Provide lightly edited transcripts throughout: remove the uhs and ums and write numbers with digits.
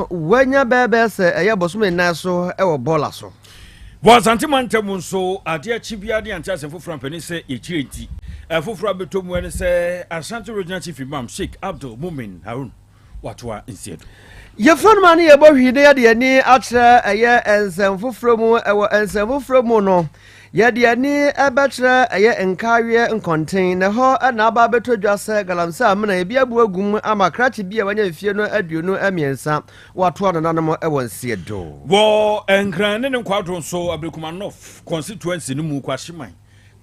no wanya bɛɛbɛɛ sɛ ɛyɛ bosome nnan so wɔ bɔɔla so. Wɔ Asante mantam mu nso, adeɛ akye biara ne ante asɛm foforɔ ampanin sɛ yɛkyerɛ nti, ɛfoforɔ abɛtɔ mu ne sɛ Ashanti Regional Chief Imam Sheikh Abdul Mumin Harun watoa nseɛ do. Yɛfrɛ no ma ne yɛbɔ hwii na yɛde yɛn ani akyerɛ ɛyɛ nsɛm foforɔ mu. Ɛwɔ nsɛm foforɔ mu no, yɛde yɛn ani bɛkyerɛ ɛyɛ Nkaweɛ Nkɔnten, na ɛhɔ na aba abɛtɔ dwa sɛ galamsey amena ebi abu agu mu ama krakye bi a wanya mfie no 23 watoa nananom wɔ nseɛ do. Wɔ Nkran ne ne nkwaado nso, Ablekuma North constituency no mu, Kwahyeman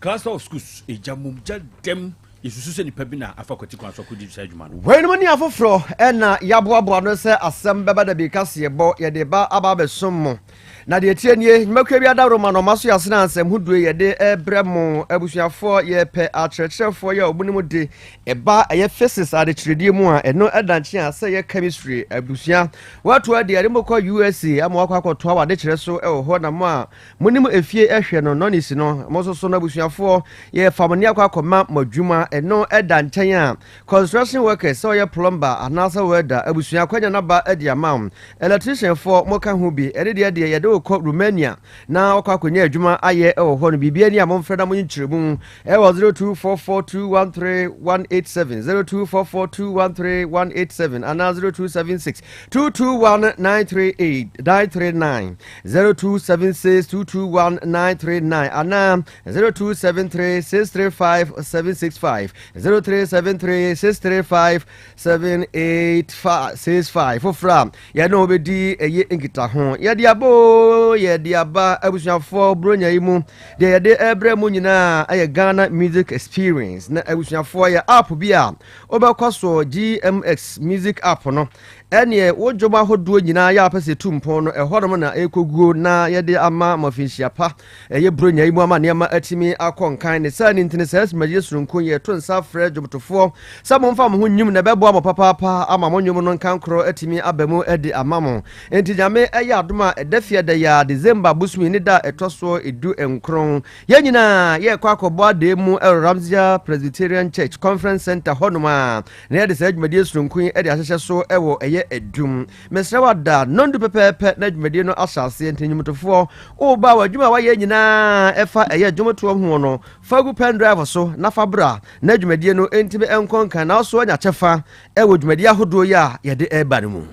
Cluster of Schools egya mum gya dɛm. Yɛsusu sɛ nipa bi na afa kwati kwan so akɔdi saa adwuma no. Weinom ne afoforɔ na yɛaboaboa ano sɛ asɛm bɛba da bi kaseɛbɔ yɛde ba aba abɛsom mo. Na deɛ ɛteɛ nie, nnwumakuo bi adaworoma na ɔma so yɛ asene a nsɛm hodoɔ yi yɛde rebrɛ mo. Abusuafoɔ, yɛpɛ akyerɛkyerɛfoɔ yi a wɔnim de ɛba ɛyɛ physics adekyerɛdeɛ mu a ɛno ɛda nkyɛn a sɛ ɛyɛ chemistry abusua. Woatoa deɛ yɛde mo kɔ USA ama wakɔ akɔtoa w'adekyerɛ so wɔ hɔ na mo a Monim efie hwɛ no nɔnisi no mo nso so no abusuafoɔ yɛfa mo ne akɔ akɔma mo adwuma ɛno ɛda nkyɛn a construction workers sɛ ɔyɛ plumber anaasɛ welder abusua akwanya no aba de ama wo electrician foɔ mo ka ho bi ɛne deɛ deɛ yɛde wo kɔ Romania na wakɔ akɔnya adwuma ayɛ ɛwɔ hɔ no biribi ani a momfrɛ na monyi nkyerɛmu ɛwɔ 0244213187 0244213187 anaa 0276 221938 939 0276 221 939 anaa 0273 635 765 0373 635 7865 foforɔ a yɛne wo bɛdi ɛyɛ nkitaho. Yɛde aba o, yɛde aba abusuafoɔ. Buronya yi mu deɛ yɛde ɛbrɛ mu nyinaa ɛyɛ Ghana Music Experience na abusuafoɔ yɛ app bi a wobɛkɔ so GMX Music app no. Ɛneɛ wo dwom ahodoɔ nyinaa yɛ a wopɛ sɛ ɛtu mpɔn no, ɛhɔnom na ɛrekɔguo na yɛde ama mo afinhyia pa. Ɛyɛ Buronya yi mu ama nneɛma atumi akɔ nkan. Ne saa nti no, saa dwumadie sononko yi, yɛto nsa frɛ dwomtofoɔ sɛ momfa mo ho nnwom na ɛbɛboa mo papaapa ama mo nnwom no nkankorɔ atumi aba mu de ama mo. Enti Nyame yɛ adom a, ɛda Fiada yi ara, December bosome ne da a ɛtɔ soɔ 19, yɛn nyinaa yɛrekɔ akɔbɔ adee mu wɔ Ramsea Presbyterian Church Conference Center hɔnom a Na yɛde saa dwumadie sononko yi de ahyehyɛ so wɔ ɛyɛ adum. Mesrɛ wo ada nnɔndu pɛpɛɛpɛ na dwumadie no ahyɛ aseɛ, nti nnwomtofoɔ woba a w'adwuma a woayɛ nyinaa ɛfa ɛyɛ dwomtoɔ ho no fa gu pen drive so na fa bra na dwumadie no ntumi nkɔ nkan na wo so anya kyɛfa wɔ dwumadie ahodoɔ yi a yɛde reba no mu.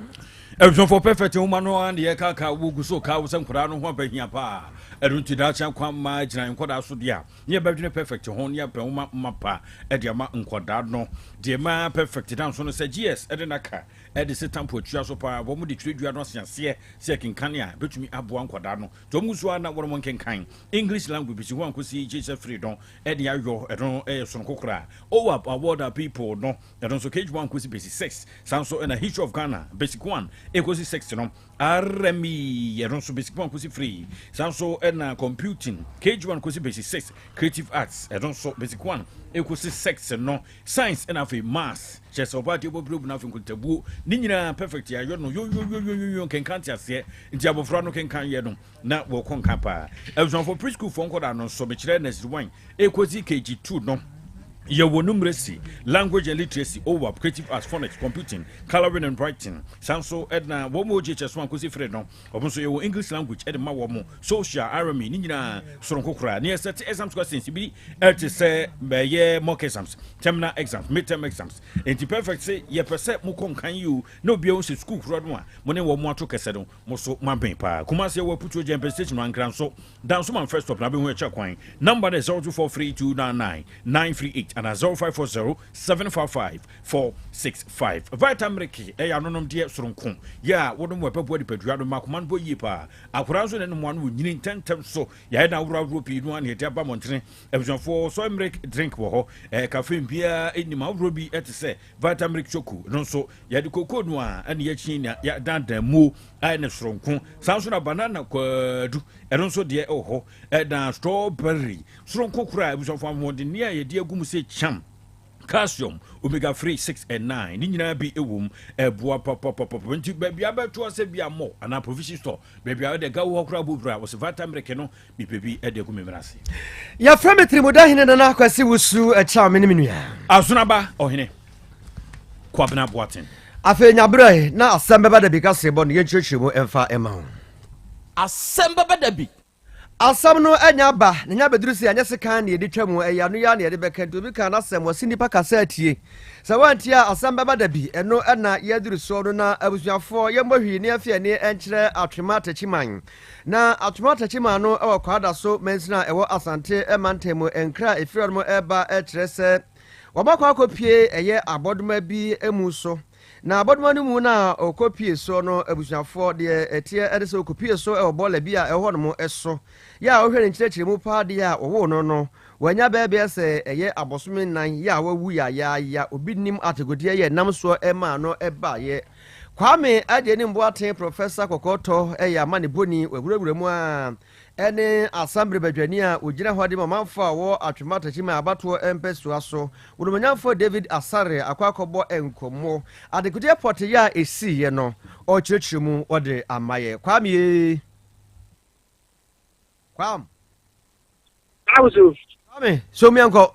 Abusuafoɔ, Perfect nwoma no ara na yɛkaka wo gu so ka wo sɛ nkwadaa no ho abɛhia paa. Ɛno nti daakye akwamma gyina nkwadaa so deɛ a ne yɛbɛdwene Perfect ho ne yɛapɛ nwoma mapa de ama nkwadaa no. Deɛ ɛma Perfect da nso no sɛ GS de n'aka de se tampo atua so paa. Wɔn de twerɛdua no ase aseɛ sɛ yɛkenkane a ɛbɛtumi aboa nkwadaa no. Nti wɔn nso ara na wɔn nkenkan English language bɛsi ho ankosi Jesus Freedom de ayɔ ɛno yɛ sononko koraa. OAP Award Our People no ɛno nso KG 1 kɔsi basic 6. Saa nso na History of Ghana basic 1 ɛkɔsi 6 no RME ɛno nso basic 1 kɔsi 3. Saa nso na Computing KG 1 kɔsi basic 6, Creative Arts ɛno nso basic 1 ɛkɔsi 6 no, Science ɛna afei Maths kyerɛ sɛ ɔbaa deɛ ɔbɛbrɛ bu no afei nkontabuo ne nyinaa perfect yɛayɔ no yoyoyoyoyo nkenkan te aseɛ nti abɔfra no kenkan yɛ no na wɔkɔ nkan paa. Abusuafoɔ, preschool foɔ nkɔdaa no nso mekyerɛ nursery 1 ɛkɔsi KG 2 no, yɛwɔ numeracy, language and literacy, OWAP, creative arts, phonics, computing, colouring and writing. Saa nso na wɔn wɔ JHS 1 kɔsi 3 no, wɔn nso yɛwɔ English language de ma wɔn, social, RME, ne nyinaa soronko koraa. Ne yɛsɛte exams questions bi ɛte sɛ bɛyɛ mock exams, terminal exams, midterm exams. Enti perfect se yɛpɛ sɛ mokɔ nkan yi o, na obiara hu sɛ sukuu korɔ no a mo ne wɔn ato kɛsɛ no, mo so moaben paa. Kumasi yɛwɔ Aputuo Gyɛmpɛ station no, Ankra nso Dansoman first stop na abɛhu ɛkyɛ kwan. Number no yɛ 0243299938 anaa 0540755465. Vitamiriki ɛyɛ anonomdeɛ soronko yɛ a wonom wɔ ɛbɛboa nipadua no ma akoma no bɔ yie paa. Akwadaa nso na ɛnom ano wɔ nyini ntɛntɛm so. Yɛayɛ no ahorow ahorow pii no ara na yɛde aba mmɔntene. Abusuafoɔ, soy milk drink wɔ hɔ. Ɛɛ caffeine biara nnim. Ahorow bi te sɛ Vitamilk Choco no nso yɛde kokoo no a ɛna yɛakyi na yɛadandan mu ayɛ no soronko. Saa nso na banana kwadu ɛno nso deɛ ɛwɔ hɔ. Ɛna strawberry soronko koraa, abusuafo, ahoɔdenne a yɛde agu mu sɛ kyam, calcium, omega 3, 6 and 9 ne nyinaa bi ɛwɔ mu, ɛboa papapapa. Nti baabi a bɛto asɛ bi a mall anaa provision store, baabi a wɔde gawo hɔ koraa bɔ wura wɔsɛ Vitamilk no mepɛ bi de agu me mmerɛ ase. Yɛfrɛ me Tirimuda Hene Nana Kwasi Wusu Ɛkyɛw, me ne me nua Azonaba Ɔhene Kwabena Boateng. Afei nyaberɛ na asɛm bɛba da bi ka se bɔ no yɛnkyerɛkyerɛ mu ɛmfa ɛma wo. Asɛm bɛba da bi. Asɛm no anya aba na nya bɛduru sɛ anyɛ sekan ne yɛde twa mu, ɛyɛ ano yi ara na yɛde bɛka. Nti obi ka n'asɛm, wɔse nnipa kasa atie. Sɛ woantie a, asɛm bɛba da bi. Ɛno na yɛaduru soɔ no. Na abusuafoɔ, yɛmmɔ hwii ne yɛmfa yɛn ani nkyerɛ Atwema Takyiman. Na Atwema Takyiman no wɔ Kwadaso mansini a ɛwɔ Asante mantam mu. Nkra a ɛfiri hɔnom reba kyerɛ sɛ wɔakɔ akɔpue ɛyɛ abɔdoma bi mu so. Na abɔdoma no mu no a ɔkɔpue soɔ no, abusuafoɔ, deɛ ɛteɛ ne sɛ ɔkɔpue so wɔ bɔɔla bi a ɛwɔ hɔnom so. Yɛ a wohwɛ ne nkyerɛkyerɛmu paa deɛ a wɔwoo no no, wanya bɛyɛ bɛyɛ sɛ ɛyɛ abosome nnan yɛ a wawu yayaaya. Obi nnim adekodeɛ yɛ nam soɔ maa no baeɛ. Kwame Agyenim Boateng, Professor Kɔkɔɔtɔ yɛ amanebɔni, wawurawura mu ara ne Asambere badwani a ogyina hɔ de ma ɔmanfo a wɔwɔ Atwema Techiman abatoɔ mpɛsoa so, Onumonyamfoɔ David Asare akɔ akɔbɔ nkɔmmɔ. Adekodeɛ pɔtee a ɛsiiɛ no, ɔrekyerɛkyerɛ mu ɔde ama yɛ. Kwame ee. Kwam. Nawusu. Kwame, so miɛnkɔ.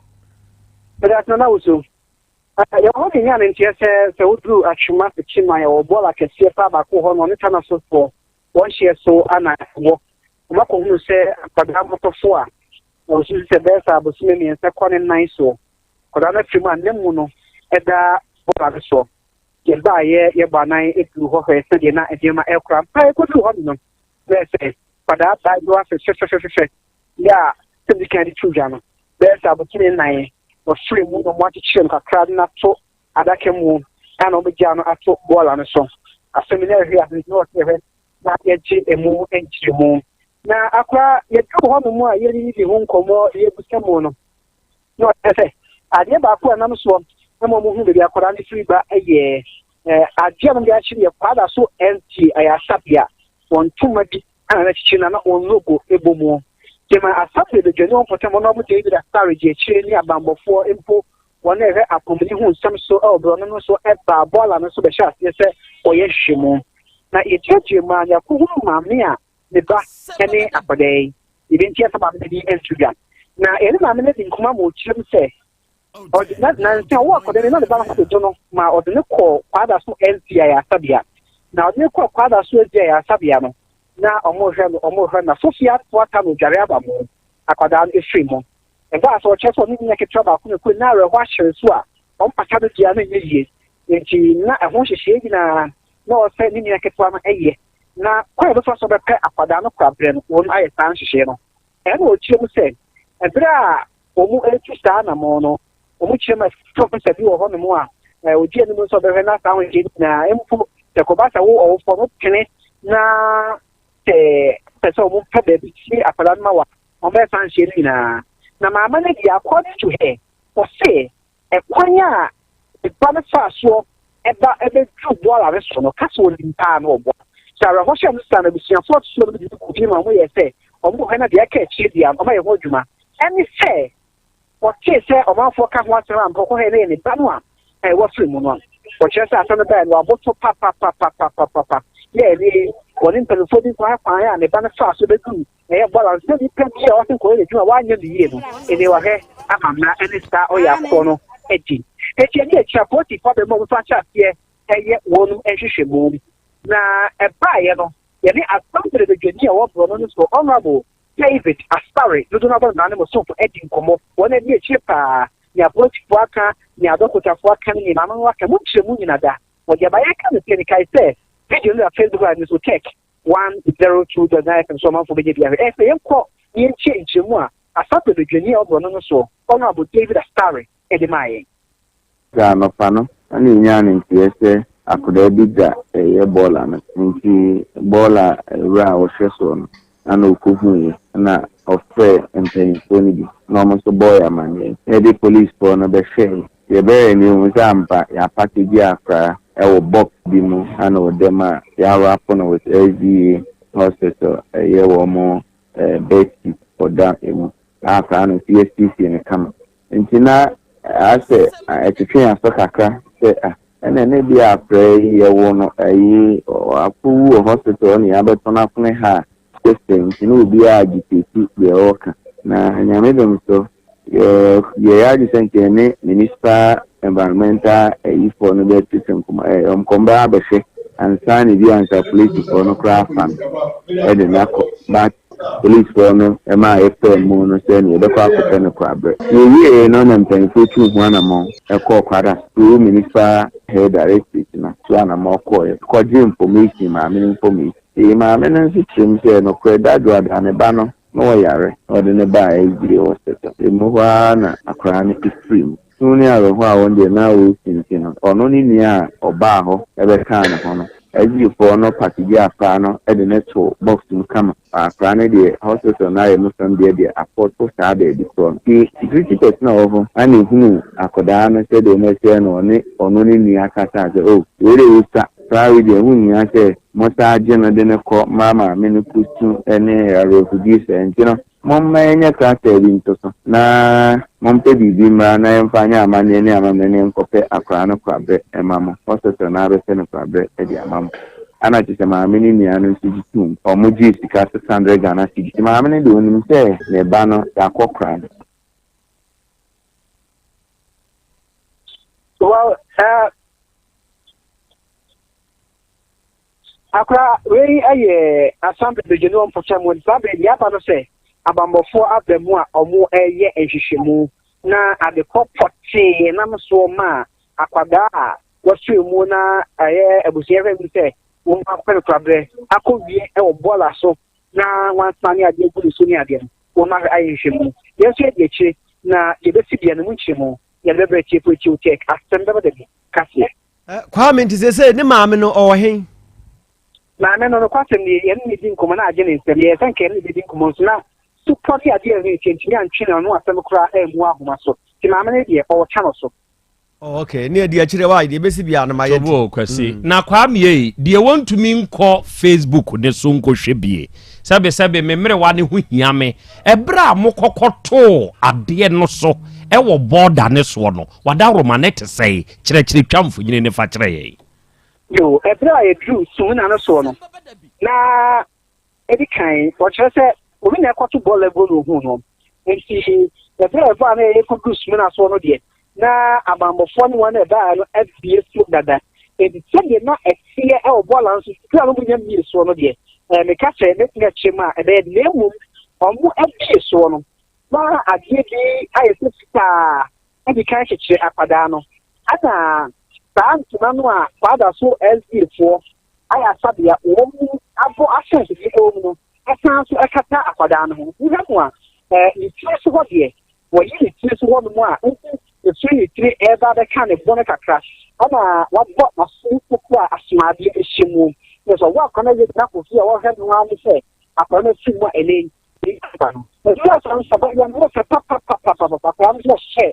Mede asena Nawusu. Yɛwɔ hɔ de nya ne nteɛ sɛ sɛ woduru Atwema Techiman yɛwɔ bɔɔla kɛseɛ paa baako wɔ hɔ no ɔne Tana sofoɔ wɔn hyeɛ so ana ɛwɔ. Wɔakɔhunu sɛ akwadaa mmɔtɔfoɔ a wɔsusu sɛ bɛyɛ sɛ abosome mmiɛnsa kɔ ne nan soɔ, akwadaa no afiri mu a n'amu no da bɔɔla no soɔ. Yɛbaeɛ yɛbɔ anan duru hɔ hwɛɛ sɛdeɛ na nneɛma ɛrekora. Ampa yɛkɔduru hɔ no, na sɛ akwadaa baayewa fɛfɛfɛfɛfɛ yɛ a sɛ medi kan de to dwa no, bɛyɛ sɛ abosome nnan wɔfiri mu na wɔakyekyere no kakra de no ato adaka mu a na wɔbɛgyaa no ato bɔɔla no so. Asɛm yi na ɛhwɛ ase nti na wɔsɛ yɛhwɛ na yɛgye emu nkyerɛmu. Na akora yɛduru hɔnom a yɛredidi ho nkɔmmɔ yɛrebisa mu no, na ɔkyerɛ sɛ adeɛ baako a ɛnam soɔ ma wɔhu baabi akwadaa no firi ba yɛ adeɛ a wɔde akyere yɛ kwada so ɛnti ɛyɛ asabea wɔn ntoma bi ana na kyekyere na na wɔn logo bɔ mu. Gyama asabea badwani wɔn mpɔtam wɔn a wɔn David Asare gye akyire ne abanbɔfoɔ mpo Wɔn a ɛhwɛ apɔmuden ho nsɛm so wɔ borɔno no so baa bɔɔla no so bɛhyɛɛ aseɛ sɛ wɔyɛ nhwehwɛmu. Na yɛtuatua mu ara no, yɛakɔhunu maame a ne ba ne akwadaa yi. Yɛbɛnti yɛmfa maame no din nto dwa. Na yɛne maame no adi nkɔmmɔ ama ɔkyerɛ mu sɛ ɔde na nansa ɔwɔ akwadaa no na ne ba no ho dodo no ma ɔde no kɔɔ Kwadaso SD Ayaresabea. Na ɔde no kɔɔ Kwadaso SD Ayaresabea no, na wɔrehwɛ no, wɔrehwɛ no, na Sofia toata no dware aba mu. Akwadaa no firi mu. Ɛbaa sɛ ɔkyerɛ sɛ ɔne ne nua ketewa baako na ɛkɔe na awerɛhoɔ ahyere so a ɔmpata no biara na ɛnyɛ yie. Enti na ɛho nhyehyɛeɛ nyinaa na ɔwɔ sɛ ne nua ketewa no yɛ na kwan a ɔbɛfa so bɛpɛ akwadaa no koraberɛ no wɔn ayɛ saa nhyehyɛeɛ no. Ɛna ɔkyerɛ mu sɛ ɛberɛ a wɔn retu saa anammɔn no, wɔn kyerɛ mu professor bi wɔ hɔnom a ɔdi anim nso ɔbɛhwɛ na saa nhyehyɛeɛ no nyinaa mpo sɛ kɔba sɛ wo ɔwofoɔ no pene na sɛ pɛ sɛ wɔn pɛ baabi sie akwadaa no ma wa Wɔbɛyɛ saa nhyehyɛe no nyinaa. Na maama no adi, according to her, ɔse ɛkwan a ne ba no faa soɔ ba bɛduru bɔɔla no so no, ɔka sɛ ɔnim paa na ɔboa. Sɛ awerɛhohyɛm no saa no, abusuafoɔ ɔtosoɔ no bi de no kɔɔ fie ma wɔyɛɛ sɛ wɔhwɛ na deɛ aka akyire deɛ wɔayɛ ho adwuma. Ɛne sɛ Ɔtee sɛ ɔmanfoɔ ka ho asɛm ampa, ɔkɔhwɛɛ na ɛyɛ ne ba no a wafiri mu no. Ɔkyerɛ sɛ asɛm no baeɛ no, waboto papapapapapapa. Yɛ ɛnɛ yi, wɔne mpanimfoɔ bi nkɔhwɛ kwan a ne ba no faa so bɛduru ɛyɛ bɔɔla no. Sɛ nipa bi a ɔse nkɔyɛ n'adwuma a wanyɛ no yie no, ɛnɛ wahwɛ ama mmara ne saa ɔyɛ akorɔ no adi. Enti ɛne akyiri apolisifoɔ abɛma wɔn nso ahyɛ aseɛ ɛyɛ wɔn nhwehwɛmu. Na ɛbaeɛ no, yɛne Assemble badwani a ɔwɔ borɔno no so, Honourable David Asare dodow no ara bɔ ne somfo adi nkɔmmɔ. Wɔn ani akyire paa nea apolisifo aka, nea adɔkotafo aka ne nea maame no aka mu nkyerɛmu nyina da. Wɔde aba yɛka no sɛ mekae sɛ video no da Facebook Live no so Tech 102.9 FM so ɔmanfo bɛnya bi ahwɛ. Ɛyɛ sɛ yɛnkɔ na yɛntie nkyerɛmu a Asafo badwani a ɔwɔ borɔno no soɔ, Honourable David Asare de maa yɛn. Sɛ anɔpa no na yɛnyaa no nteɛ sɛ akwadaa bi da ɛyɛ bɔɔla no nti bɔɔla wura a ɔhwɛ soɔ no na ɔkɔhuiɛ na ɔfrɛɛ mpaninfoɔ no bi na wɔn nso bɔɔ yɛn amaneɛ na yɛde policefoɔ no bɛhwɛeɛ. Yɛbɛyɛɛ no yɛhuu sɛ ampa yɛapakegye akwadaa wɔ box bi mu na ɔda mu a yɛawrapo no with SDA hospital ɛyɛ wɔn bed sheet ɔda mu na akwadaa no nso yɛasiesie no kama. Nti na asɛ ɛtwetwe yɛn aso kakra sɛ ah ɛna ne bi a akwadaa yi yɛwo no ayi akɔwu wɔ hospital ne yɛabɛtɔ no apono ha a sese nti na obiara agitate deɛ ɔreka. Na Nyame dom so yɛ yɛyɛ adwene sɛ nka yɛne municipal. environmental ayifoɔ no bɛtete nkɔmmɔ ɛɛ wɔn kɔn bɛba abɛhwɛ ansa na bi ansa polisifoɔ no koraa afa no ɛde no akɔ but polisifoɔ no ɛma yɛfaa mu no sɛ nea yɛbɛkɔ akɔpɛ no korabrɛ. Yɛwieeɛ no na mpanimfoɔ tuu ho anamɔn ɛkɔɔ Kwada through municipal health directorate no so anamɔn kɔɔeɛ kɔgye information maame no information. Ee maame no nso kyerɛ mu sɛ nokorɛ Dadwoada ne ba no na ɔyare na ɔde no baa SDA hospital. Emu hɔ ara na akwadaa no firii mu. Su ne awerɛhoɔ a wɔn deɛ na wɔresu nti no, ɔno ne nua a ɔbaa hɔ bɛkaa ne ho no, SDA foɔ no pakegye akwadaa no de no too box mu kama. Akwadaa no deɛ hospital no ayɛ mu fam deɛ deɛ akɔto saa baabi korɔ no. Nti security person a ɔwɔ hɔ na ɛhunuu akwadaa no sɛdeɛ wɔasi no ɔne ɔno ne nua kasaa sɛ oh wei deɛ wɔsua Saa wei deɛ ɛho nhia sɛ mosan gye no de no kɔ ma maame no kɔsu ne awerɛhodie saa nti no, momma yɛnyɛ krataa bi nto so na mompɛ biribi mmra na yɛmfa nyɛ amanneɛ ne amammerɛ ne yɛnkɔpɛ akwadaa no koraberɛ mma mo, hospital no ara bɛpɛ no koraberɛ de ama mo. Ɛna kyerɛ sɛ maame no nua no nso gye toom. Wɔgyee sika 600 Ghana cedis. Maame no deɛ ɔnim sɛ ne ba no yɛakɔkora no. Well, Akora wei yɛ Assembly badwani wɔ mpɔtam hɔ. Saa bere deɛ aba no sɛ abanbɔfoɔ aba mu a wɔreyɛ nhwehwɛmu na adekɔ pɔtee nam soɔ maa akwadaa a wɔsɔɛ mu na ɛyɛ abusua hwɛ mu sɛ wɔn akɔpɛ no koraberɛ akɔwie wɔ bɔɔla so na wɔasane adeɛ agu ne so ne adeɛ no wɔn ahwɛ ayɛ nhwehwɛmu. Yɛn nso yɛdi akyire na yɛbɛsi deɛ no mu nkyerɛmu yɛde bɛbrɛ atiefo akyiw tech asɛm bɛba da bi kaseɛ. Kwame nti seesei ne maame no ɔwɔ he? Maame no, nokwasɛm nie, yɛne no di nkɔmmɔ na agye ne nsam. Yɛyɛ sɛ nka yɛne no bɛdi nkɔmmɔ nso na supɔ ne adeɛ a ɛho nti yɛntumi antwe ne ano asɛm koraa ammu ahoma so. Nti maame no deɛ, ɔwɔ channel so. Oh, okay. Ne adi akyire wa deɛ ebesi bia no ma yɛ. Tobo Kwasi. Na Kwame ei, deɛ wɔntumi nkɔ Facebook ne so nkɔhwɛ bie. Sɛbe sɛbe me mmerewa ne ho hia me. Ɛberɛ a mokɔkɔtoo adeɛ no so wɔ bɔɔda ne soɔ no, wadaworoma no te sɛn? Kyerɛkyerɛ twa mfonini no fa kyerɛ yɛn. Yo, ɛberɛ a yɛduruu Sumina no soɔ no, na ɛdi kan, wɔkyerɛ sɛ obi na ɛkɔto bɔɔl aguo na ohuu no. Nti ɛberɛ a ɛbaa na yɛkɔduru Sumina soɔ no deɛ, na abanbɔfoɔ ne wɔn a ɛbaeɛ no abue so dada. Enti sɛdeɛ na ɛteɛ wɔ bɔɔla no so berɛ a wɔnya mmie soɔ no deɛ, ɛɛ meka sɛ mɛtumi akyerɛ mu a ɛbɛyɛ den. Na mmom wɔn abue soɔ no, na adeɛ bi ayɛ sɛ fitaa adi kan kyekyere akwadaa no. Ɛna saa ntoma no a Kwada so SDA foɔ ayɛ asabea wɔn mu abɔ ahyɛnsodeɛ wɔ mu no san nso kata akwadaa no ho. Wohwɛ mu a, ɛɛ ne tiri so hɔ deɛ, Wayi ne tiri so hɔnom a, wohu efiri ne tiri reba abɛka ne bo no kakra, ɛna wabɔ n'aso kuku a asomadeɛ hyɛ mu. Na sɛ ɔwɔ akwadaa no awie de no akɔ fie a, wɔhwɛ no ara ne sɛ akwadaa no afiri mu a ɛnɛ yi ne aba no. Ɛfiri asa no sɛ abaayewa no ho fɛ papapapapapa, akwadaa no nso ɔhyɛ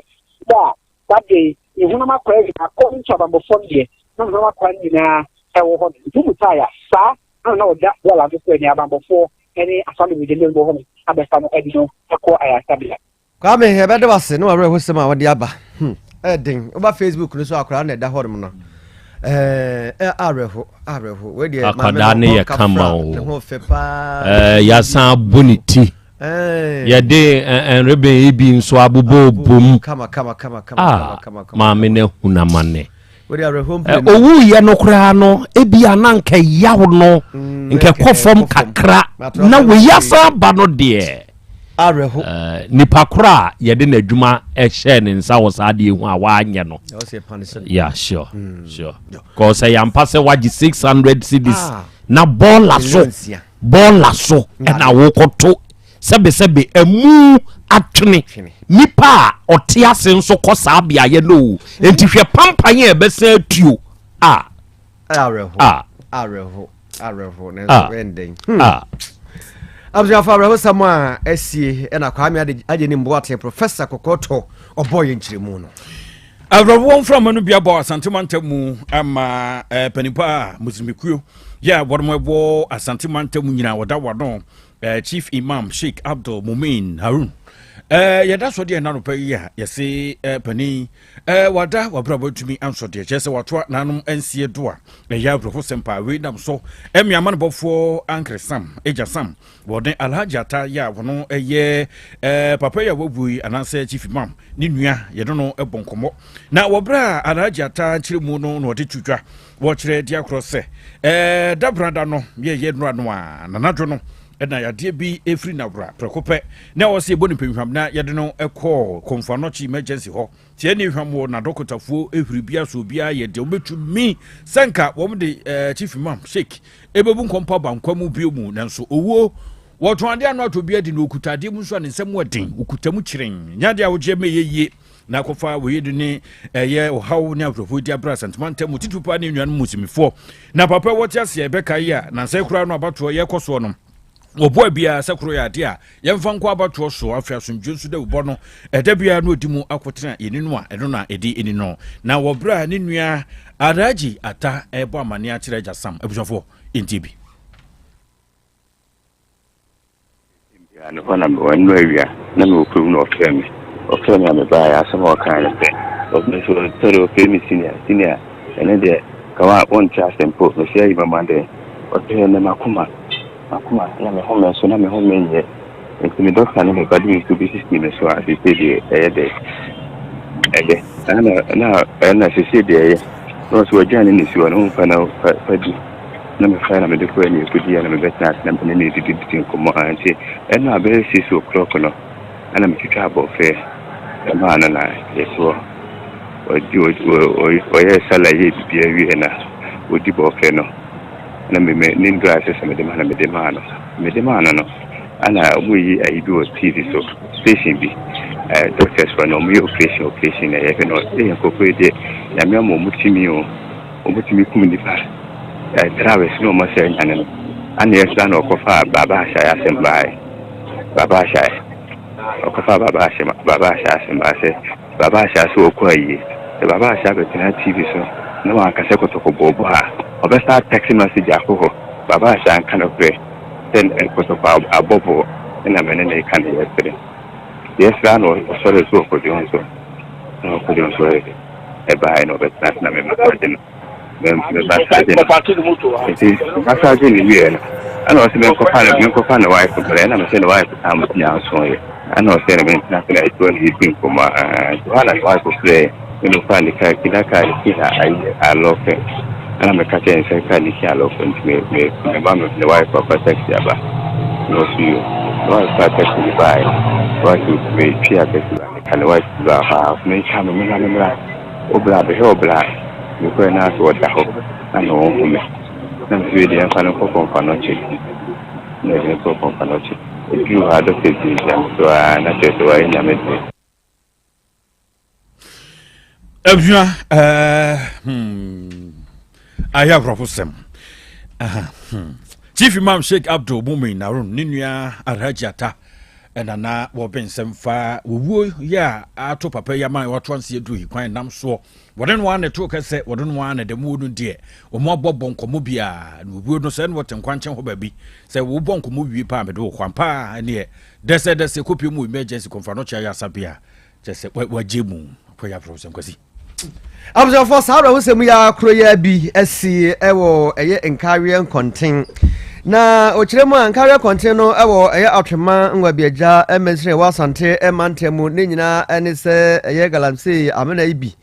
bɔ a saa deɛ yi, ne honam akwaa nyinaa, according to abanbɔfoɔ no deɛ, na ne honam akwaa no nyinaa ɛwɔ hɔ. Nti wobu tae a, saa ana na ɔda bɔɔl ano sɛ nea abanbɔfoɔ ne asamebegyani a ɔwɔ hɔ no abɛfa no de no akɔ ayaresabea. Kwame, yɛbɛda wo ase ne w'awerɛhosɛm a wode aba. Hmm, ɛyɛ den. Woba Facebook no so akwadaa na ɛda hɔnom no. Ɛɛ awerɛho, awerɛho. Wei deɛ maame Akwadaa no yɛ ɔka kama fra o. ne ho fɛ paa. Ɛɛ yasan abɔ ne ti. Ɛɛ. Yɛde nreben yi bi nso abobɔ bom. Kama kama kama kama Ah, kama kama. maame no ahunu amane. Ɛ, owuiɛ no koraa no ebia na nka yaw no mm, nka ɛkɔ fam kakra na wei asan aba no deɛ awerɛho nipa koro a yɛde n'adwuma hyɛɛ ne nsa wɔ saa adeɛ ho a wanyɛ no yeah sure mm. sure kɔ sɛ yɛampa sɛ wagye 600 cedis ah. na bɔɔla so bɔɔla so ɛna wokɔto Sɛbesɛbe, amu atwene. Nipa a ɔte ase nso kɔ saa beaeɛ no o. Enti hwɛ pampan a ɛbɛsan atuo a. Awerɛho. A. Awerɛho. Awerɛho. Nanso A. ɛndɛn. Hmm. A. Abusuafo awerɛhosɛm a asie ɛna Kwame Agye ne Mboate Professor Kɔkɔɔtɔ ɔbɔɔ yɛn nkyerɛmu no. Awerɛhoɔ mframa no bi abɔ Asante mantam mu ama eh, panimpa a Muslimikuo yɛ a wɔn ɛwɔ Asante mantam nyinaa wɔda wɔn ano. Chief Imam Sheikh Abdul Mumin Harun. Yɛda so deɛ nanɔpa yi a yɛse panin wada wabrabɔ atumi ansɔ deɛ kyerɛ sɛ watoa nanom nsie do a ɛyɛ awerɛhosɛm paa. Wei nam so ɛme amanebɔfoɔ Ankere Sam Agya Sam wɔde Alhaji Ata yɛ a wɔno ɛyɛ papa yi a wawu yi anaasɛ Chief Imam ne nua yɛne no ɛbɔ nkɔmmɔ na wɔberɛ a Alhaji Ata nkyerɛ mu no na ɔde to dwa wɔkyerɛ di akorɔ sɛ dabrada no yɛyɛ nnora no a nanadwo no ɛna yadeɛ bi ɛfiri nawora prɛko pɛ na ɛwɔ sɛ yɛbɔ ne pɛhwam na yɛde no ɛkɔɔ Komfo Anokye emergency hɔ. Tiɛ ne hwam wɔ n'adɔkotafoɔ ɛhuri bia so obiara yɛ deɛ wɔbɛtumi sɛ nka wɔn de Chief Imam Sheikh ɛbɛbu nkɔmpa aba nkwa mu bio mu, nanso owuo wɔtɔn adeɛ ano atɔ bi adi na ɔkuta adeɛ mu nso a ne nsɛm ɛden ɔkuta mu kyerɛn nyɛ adeɛ a wogyeɛ mɛyɛ yie na akɔfa wɔyɛ de ne ɛyɛ ɔhaw ne awerɛhoɔ di abrɛ Asantuma ntam mu titiri paa ne nnuanom musimifoɔ. Na papa wɔte aseɛ ɛbɛka yi a nansɛ koraa no abatoɔ yɛkɔ soɔ no wɔboa biara sɛ koro yɛ adeɛ a yɛmfa nkɔ abatoɔ soɔ. Afei asomdwe nso dawubɔ no ɛda biara no ɔdi mu akotena yɛni no a ɛno na ɛdi ɛni no na wɔberɛ a ne nua Alhaji Ata ɛbɔ amanneɛ akyerɛ Agya Sam. Abusuafoɔ, ɛntie bi. Ne hɔ na mewɔ nnora awia na mewɔ kurom na ɔfrɛ me. Ɔfrɛ me a mebaeɛ, asɛm a ɔkae ne sɛ ɔpɛ sɛ sɛdeɛ ɔfrɛ me senior senior, ɛno deɛ ka wa wonte ase mpo. Mese ayi mama dɛn? Ɔsɛ ɛnɛ makoma makoma na me home nso na me home nyɛ, nti me dɔkta ne me ba de nsuo bi sisi me so a seesei deɛ ɛyɛ dɛ ɛyɛ ɛna na ɛna seesei deɛ ɛyɛ na ɔsɛ wagya ne nisuo no womfa na fa di na mefae na mede kɔɛ ne yɛkɔdiiɛ na mebɛtena ase na mene no didi nkɔmmɔ a nti ɛno a bɛyɛ 6 o'clock no ɛna metwitwa abɔfrɛ ɛmaa no na yɛte hɔ. Ɔyɛɛ sala yɛ biribi awie na ɔdi bɔfrɛ no na me ne ndura a ɛsɛ sɛ mede ma no mede maa no ɛna ɔmo yi ayi bi wɔ TV so, station bi doctors fɔ na ɔmo yɛ operation na yɛhwɛ no. Ɛyɛ nkurɔfoɔ yi deɛ, Nyame ama ɔmo tumi o, ɔmo tumi kum nipa 3 hours na ɔmo asɛ anyane no. Ana yɛsra na ɔkɔfa Baaba Ahyɛ asɛm baeɛ. Baaba Ahyɛ, ɔkɔfa Baaba Ahyɛ asɛm baa sɛ Baaba Ahyɛ sɛ ɔkɔ ayie sɛ Baaba Ahyɛ abɛtena TV so na wankasɛ Kɔtɔkɔ bɔɔbɔ a ɔbɛsa text message akɔ hɔ Baaba Ahyɛ anka nokorɛ sɛ Kɔtɔkɔ abɔ bɔɔ. Ɛna mene ne ka ne yɛsere yɛsra na ɔsɔre so ɔkɔdwo nso na ɔkɔdwo nso ɛbaeɛ na ɔbɛtena ase na memassage no, memassage no, nti massage no wieɛ no ɛna ɔsɛ menkɔfa ne wife brɛ. Ɛna mesɛ ne wife ka mo nya nso yɛ ɛna ɔsɛ ne mentena ase na ɛtoɔ ne yɛdi nkɔmmɔ a nti hɔ na ne wife frɛ me no fa ne kaa ki na kaa ne key na ayi alock. Ɛna meka kyerɛ ne sɛ kaa ne key alock, nti me me mema me ne wife afa taxi aba na ɔso yo ne wife fa taxi ne baeɛ. Ne wife metwea taxi ba ne ka ne wife ba hɔ a menka me mmra me mmra wobra bɛhwɛ ɔbra mekɔɛ na asɛ ɔda hɔ ana ɔnhu me na mesɛ wei deɛ ɛmfa no nkɔ Komfo Anokye na ɛde no kɔ Komfo Anokye. Ɛduru hɔ a dɔkta gyinagyina me so a na kyerɛ sɛ wayɛ Nyame deɛ. Abusua, ayɛ awerɛhosɛm. Chief Imam Sheikh Abdul Mumin Harun ne nua Alhaji Ata ɛna na wɔbɛn nsɛm fa wɔwuo yɛ a ato papa yi ama wɔato anse aduru yi kwan nam soɔ wɔde no ara na ɛto kɛsɛ wɔde no ara na dɛm wuo no deɛ wɔn abɔ bɔ nkɔmmɔ biara na wɔwuo no sɛ ɛna wɔte nkwankyɛn hɔ baabi sɛ wɔbɔ nkɔmmɔ wie paa mede wɔ kwan paa ɛneɛ dɛsɛ dɛsɛ kɔpie mu emergency Komfo Anokye ayɛ asabea kyɛ sɛ wagye mu kɔyɛ awerɛhosɛm, Kwasi. Abusuafoɔ, saa awerɛhosɛm yi akoro yi bi asi ɛwɔ ɛyɛ Nkareɛ Nkɔnten na ɔkyerɛ mu a Nkareɛ Nkɔnten no ɛwɔ ɛyɛ Atwema Nwabiagya mɛnsini ɛwɔ Asante mantam mu. Ne nyinaa ɛne sɛ ɛyɛ galamsey amena yi bi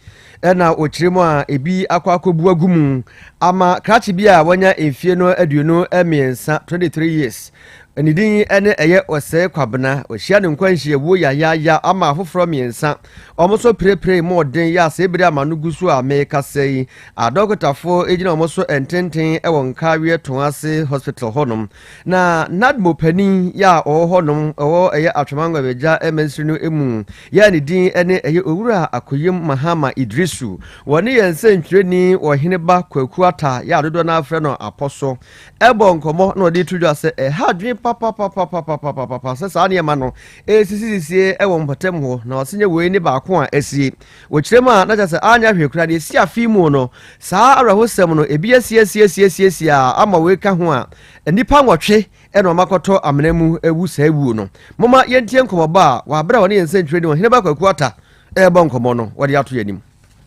ɛna ɔkyerɛ mu a ebi akɔ akɔbu agu mu ama krakye bi a wanya mfie no 23, 23 years. Ne din ne ɛyɛ Ɔsɛe Kwabena. Wahyia ne nkwanhyiawuo yayaaya ama afoforɔ mmiɛnsa wɔn nso pirepire mu ɔden yɛ asɛ ebere ama no gu so a mekasa yi adɔkotafoɔ gyina wɔn so ntenten wɔ Nkaweɛ Toase Hospital hɔnom. Na NADMO panin yɛ a ɔwɔ hɔnom ɛwɔ ɛyɛ Atwema Nwabiagya mansini no mu yɛ a ne din ne ɛyɛ Owura Akoyim Mahama Idrisu, wɔne yɛn nsɛntwerɛni Ɔheneba Kwaku Ata yɛ a dodoɔ no afrɛ no Apɔ so ɛbɔ nkɔmmɔ na ɔde to dwa sɛ ɛha adwene. papapapapapapapa sɛ saa nneɛma no ɛresisisisie wɔ mpɔtam hɔ, na ɔse nyɛ wei ne baako a asie. Wɔkyerɛ mu a, na kyerɛ sɛ anyɛ hwee koraa deɛ ɛsi afe mu no, saa awerɛhosɛm no ebi asiesiesiesiesie a ama wei ka ho a, nnipa 8 na wɔakɔtɔ amena mu awu saa wuo no. Momma yɛntie nkɔmmɔbɔ a wɔ aberɛ a wɔne yɛn nsɛntwerɛni Ɔheneba Kwaku Atta rebɔ nkɔmmɔ no wɔde ato yɛn anim.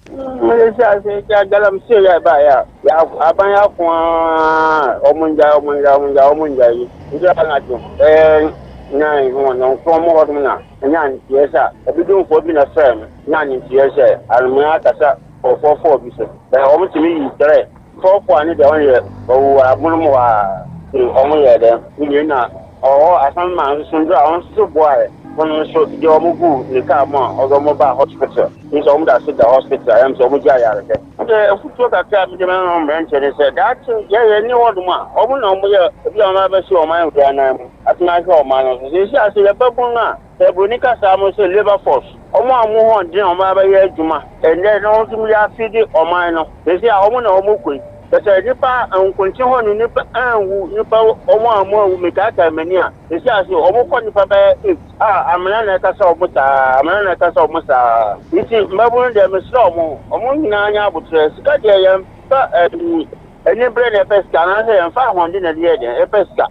Sɛ sɛ galamsey yɛ ba yɛ a aban ako a wɔn ngya wɔn ngya wɔn ngya wɔn ngya yi nti anadwo ɛɛ nyan ho na nkorɔn mu hɔnom na nya nteɛ sɛ abidumfoɔ bi na frɛ me nya ne nteɛ sɛ anamuna akasa fɔfɔɔfɔɔ bi so bɛɛ wɔn tumi yi trɛ fɔɔfɔɔ ne deɛ wɔn yɛ ɔwɔ abono mu hɔ a wɔn yɛ dɛ wie na ɔwɔ asan ma nso ndura wɔn nso boaeɛ wɔn nso deɛ wɔn gu ne kaa mu a ɔde wɔn ba hospital. Nti sɛ wɔn da so da hospital a, ɛyɛ sɛ wɔn gye ayarehwɛ. Nti afutuo kakra a mede bɛma mmeranteɛ ne sɛ, daakye yɛ yɛn ni hɔnom a, wɔn na wɔn yɛ ebi a wɔn abɛsi ɔman wei anan mu atena ahwɛ ɔman no so. Seesei a sɛ yɛbabun no a, sɛ buroni kasa mo sɛ labour force, wɔn a wɔn ho ɔden a wɔn abɛyɛ adwuma ɛnnɛ na wɔn nso yɛ afidi ɔman no. Seesei a wɔn na wɔn kɔ yi, kyerɛ sɛ nnipa nkonte hɔ no nnipa anwu, nnipa wɔn a wɔn awu mekaakae m'ani a, seesei a sɛ wɔn kɔ nnipa bɛyɛ 8. A Amena na ɛkasa wɔn saa, amena na ɛkasa wɔn saa. Nti mmabunu deɛ mesrɛ wɔn, wɔn nyinaa nyɛ aboterɛ. Sika deɛ yɛmfa ɛyi aniberɛ na ɛpɛ sika anaasɛ yɛmfa ahoɔden na ɛde yɛ deɛ ɛpɛ sika.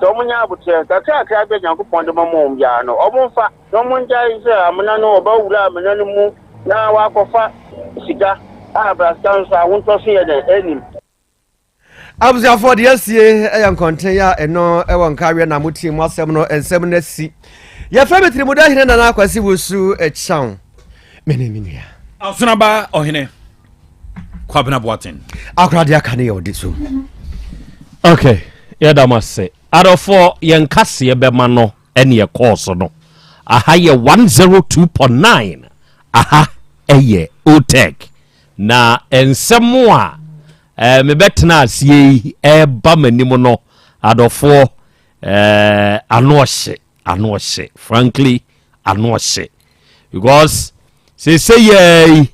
Sɛ wɔn nyɛ aboterɛ, kakrakra bi a Nyankopɔn de ma wɔn biara no, wɔn mfa na wɔn ngyae sɛ amena no wɔbɛwura amena no mu na wɔakɔfa sika a brasika nso ahontɔ so yɛ dɛn ɛnnim. Abusuafoɔ deɛ asie yɛ nkɔnten a ɛno ɛwɔ nkaweɛ na motie mu asɛm no nsɛm no asi. Yɛfrɛ me Tirimuda Hene Nana Akwasi Wusu Kyɛw. Mene me nua. Asonaba Ɔhene Kwabena Boateng. Akora deɛ aka ne yɛ ɔde so. Okay, yɛda mo ase. Adɔfoɔ, yɛn kaseɛ bɛma no ɛne ɛkɔɔ so no. Aha yɛ 102.9, aha ɛyɛ OTEC. Na nsɛm a eh, mebɛtena aseɛ yi ɛreba m'anim no, adɔfoɔ, eh, ano ɔhye, ano ɔhye, frankly, ano ɔhye. Because seesei yɛ yi,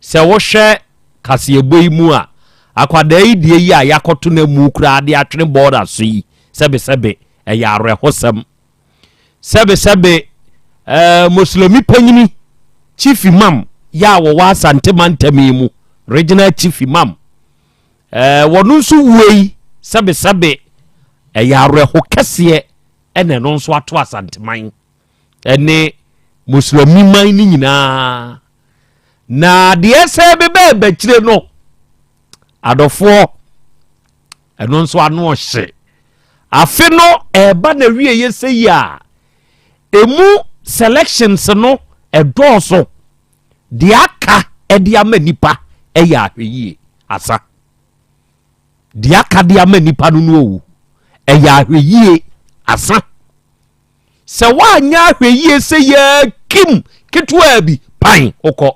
sɛ wohwɛ kaseɛbɔ yi mu a, akwadaa yi deɛ yi a yɛakɔto no amu koraa de atwene bɔɔda so yi, sɛbesɛbe, ɛyɛ awerɛhosɛm. Sɛbesɛbe, eh, Moslemi panyini, Chief Imam, yɛ a wɔwɔ Asante mantam yi mu, Regional Chief Imam, eh, wɔno nso wuo yi, sɛbesɛbe, ɛyɛ awerɛho kɛseɛ ɛna ɛno nso ato Asanteman ɛne Moslemi man no nyinaa. Na deɛ ɛsɛ bɛbɛ bɛkyire no, adɔfoɔ, ɛno nso ano ɔhye. Afe no ɛreba n'awieeɛ sɛ yi a, ɛmu selections no ɛdɔɔso. Deɛ aka ɛde ama nipa ɛyɛ ahwɛyie asa. Deɛ aka de ama nipa no no owu ɛyɛ ahwɛyie asa. Sɛ woanyɛ ahwɛyie sɛ yɛ kim ketewa bi pan wokɔ.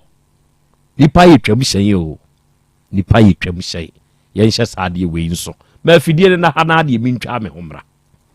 Nipa yɛ twam hyɛn o. Nipa yɛ twam hyɛn. Yɛnhyɛ saa adeɛ wei nso. Ma afidie no na ha na adeɛ mentwaa me ho mmra.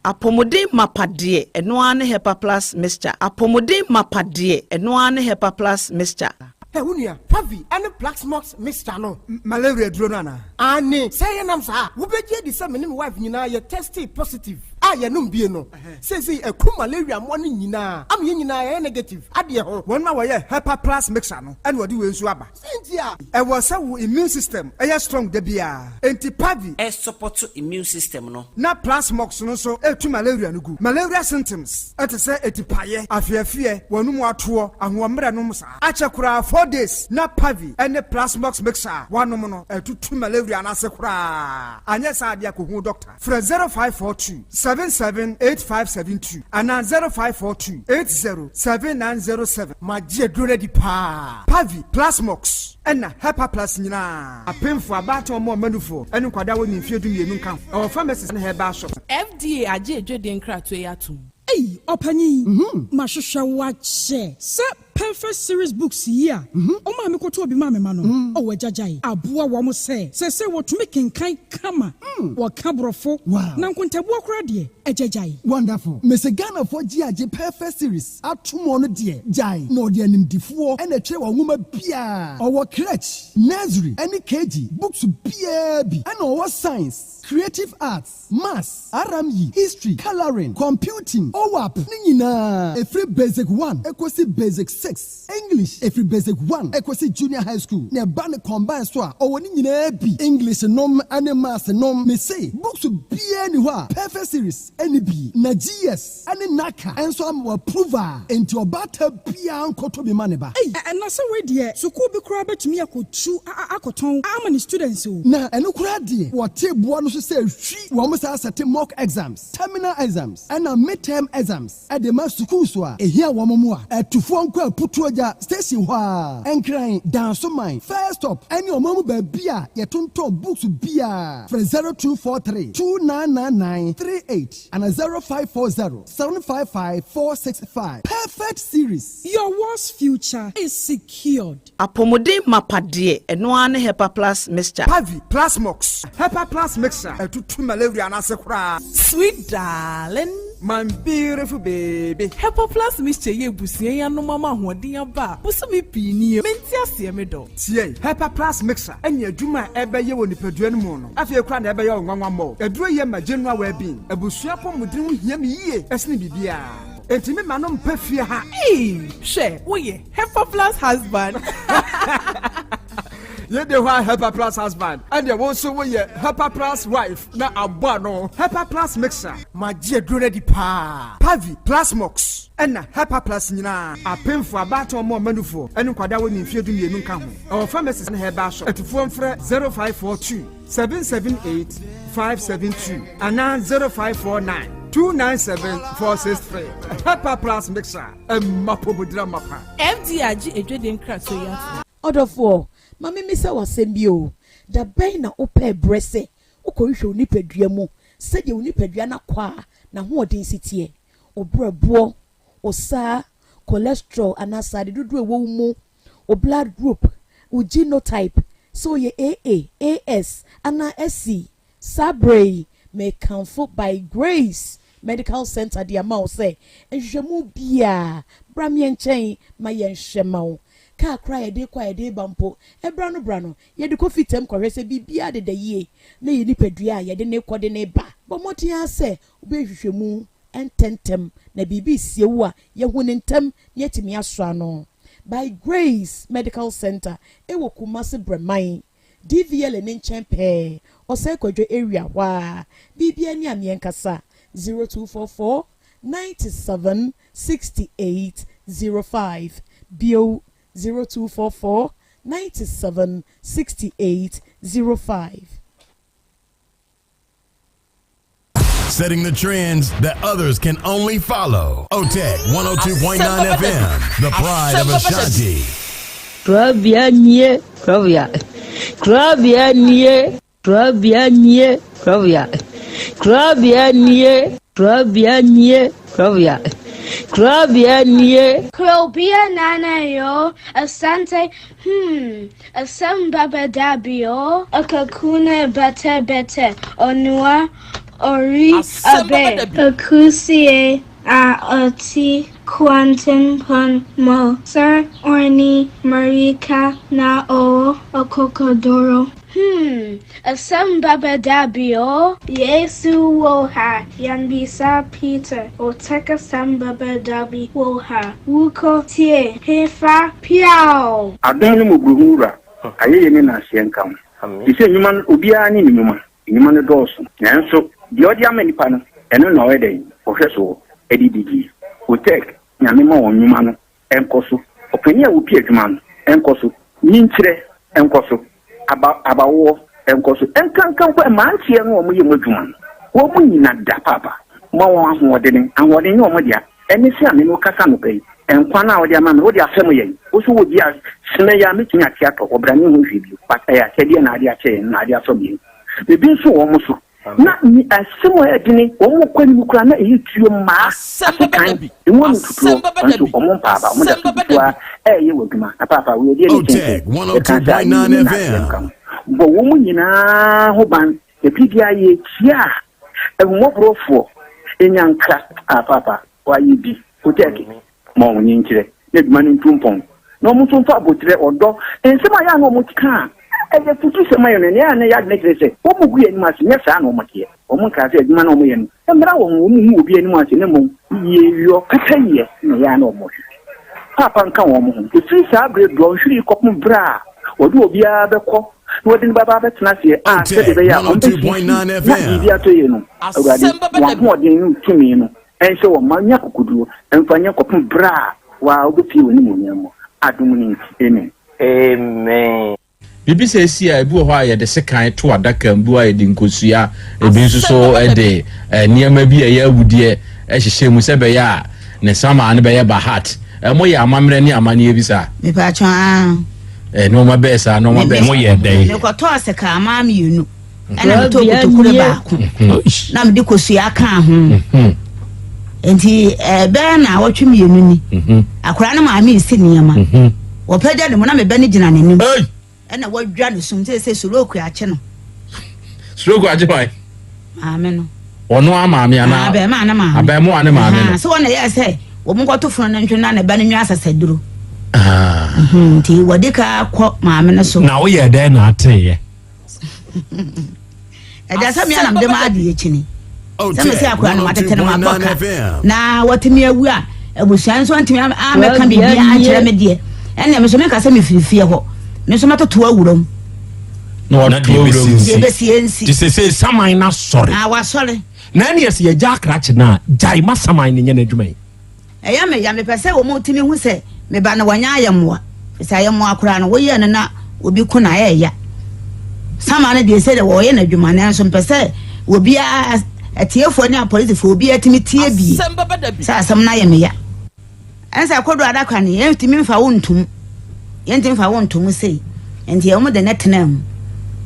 Apɔmuden mapa deɛ, ɛno ara ne Hepa Plus Mixture. Apɔmuden mapa deɛ, ɛno ara ne Hepa Plus Mixture. Hey, wo nua, Pavi ne Plaxmox mixture no, malaria aduro no anaa? Aane, sɛ ɛyɛ nam saa a, wobɛgye adi sɛ me ne me wife nyinaa yɛ testee positive a yɛnom bie no. Seesei aku malaria mmoa no nyinaa ama yɛn nyinaa yɛayɛ negative adeɛ ho. Wɔn a wɔyɛ Hepa Plus mixture no na wɔde wei nso aba. Sɛ nti a. Ɛwɔ sɛ wo immune system yɛ strong da biara. Enti Pavi. Ɛsupɔto immune system no. Na Plasmox no nso tu malaria no gu. Malaria symptoms te sɛ atipaeɛ, afeafeɛ, w'anum atoɔ, ahoɔmmerɛ nom saa. Akyɛ koraa 4 days na Pavi ne Plasmox mixture a woanom no atutu malaria no ase koraa. Anyɛ saa deɛ a kɔhu doctor. Frɛ 0542 77 8572 anaa 0542 80 7907. Magye aduro no adi paa. Pavi, Plasmox, ɛna Hepaplus nyinaa. Apemfo, abaatan, wɔn a wɔma nufoɔ, ne nkwadaa a wɔnni mfeɛ 12 nka ho. Ɛwɔ pharmacies ne herbal shops. FDA agye adwadie nkratoɔ yi atom. Ei ɔpanyin, mahwehwɛ wo akyɛ sɛ. Perfect Series books yi a ɔmaa me kɔtɔɔ bi maa me mma no, oh agyagyae, aboa wɔn sɛ seesei wɔtumi kenkan kama, wɔka Borɔfo, na nkontabuo koraa deɛ, agyagyae. Wonderful. Mese Ghanafoɔ gye agye Perfect Series atom ɔno deɛ gyae na ɔde animdifoɔ na ɛtwerɛ wɔn nwoma biara. Ɔwɔ crèche, nursery ɛne KG books biara bi ɛna ɔwɔ science, creative arts, maths, RME, history, colouring, computing, OAP ne nyinaa ɛfiri basic one ɛkɔsi basic 6, English ɛfiri basic 1 ɛkɔsi junior high school na ɛba ne combine so a ɔwɔ ne nyinaa bi, English nom ne maths nom. Mese books biara ni hɔ a Perfect Series ɛne bi na GS ɛne NaCCA ɛnso ama approve a enti ɔbaata biara nkɔtɔ bi ma ne ba. Ei, ɛna sɛ wei deɛ, sukuu bi koraa bɛtumi akɔtu akɔtɔn ama ne students o. Na ɛno koraa deɛ, wɔte boɔ no so sɛ hwi wɔn saa sɛte mock exams, terminal exams ɛna midterm exams ɛde ma sukuu so a ehia wɔn mu a ɛtufoɔ nkɔ Aputuogya station hɔ a Nkran Dansoman first stop ɛne ɔman mu baabi a yɛtontɔn books biara. Frɛ 0243 299938 ana 0540 755 465. Perfect Series. Your world's future is secured. Apɔmuden mapa deɛ, ɛno ara ne Hepa Plus Mixture. Pavi, Plasmox, Hepa Plus Mixture ɛtutu malaria n'ase koraa. Sweet darling. My beautiful baby. Hepa Plus Mixture yɛ ebusua yi anom ama ahoɔden aba a bosome pii nie. Mente aseɛ, me dɔ. Tie, Hepa Plus Mixture ɛne adwuma a ɛbɛyɛ wɔ nipadua no mu no afei koraa na ɛbɛyɛ wo nwanwa mmɔ. Aduro yɛ ma general well-being. Abusua pɔmuden ho hia me yie ɛsene biribiara. Enti me ma no mpɛ fie ha. Ee, hwɛ, woyɛ Hepa Plus husband. Yɛde hɔ a Hepa Plus husband ɛdeɛ, wo nso woyɛ Hepa Plus wife na abɔ ano Hepa Plus Mixture. Magye aduro no adi paa. Pavi, Plasmox ɛna Hepa Plus nyinaa, apemfo, abaatan, ɔmo ɔmanufoɔ ɛne nkwadaa wɔ ne mfeɛ 12 nka ho. Ɛwɔ pharmacies ne herbal shop. Atufoɔ mfrɛ 0542 778 572 anaa 0549 297 463. Hepa Plus Mixture, ɛmma pomodira mapa. FDA agye edwede nkratoɔ yi ato. Ɔdɔfoɔ, ma memisa w'asɛm bi o. Da bɛn na wopɛ berɛ sɛ wokɔhwehwɛ wo nipadua mu sɛdeɛ wo nipadua no akɔ a n'ahoɔden si teɛ, wo brɛboɔ, wo saa cholesterol anaa sade dodoɔ ɛwɔ wo mu, wo blood group, wo genotype, sɛ woyɛ AA, AS anaa SC? Saa berɛ yi mekamfo By Grace Medical Center de ama wo sɛ nhwehwɛmu biaa bra meɛ nkyɛn ma yɛnhwɛ ma wo. Kaa kora yɛde kɔ a yɛde ba mpo, ɛbra no bra no yɛde kɔ fitam kɔhwɛ sɛ biribiara deda yie na yɛ nipadua a yɛde ne kɔ de ne ba. Bɔ mmɔden ara sɛ wobɛhwehwɛ mu ntɛntɛm na biribi sie wo a yɛhu ne ntɛm na yɛatumi asɔ ano. By Grace Medical Center ɛwɔ Kumase Brɛman DVL ne nkyɛn pɛɛ, Ɔsɛe Kwadwo area hɔ a. Biribiara ni a meɛnkasa 0244 97 68 05 bio, 0244 97 68 05. Setting the trends that others can only follow. OTEC 102.9 FM, the pride of Ashanti. Kurabea nie, kurabea. Kurabea nie, kurabea nie, kurabea. Kurabea nie, kurabea nie, kurabea. Kurabea nie. Krobia nana yo, asante, asem baba dabio, akakuna bete bete, onua, ori, Asɛm bɛba abe, da bi. Akusie, a ɔte kwantempɔn mu, sir Orni Marika na o Okokodoro. Asɛm baba dabio, Yesu wɔ ha, yambisa Peter, oteka asɛm baba dabi wɔ ha, wuko tie, hefa, piao. Adom no mmɔborɔhu wura, ayɛyɛ ne naaseɛ nka ho te sɛ nnwuma no. Obiara ne ne nnwuma, nnwuma no dɔɔso, nanso deɛ ɔde ama nipa no, ɛno na ɔyɛ dɛn ɔhwɛ so ɛde didi. Otec, Nyame ma wɔn nnwuma no ɛnkɔ so. Ɔpanin a wɔpi adwuma no ɛnkɔ so, nyinkyerɛ ɛnkɔ so, aba abawoɔ ɛnkɔ so, ɛnkankan kɔ mmeranteɛ no a wɔyɛ mu adwuma no, wɔn mu nyina da paapa ma wɔn ahoɔdene. Ahoɔden nyɛ wɔn dea, ɛne sɛ ame no kasa no pɛ yi, nkwa no a wɔde ama me, wode afɛm yɛn wo so wɔ bi a sena yi a metumi ate atɔ ɔbra ne ho hwee bio, but ɛyɛ akyɛdeɛ na ade akyɛ yɛn na ade afɛm yɛn. Ebi nso wɔ wɔn so. Na asɛm a ɛyɛ dene, wɔn kɔ anim koraa na ɛyɛ tuo mmaa asekan, emu ano tutuo, nso wɔn mpaaba, wɔn da so gu so ara ɛreyɛ wɔ adwuma. Na paapa, wei ɛdeɛ ne kyɛn sɛ yɛka sɛ ayɛ ne na aseɛ nka ho. Bɔ wɔn nyinaa ho ban, na biribiara yɛkyia a, ahummɔborɔfoɔ, nyanka, a paapa, wɔayɛ bi, hotɛɛke. Ma wɔn nkyerɛ na adwuma no ntu mpɔn, na wɔn nso mfa aboterɛ, ɔdɔ, nsɛm a ɛyɛ a na wɔka a ɛyɛ afutusɛm ayɛ no, nea ɛyɛ a na ɛyɛ adwene kyerɛ sɛ wɔgu yɛn anim ase, nyɛ saa na wɔteɛ. Wɔnkaa sɛ adwuma no a wɔyɛ no mmara wɔ ho, wɔnhu obi anim ase, na mmom yieyɔ, pɛpɛyɛ na ɛyɛ a na wɔhwehwɛ. Paapa nka wɔn ho. Ɛfiri saa berɛ dɔnhwere yi kɔpem berɛ a wɔde obiara bɛkɔ na wɔde no bɛba abɛtena aseɛ a sɛdeɛ ɛbɛyɛ a wɔbɛsiesie na biribi atɔ yie no, Awurade, wɔn ahoɔden ne wo tumi no Ɛnsɛ wɔn mma nya akokoduro mfa nyɛ kɔpem berɛ a wo ara wobɛpue w'animuonyam mu. Adom no nti, amen. Amen. Biribi sɛ esi a, ebi wɔ hɔ a yɛde sekan to adaka mu, ebi wɔ hɔ a yɛde nkosua, ebi nso so de nneɛma bi a ɛyɛ awudeɛ hyehyɛ mu sɛ ɛbɛyɛ a ne samaa no bɛyɛ bahat. Moyɛ amammerɛ ne amanneɛ bi saa? Mepatwɔ aa. Nneɛma bɛyɛ saa, nneɛma bɛyɛ saa. Moyɛ dɛn? Mekɔtɔɔ sekanmaa mmienu. ɛna metɔɔ kotokure baako mhm. na mede kosua kaa ho mhm. nti ɛbɛyɛ na awɔtwe mmienu ni mhm. akwaraa no maame resi nneɛma wɔpɛgya ne mu na mebɛ no gyina n'anim ɛna wadwa ne sum sɛ sɛ soroku akye no soroku akye hwan maame no ɔno a maame anaa abɛɛmaa ne maame abɛɛmoa ne maame no sɛ wɔn na yɛ sɛ wɔn nkɔto funu no ntwe na ne ba no nwa asasaduro nti wɔde ka kɔ maame no so na woyɛ dɛn na ateeɛ ɛgya sɛ mea na mede ma adeɛ kyini sɛ mese akora no matete no mabɔ ka na watumi awu a abusua nso antumi amɛka biribiara ankyerɛ me deɛ ɛnna me nso menka sɛ mefiri fie hɔ me nso mɛtoto awura mu na wɔto awura mu deɛ ɛbɛsie nsi te sɛ sɛ saman no asɔre na wasɔre na ɛne ɛsɛ yɛgya akrakye no a gyae ma saman no nyɛ n'adwuma yi Ɛyɛ me ya, mepɛ sɛ wɔtumi hu sɛ me ba no wanyɛ ayɛmmoa. Efisɛ ayɛmmoa koraa no, woyɛ no na obi ko no a, ɛyɛ ya. Sama no deɛ, sɛdeɛ wɔyɛ no adwuma, nanso mepɛ sɛ obiara, atiefoɔ ne apolisifoɔ, obiara tumi tie bie sɛ asɛm no ayɛ me ya. Ɛne sɛ kodoɔ adaka no, yɛntumi mfa wo ntom. Yɛntumi mfa wo nto mu sei. Nti wɔn de no tenaa mu,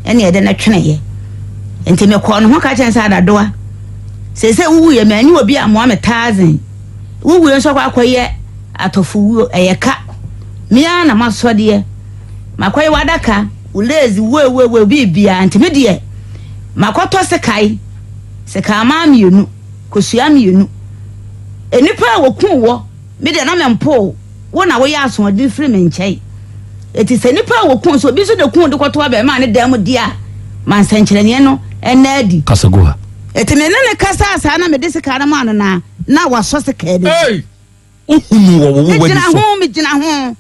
ɛne yɛde no tweneeɛ. Nti mekɔɔ ne ho ka kyerɛ sɛ adadoa, seesei wowuiɛ manyi obi ammoa me taazen. Wowuiɛ nso akɔ akɔyɛ atɔfowuo, ɛyɛ ka. Me ara na masɔdeɛ. Makɔyɛ w'adaka, wo lazy, woewoewoe, biribiara. Nti me deɛ, makɔtɔ sekae, sekanmaa mmienu, kosua mmienu. Nnipa a wɔkuu wɔ, Me deɛ, na mempoo wo, wo na woyɛ asoɔden firi me nkyɛn. Enti sɛ nnipa a wɔkum sɛ obi nso na kum de kɔto abarimaa ne dan mu deɛ a, ma nsɛnkyerɛnneɛ no nna adi. Kasa gu ha. Enti me ne no kasaa saa na mede sika no maa no na na wasɔ sika no mu. Ei! Wohunuu wɔ wo w'ani Megyina so. ho, megyina ho,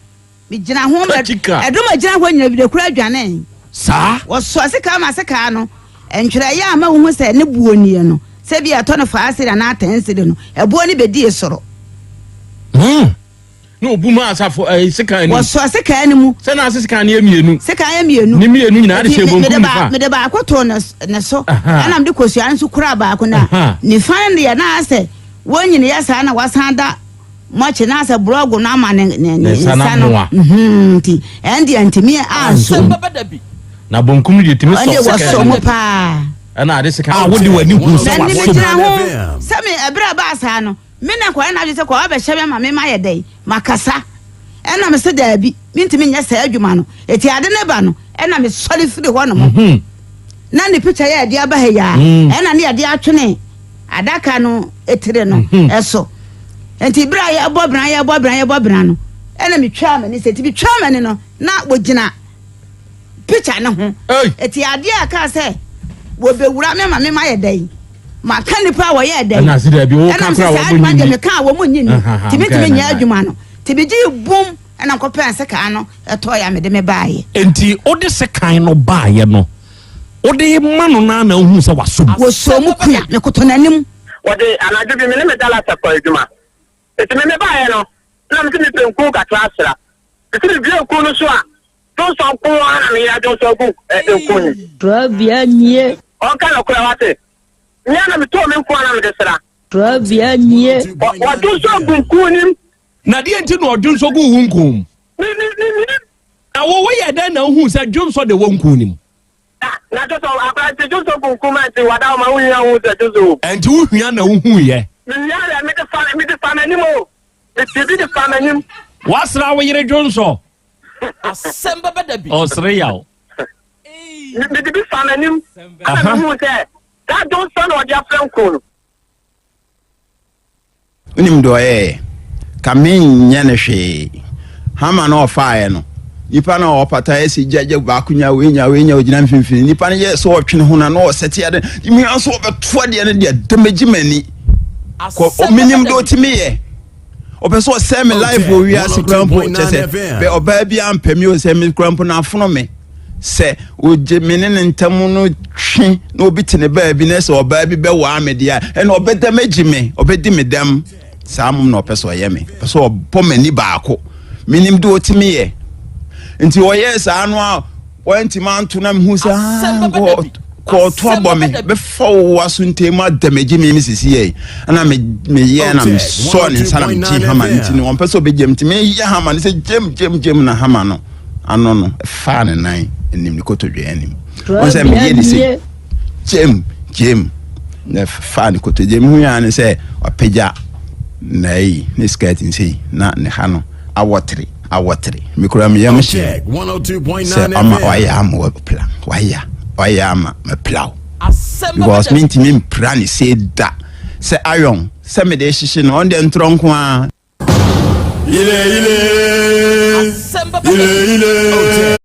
megyina ho. Katika. Ɛdɔm a ɛgyina hɔ nyina bi de kura dwanee. Saa. Wɔsɔɔ sika ma sika no, ntwerɛeɛ a ma wohu sɛ ne boɔ nie no, sɛ bi a ɛtɔ no faa siri anaa tɛn siri no, ɛboɔ no bɛdii soro. Hmm. Na obu maa asafo ɛɛ eh, sekan anim. Wɔsɔɔ sekan no mu. Sɛ na ase sekan no yɛ mmienu. Sekan yɛ mmienu. Ne mmienu nyinaa de hyɛ bonkum nifa. Mede baako too ne so. Ɛna mede kosua nso kura baako na nifa no deɛ na asɛ wɔn nyina yɛ saa na wasan da Moakye na sɛ borɔgo no ama ne ne ne nsa no mhm, nti ɛn deɛ ntumi anso mu. Na bonkum no deɛ tumi sɔ Ɛn deɛ sekan wɔsɔ mu paa. Ɛna ade sekan. A wode w'ani hu sɛ Na ne wasɔ mu. megyina ho sɛ me ɛberɛ a ɛbaa saa no me na nkɔyɛ n'adwene sɛ kɔ abɛhyɛ me ama me mayɛ dɛn makasa ɛna me se daabi mentumi nyɛ saa adwuma no eti ade ne ba no ɛna mesɔre firi hɔ nom na ne pikya yɛ ɛde aba ha yi a ɛna ne yɛde atwene adaka no etire no so. Nti bere a yɛbɔ bena yɛbɔ bena yɛbɔ bena no, ɛna metwaa m'ani sɛ nti metwaa m'ani no na wɔgyina pikya no ho. Eti adeɛ a ɛkaa sɛ wɔbɛwura me ma me ma yɛ dɛn maka nipa a wɔyɛ dɛn ɛna ase dɛbi wo ka kora wɔn mu nyi ni meka wɔn mu nyi ni tìmi tìmi nyɛ adwuma no tìmi gye bum ɛna nkɔpɛ nsekan no ɛtɔ ya mede me baayɛ. Nti wode sekan no baayɛ no Wode ma no no ara na wohuu sɛ wasɔ mu. Wɔsɔɔ mu kua, mekoto n'anim. Wɔde anadwo bi me ne me dalasa kɔɔ adwuma. Enti me mebaeɛ no, na mese mepɛ nku kakra asra. Mese mebue nku no so a, dwonsɔ nko ara na meyɛ adwonsɔ agu nku no mu. Trɔbea nie. Ɔnka nokorɛ wate. Me ara na metɔɔ me nku a na mede sra. Trɔbea nie. Wadwonsɔ agu nku no mu. Na deɛ nti na ɔdwonsɔ guu wo nku mu? Me, me, me, menim. Na wo, woyɛɛ dɛn na wohuu sɛ dwonsɔ na ɛwɔ nku no mu? Na dwonsɔ akora nti dwonsɔ kunkum a nti wada ɔma wohia hu sɛ dwonsɔ wom. Ɛnti wohia na wohuiɛ? Mehia yɛ mede fa mede fa m'anim o. Mete bi de fa m'anim. Woasra wo yere dwonsɔ? Asɛm bɛba da bi. Ɔsere yaw. Mede bi fa m'anim. Ɛna mehu sɛ saa dwonsɔ na ɔde afrɛ nku no. Wonim deɛ ɔyɛeɛ? Ka menyɛ no hwee. Hama no ɔfaeɛ no, nipa no a ɔpata yɛ sɛ gya gya baako nya wei nya wei nya ogyina mfimfini. Nipa no yɛ sɛ ɔtwe ne ho na na ɔsɛte ade. Mmea nso ɔbɛto adeɛ no deɛ damagye m'ani. Kɔ menim deɛ ɔtumi yɛ. Ɔpɛ sɛ ɔsɛe me life wɔ wiase kura mpo kyɛ sɛ bɛ ɔbaa bi ampɛ me o sɛ me kura mpo na afono me. Sɛ ogye me ne ne ntam no twe na obi te ne baabi na sɛ ɔbaa bi bɛwaa me deɛ a, ɛna ɔbɛdam agyi me, ɔbɛdi me dɛm. Saa mmom na ɔpɛ sɛ ɔyɛ me. Ɔpɛ sɛ ɔbɔ m'ani baako. Menim deɛ ɔtumi yɛ. Nti ɔyɛɛ saa no a wantumi anto na mehu sɛ ah, kɔɔto abɔ me bɛfa wo aso ntɛm mu adamagye me me sisi yɛ ɛna meyɛ na mesɔɔ ne nsa na megye hama no nti no ɔmpɛ sɛ ɔbɛgyam nti meyɛ hama no sɛ gyam gyam gyam na hama no ano no faa ne nan anim ne kotodwe anim wɔn sɛ meyɛ ne sɛ gyem gyem na faa ne kotodwe mu hu ne sɛ wapagya na ayi ne skirt nsei na ne ha no awɔtere awɔtere mekura me yam hyɛ sɛ ɔma wayɛ ama wapla wayɛ wayɛ ama mapla wo because mentumi mpira ne sei da sɛ iron sɛ mede hyehye no ɔno deɛ ntorɔ nko ara Ile ile ile ile.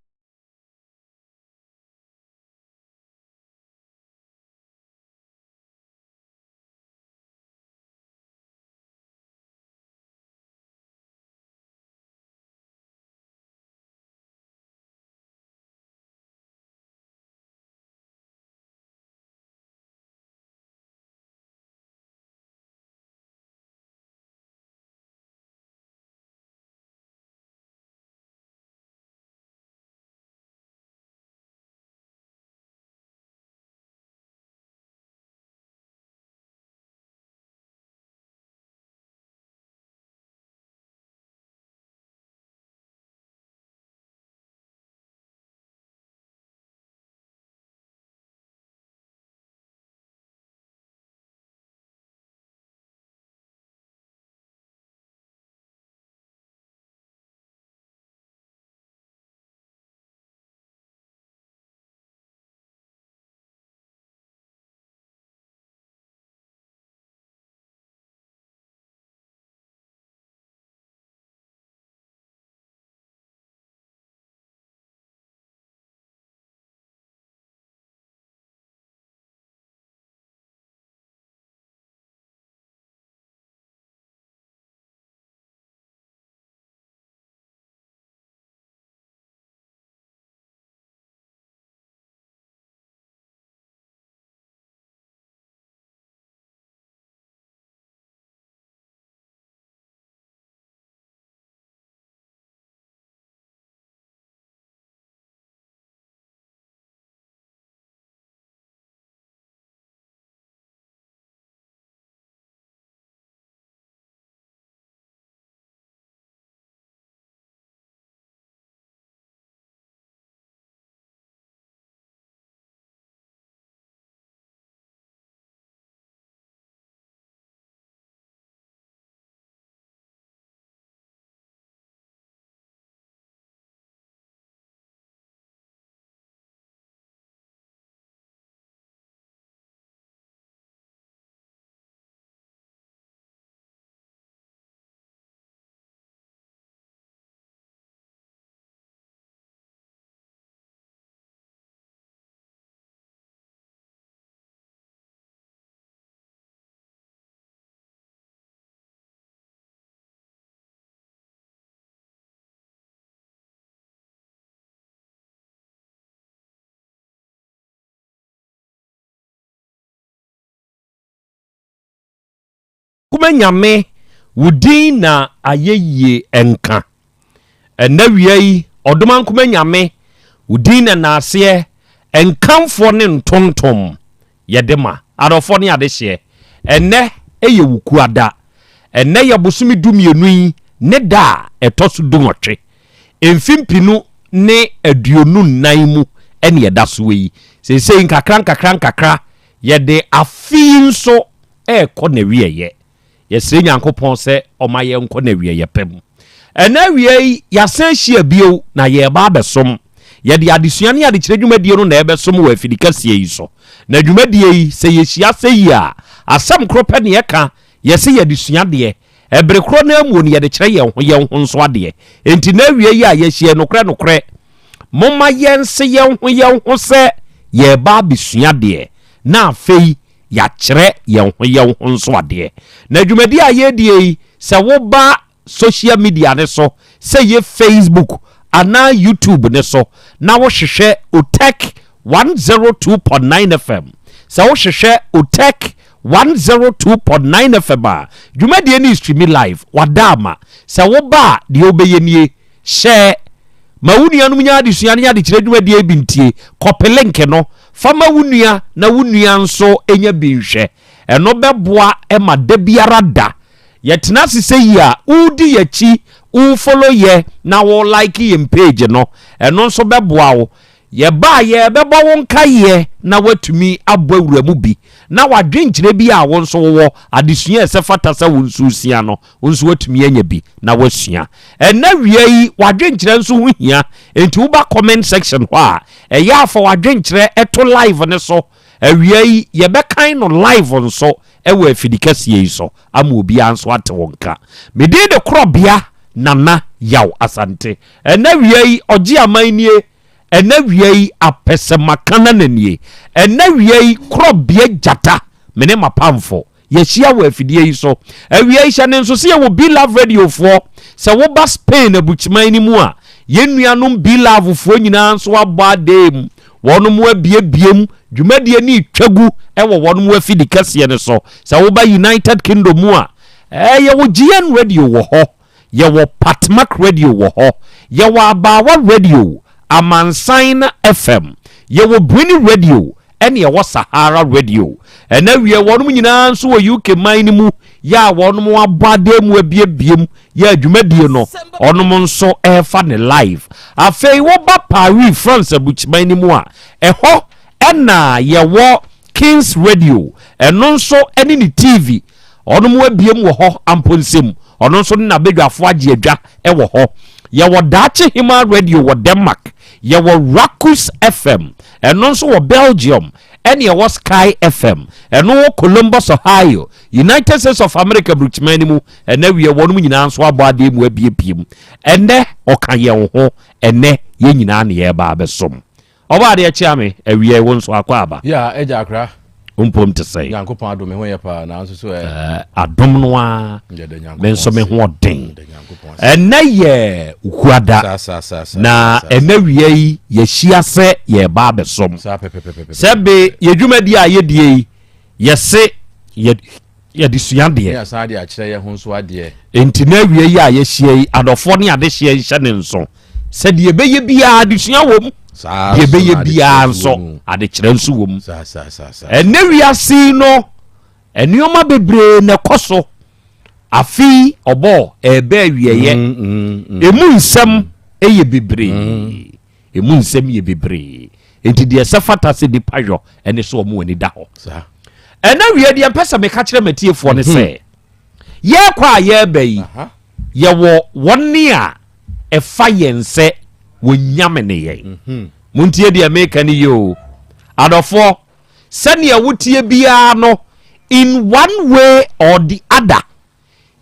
Kuma Nyame, wo din na ayɛyie nka. Ɛnnɛ wia yi, Ɔdomankoma Nyame, wo din na naaseɛ, nkamfoɔ ne ntontom yɛde ma. Adɔfoɔ ne adehyeɛ, ɛnnɛ yɛ Wukuada. Ɛnnɛ yɛ bosome dumienu yi ne da a ɛtɔ so dunwɔtwe, mfe mpenu ne aduonu nnan mu. ɛne ɛda soɔ yi. Seesei nkakra nkakra nkakra yɛde afe yi nso ɛrekɔ n'awieɛ. Yɛsrɛ Nyankopɔn sɛ ɔma yɛnkɔ n'awieɛ pa mu. Ɛnnɛ awia yi, yɛasan ahyia bio na yɛreba abɛsom. Yɛde adesua ne adekyerɛ dwumadie no na ɛrebɛsom wɔ afidi kɛseɛ yi so. Na dwumadie yi, sɛ yɛhyia sɛ yi a, asɛm koro pɛ na yɛka, yɛse yɛde sua adeɛ. Ɛbere korɔ no ara mu no yɛde kyerɛ yɛn ho yɛn ho nso adeɛ. Enti nnɛ awia yi a yɛahyia yi, nokorɛ nokorɛ, momma yɛnse yɛn ho yɛn ho sɛ yɛreba abɛsua adeɛ, na afei yɛakyerɛ yɛn ho yɛn ho nso adeɛ. Na dwumadie a yɛredie yi, sɛ woba social media no so, sɛ ɛyɛ Facebook anaa YouTube no so, na wohwehwɛ Otec 102.9 FM, sɛ wohwehwɛ Otec 102.9 FM a, dwumadie no streami live, wada ama. Sɛ woba a, deɛ wobɛyɛ nie, Hyɛ ma wo nuanom nya adesua ne adekyerɛ dwumadie bi ntie. Kɔpe link no fa ma wo nua na wo nua nso nya bi nhwɛ. Ɛno bɛboa ma da biara da yɛtena ase sɛ yi a, woredi yɛakyi, wo follow yɛ na wo like yɛn page no. Ɛno nso bɛboa wo. Yɛba a, yɛbɛbɔ wo nkaeɛ na woatumi abɔ awura mu bi, na w'adwenkyerɛ bi a wo nso wowɔ, adesua a ɛsɛ fata sɛ wo nso wosua no, wo nso woatumi anya bi na woasua. Ɛnnɛ awia yi, w'adwenkyerɛ nso ho hia, enti woba comment section hɔ a, ɛyɛ a fa w'adwenkyerɛ to live no so. Awia yi, yɛbɛkan no live nso wɔ afidikɛseɛ yi so ama obiara nso ate wo nka. Me din de Korɔbea Nana Yaw Asante. Ɛnnɛ awia yi, ɔgye aman nie. Ɛnnɛ awia yi, apɛsɛmakanana nie. Ɛnnɛ awia yi, korɔbea gyata, me ne m'apamfo, yɛahyia wɔ afidie yi so. Awia yi, hyɛ ne nso sɛ yɛwɔ B-Love Radio foɔ. Sɛ woba Spain abukyiman no mu a, yɛn nuanom B-Love foɔ nyinaa nso abɔ adee mu. Wɔnom abiebie mu, dwumadie no retwa gu wɔ wɔnom afidi kɛseɛ no so. Sɛ woba United Kingdom mu a, ɛɛ yɛwɔ GN Radio wɔ hɔ. Yɛwɔ Patmak Radio wɔ hɔ, yɛwɔ Abaawa Radio, Amansan FM, yɛwɔ Brini Radio, ɛne yɛwɔ Sahara Radio. Ɛna wie wɔnom nyinaa nso wɔ UK man no mu yɛ a wɔnom abɔ adeɛ mu abiebie mu yɛ adwumadie no, wɔnom nso ɛrefa ne live. Afei woba Paris, France abukyiman no mu a, ɛhɔ ɛna yɛwɔ Kings Radio, ɛno nso ɛne ne TV Ɔnom abiem wɔ hɔ amponsem. Ɔno nso ne n'abadwafo agye adwa wɔ hɔ. Yɛwɔ Daakye Hemaa Radio wɔ Denmark. Yɛwɔ Rakus FM, ɛno nso wɔ Belgium, ɛne yɛwɔ Sky FM, ɛno wɔ Columbus, Ohio, United States of America brukyiman no mu. Ɛnɛ wiɛ wɔnom nyinaa nso abɔ adeɛ mu abiebiem. Ɛnɛ ɔka yɛn ho. Ɛnɛ yɛn nyinaa ne yɛreba abɛsom. Ɔbɔ adeɛ kyea me awia yi wo nso akɔ aba. Yeah agya akra. Wo mpom te sɛn? Nyankopɔn adom me ho yɛ paa na nso so ɛ. Eh, adom no ara me nso me ho ɔden. Ɛnɛ yɛ Ukuada na ɛnɛ wia yi yɛahyia sɛ yɛreba abɛsom. Sɛ be yɛ dwumadi a yɛdie yi yɛse yɛ yɛde sua adeɛ. Ne asan de akyerɛ yɛn ho nso adeɛ. Enti na awia yi a yɛahyia yi, adɔfoɔ ne adehyeɛ nhyɛ ne nso sɛ deɛ ɛbɛyɛ biara adesua wɔ mu, deɛ ɛbɛyɛ biara nso adekyerɛ nso wɔ mu. Ɛnɛ wiase yi no, nneɛma bebree na ɛkɔ so. Afe ɔbɔ ɛɛbɛ awieɛ, mm, mm, mm, emu nsɛm yɛ bebree. Emu nsɛm yɛ bebree. Enti deɛ ɛsɛ fata sɛ nnipa yɔ ne sɛ wɔn ani da hɔ. Ɛna wie deɛ mpɛ sɛ meka kyerɛ m'atiefoɔ ne sɛ mhm. yɛrekɔ a yɛreba yi yɛwɔ wɔn a ɛfa yɛn sɛ wɔnyame ne yɛn. Mhm. Montie deɛ meka no yie o. Adɔfoɔ, sɛnea wotie biara no, in one way or the other,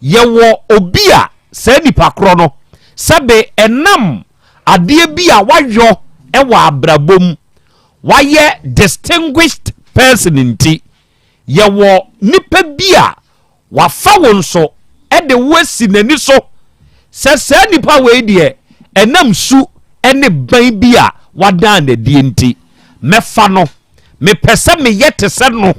Yɛwɔ obi a saa nipa korɔ no, sɛbe ɛnam adeɛ bi a wayɔ wɔ abrabɔ mu, wayɛ distinguished person nti, yɛwɔ nipa bi a wafa wo nso de wo asi n'ani so sɛ saa nipa wei deɛ ɛnam su ne ban bi a wadan n'adie nti, mɛfa no, mepɛ sɛ meyɛ te sɛ no.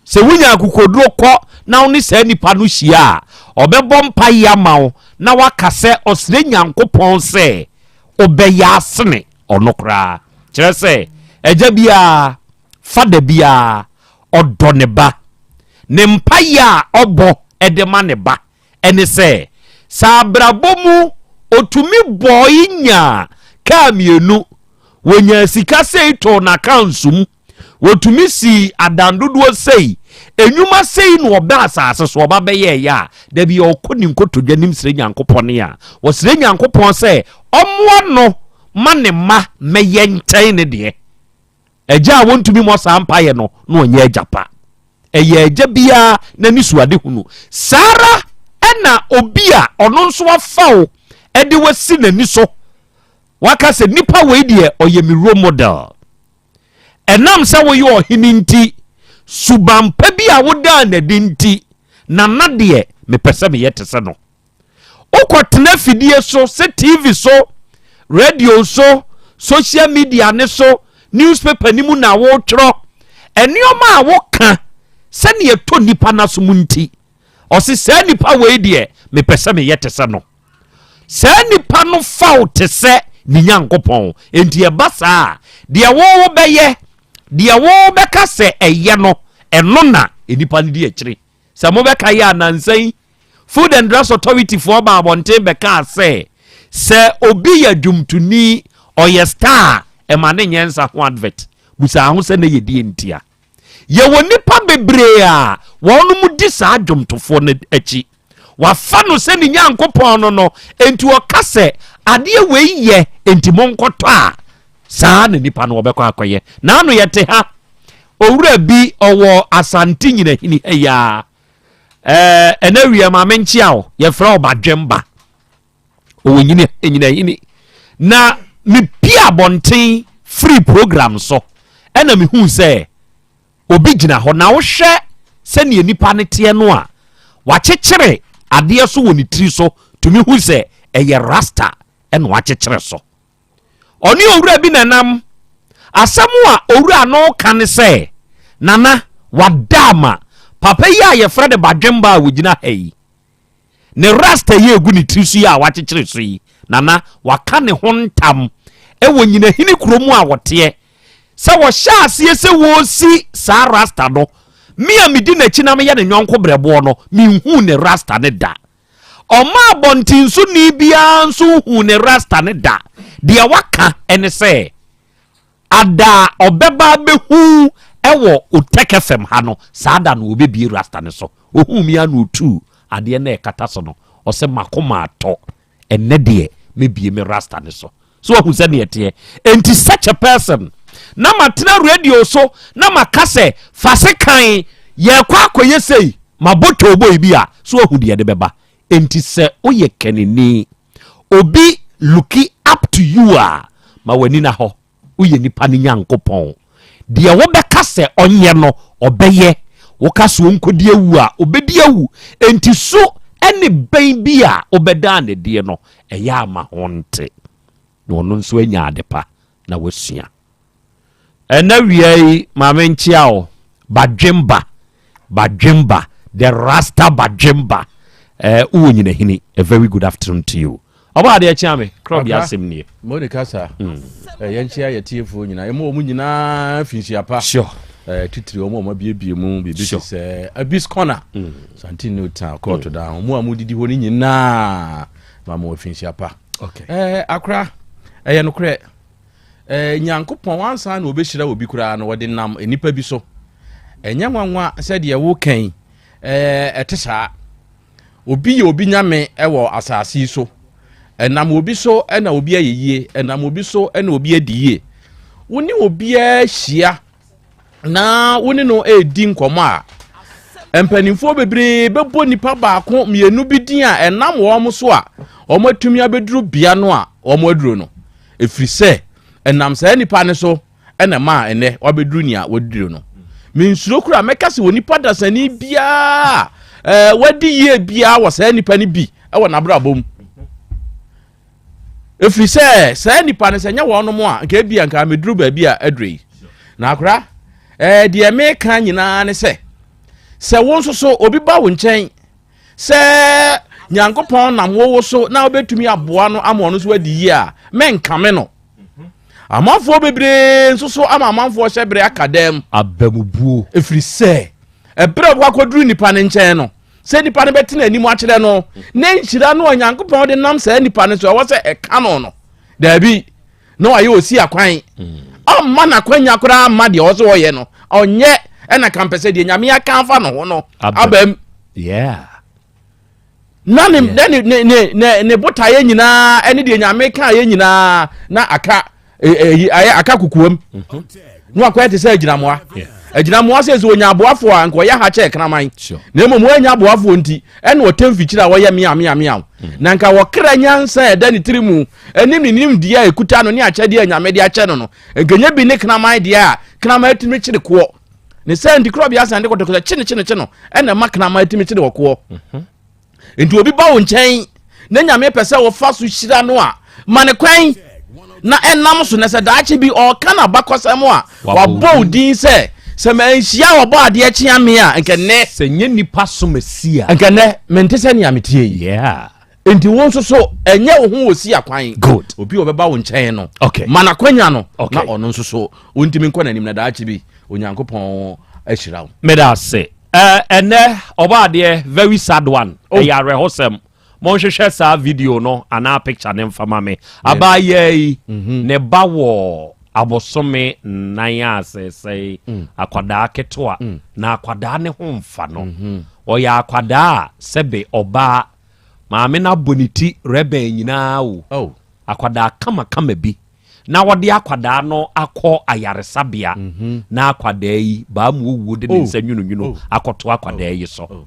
Sɛ wunya akokoduro kɔ na wo ne saa nipa no hyia a, ɔbɛbɔ mpaeɛ ama wo na waka sɛ ɔsrɛ Nyankopɔn sɛ wobɛyɛ asene ɔno koraa. Kyerɛ sɛ, agya biara, fada biara, ɔdɔ ne ba. Ne mpaeɛ a ɔbɔ de ma ne ba ne sɛ, sɛ abrabɔ mu ɔtumi bɔe nyaa kaa mmienu. Wɔnyaa sika sei too n'accounts mu. Wɔtumi sii adan dodoɔ sei. Nnwuma sei na ɔbaa asase so ɔba bɛyɛeɛ a, da bi ɔkɔ ne nkotodwe anim srɛ Nyankopɔn a, ɔsrɛ Nyankopɔn sɛ ɔmmoa no ma ne mma mmɛyɛ nkyɛn ne deɛ. Agya a wɔntumi mmɔ saa mpaeɛ no, na ɔnyɛ agya pa. Ɛyɛ agya biara n'anisuadehunu. Saa ara na obi a ɔno nso afa wo de wasi n'ani so, waka sɛ nipa wei deɛ ɔyɛ me role model. Ɛnam sɛ woyɛ ɔhene nti, suban pa bi a wodaa n'adi nti, Nana deɛ mepɛ sɛ meyɛ te sɛ no. Wokɔtena afidie so sɛ TV so, radio so, social media ne so, newspaper ne mu na wotwerɛ nneɛma a woka sɛnea ɛtɔ nnipa no asom nti, ɔse saa nipa wei deɛ mepɛ sɛ meyɛ te sɛ no. Saa nipa no fa wo te sɛ ne Nyankopɔn. Enti ɛba saa a, deɛ wo wobɛyɛ, deɛ wo wobɛka sɛ ɛyɛ no, ɛno na nnipa no di akyire. Sɛ mobɛkae a, nnansa yi, Food and Drugs Authority foɔ baa abɔnten bɛkaa sɛ, sɛ obi yɛ dwomtoni, ɔyɛ star a, ɛma no nyɛ nsa ho advert. Busaa ho sɛ na ɛyɛ deɛ ntia. Yɛwɔ nnipa bebree a wɔnom di saa dwomtofoɔ no akyi. Wafa no sɛ ne Nyankopɔn no no, enti ɔka sɛ adeɛ wei yɛ, enti monkɔtɔ a, saa na nipa no wɔbɛkɔ akɔyɛ. Naano yɛte ha, owura bi ɔwɔ Asante Nyinahini ha yi ara. Ɛɛ, ɛnɛ wia ma menkyea wo, yɛfrɛ wo Badwemba. Ɔwɔ nyini Nyinahini. Na mepie abɔnten firi program so, ɛna mehuu sɛ obi gyina hɔ na wohwɛ sɛdeɛ nipa no teɛ no a, wakyekyere adeɛ so wɔ ne tiri so, tumi hu sɛ ɛyɛ rasta ɛna wakyekyere so. Ɔne owura bi na ɛnam. Asɛm a owura no ka ne sɛ, Nana, wada ama papa yi a yɛfrɛ no Badwemba a ɔgyina ha yi. Ne rasta yi a ɛgu ne tiri so yi a wakyekyere so yi, Nana, waka ne ho ntam wɔ Nyinahini kuro mu a wɔteɛ sɛ wɔhyɛ aseɛ sɛ wɔresi saa rasta no, me a medi n'akyi na meyɛ ne yɔnko brɛboɔ no, menhuu ne rasta no da. Ɔmma abɔntensoni biara nso nhuu ne rasta no da. Deɛ waka ne sɛ, ada a ɔbɛba abɛhu wɔ Otec FM ha no, saa da no ɔbɛbie rasta no so. Ɔhuu me ara na ɔtuu adeɛ no a ɛkata so no. Ɔsɛ m'akoma atɔ, ɛnnɛ deɛ mɛbie me rasta no so. So wahu sɛdeɛ ɛteɛ? Enti such a person, na matena radio so na maka sɛ fa sekan yɛrekɔ akɔyɛ sei, mabɔ towboi bi a, so wahu deɛ ɛde bɛba? Enti sɛ woyɛ kanini, obi looki up to you a, ma w'ani na hɔ. Woyɛ nipa no Nyankopɔn. Deɛ wobɛka sɛ ɔnyɛ no, ɔbɛyɛ. Woka sɛ ɔnkɔdi awu a, ɔbɛdi awu. Enti so ne bɛn bi a wobɛdaa no adie no, ɛyɛ a ma ho nte, na ɔno nso anya adepa na wasua. Ɛnɛ wia yi, ma menkyea wo, Badwemba, Badwemba, the Rasta Badwemba. Eh, wowɔ nyinahini, a very good afternoon to you. Ɔbɔ adeɛ kyea me, krɔ bi asɛm nie. Mode kasa, mm. eh, yɛnkyea yɛtiefoɔ nyinaa, ɛmu wɔn nyinaa finhyia pa. Sure. Eh, titiri wɔn a wɔn abiebie mu biribi te sɛ Abis Corner, mm. Santi New Town, kɔɔto mm. dan, wɔn a wɔdidi hɔ no nyinaa ma mo afinhyia pa. Okay. Eh, akora, ɛyɛ nokorɛ. Eh, Nyankopɔn ansa na ɔbɛhyira obi koraa no wɔde nam nnipa bi so. Ɛnyɛ nwanwa sɛ deɛ wokan eh, ɛte saa. Obi yɛ obi nyame wɔ asase yi so. Ɛnam obi so na obi ayɛ yie, ɛnam obi so na obi adi yie. Wo ne obiara hyia na wo ne no redi nkɔmmɔ a, mpanimfoɔ bebree bɛbɔ nipa baako mmienu bi din a ɛnam wɔn so a wɔatumi abɛduru bea no a wɔn aduro no. Ɛfiri sɛ ɛnam saa nipa no so na ɛmaa ɛnnɛ wabɛduru nea waduru no. Mensuro koraa mɛka sɛ onipa dasani biara a wadi yie biara wɔ saa nipa no bi wɔ n'abrabɔ mu. Ɛfiri sɛ saa nipa no sɛ nyɛ wɔnom a nka ebia nka meduru baabi a aduru yi. Na akora ɛɛ deɛ meka nyinaa ne sɛ sɛ wo nso so obi ba wo nkyɛn sɛ Nyankopɔn nam wowo so na wobɛtumi aboa no ama ɔno nso adi yie a mɛnkame no. Amanfoɔ bebree nso so ama amanfoɔ hyɛberɛ aka dɛm. Abamubuo. Ɛfiri sɛ, ɛberɛ a wɔbɛkɔ akɔduru nipa no nkyɛn no, sɛ nipa no bɛte n'anim akyerɛ no, ne nhyira no a Nyankopɔn de nam saa nipa no so ɛwɔ sɛ ɛka no no, daabi. na wayɛ osi akwan. Ɔmma n'akwanya koraa mma deɛ ɔsɛ ɔyɛ no ɔnyɛ ɛna kampɛ sɛ deɛ Nyame aka afa ne ho no abam. Yeah. Na ne ne ne ne ne ne botaeɛ nyinaa ɛne deɛ Nyame ka yɛ nyinaa na aka ɛyi ayɛ aka kukuam. Na wakɔyɛ te sɛ agyinamoa. Agyinamoa sɛ sɛ onya aboafoɔ a nka ɔyɛ ha kyɛ kraman. Na mmom wɔanya aboafoɔ nti ɛna ɔtɛ mfikyiri a wɔyɛ mea mea mea. Na nka wɔkra nyansa a ɛda ne tiri mu ɛne ne nimdeɛ a ɛkuta no ne akyɛdeɛ a Nyame de akyɛ no no, nka ɛnyɛ bi ne kraman deɛ a kraman tumi kyere koɔ. Ne sɛ nti korɔ bia sɛn de kɔtɔkɔtɔ kye no kye no kye no ɛna ɛma kraman tumi kyere ɔkoɔ. Nti obi ba wo nkyɛn na Nyame pɛ sɛ wɔfa so hyira no a, ma ne kwan na ɛnam so na sɛ daakye bi ɔreka n'abakɔsɛm a, wabɔ wo din sɛ sɛ manhyia ɔbɔ adeɛ kyea me a, nka nnɛ sɛ nyɛ nipa som asi a, nka nnɛ mente sɛ nea meteɛ yi. Yeah. Nti wo nso so ɛnyɛ wo ho wɔ si akwan. Good. Obi a ɔbɛba wo nkyɛn no, okay. ma n'akwanya no, okay. na ɔno nso so ɔntumi nkɔ n'anim na daakye bi Onyankopɔn ahyira wo. Meda ase. Ɛnɛ ɔbɔ adeɛ very sad one. Oh. Ɛyɛ awerɛhosɛm. Monhwehwɛ saa video no anaa picture ne mfa ma me. Abaayaa yi mhm. ne ba wɔ abosome nnan a sɛsɛe mm. akwadaa ketewa mm. na akwadaa ne ho mfa no. Mhm. Ɔyɛ akwadaa a sɛbe ɔbaa maame no abɔ ne ti rɛbɛn nyinaa o. Oh. Akwadaa kamakama bi. na wɔde akwadaa no akɔ ayaresabea mhm. na akwadaa yi baa mu owuo de ne oh. nsa nwununwunu oh. akɔto akwadaa yi so oh.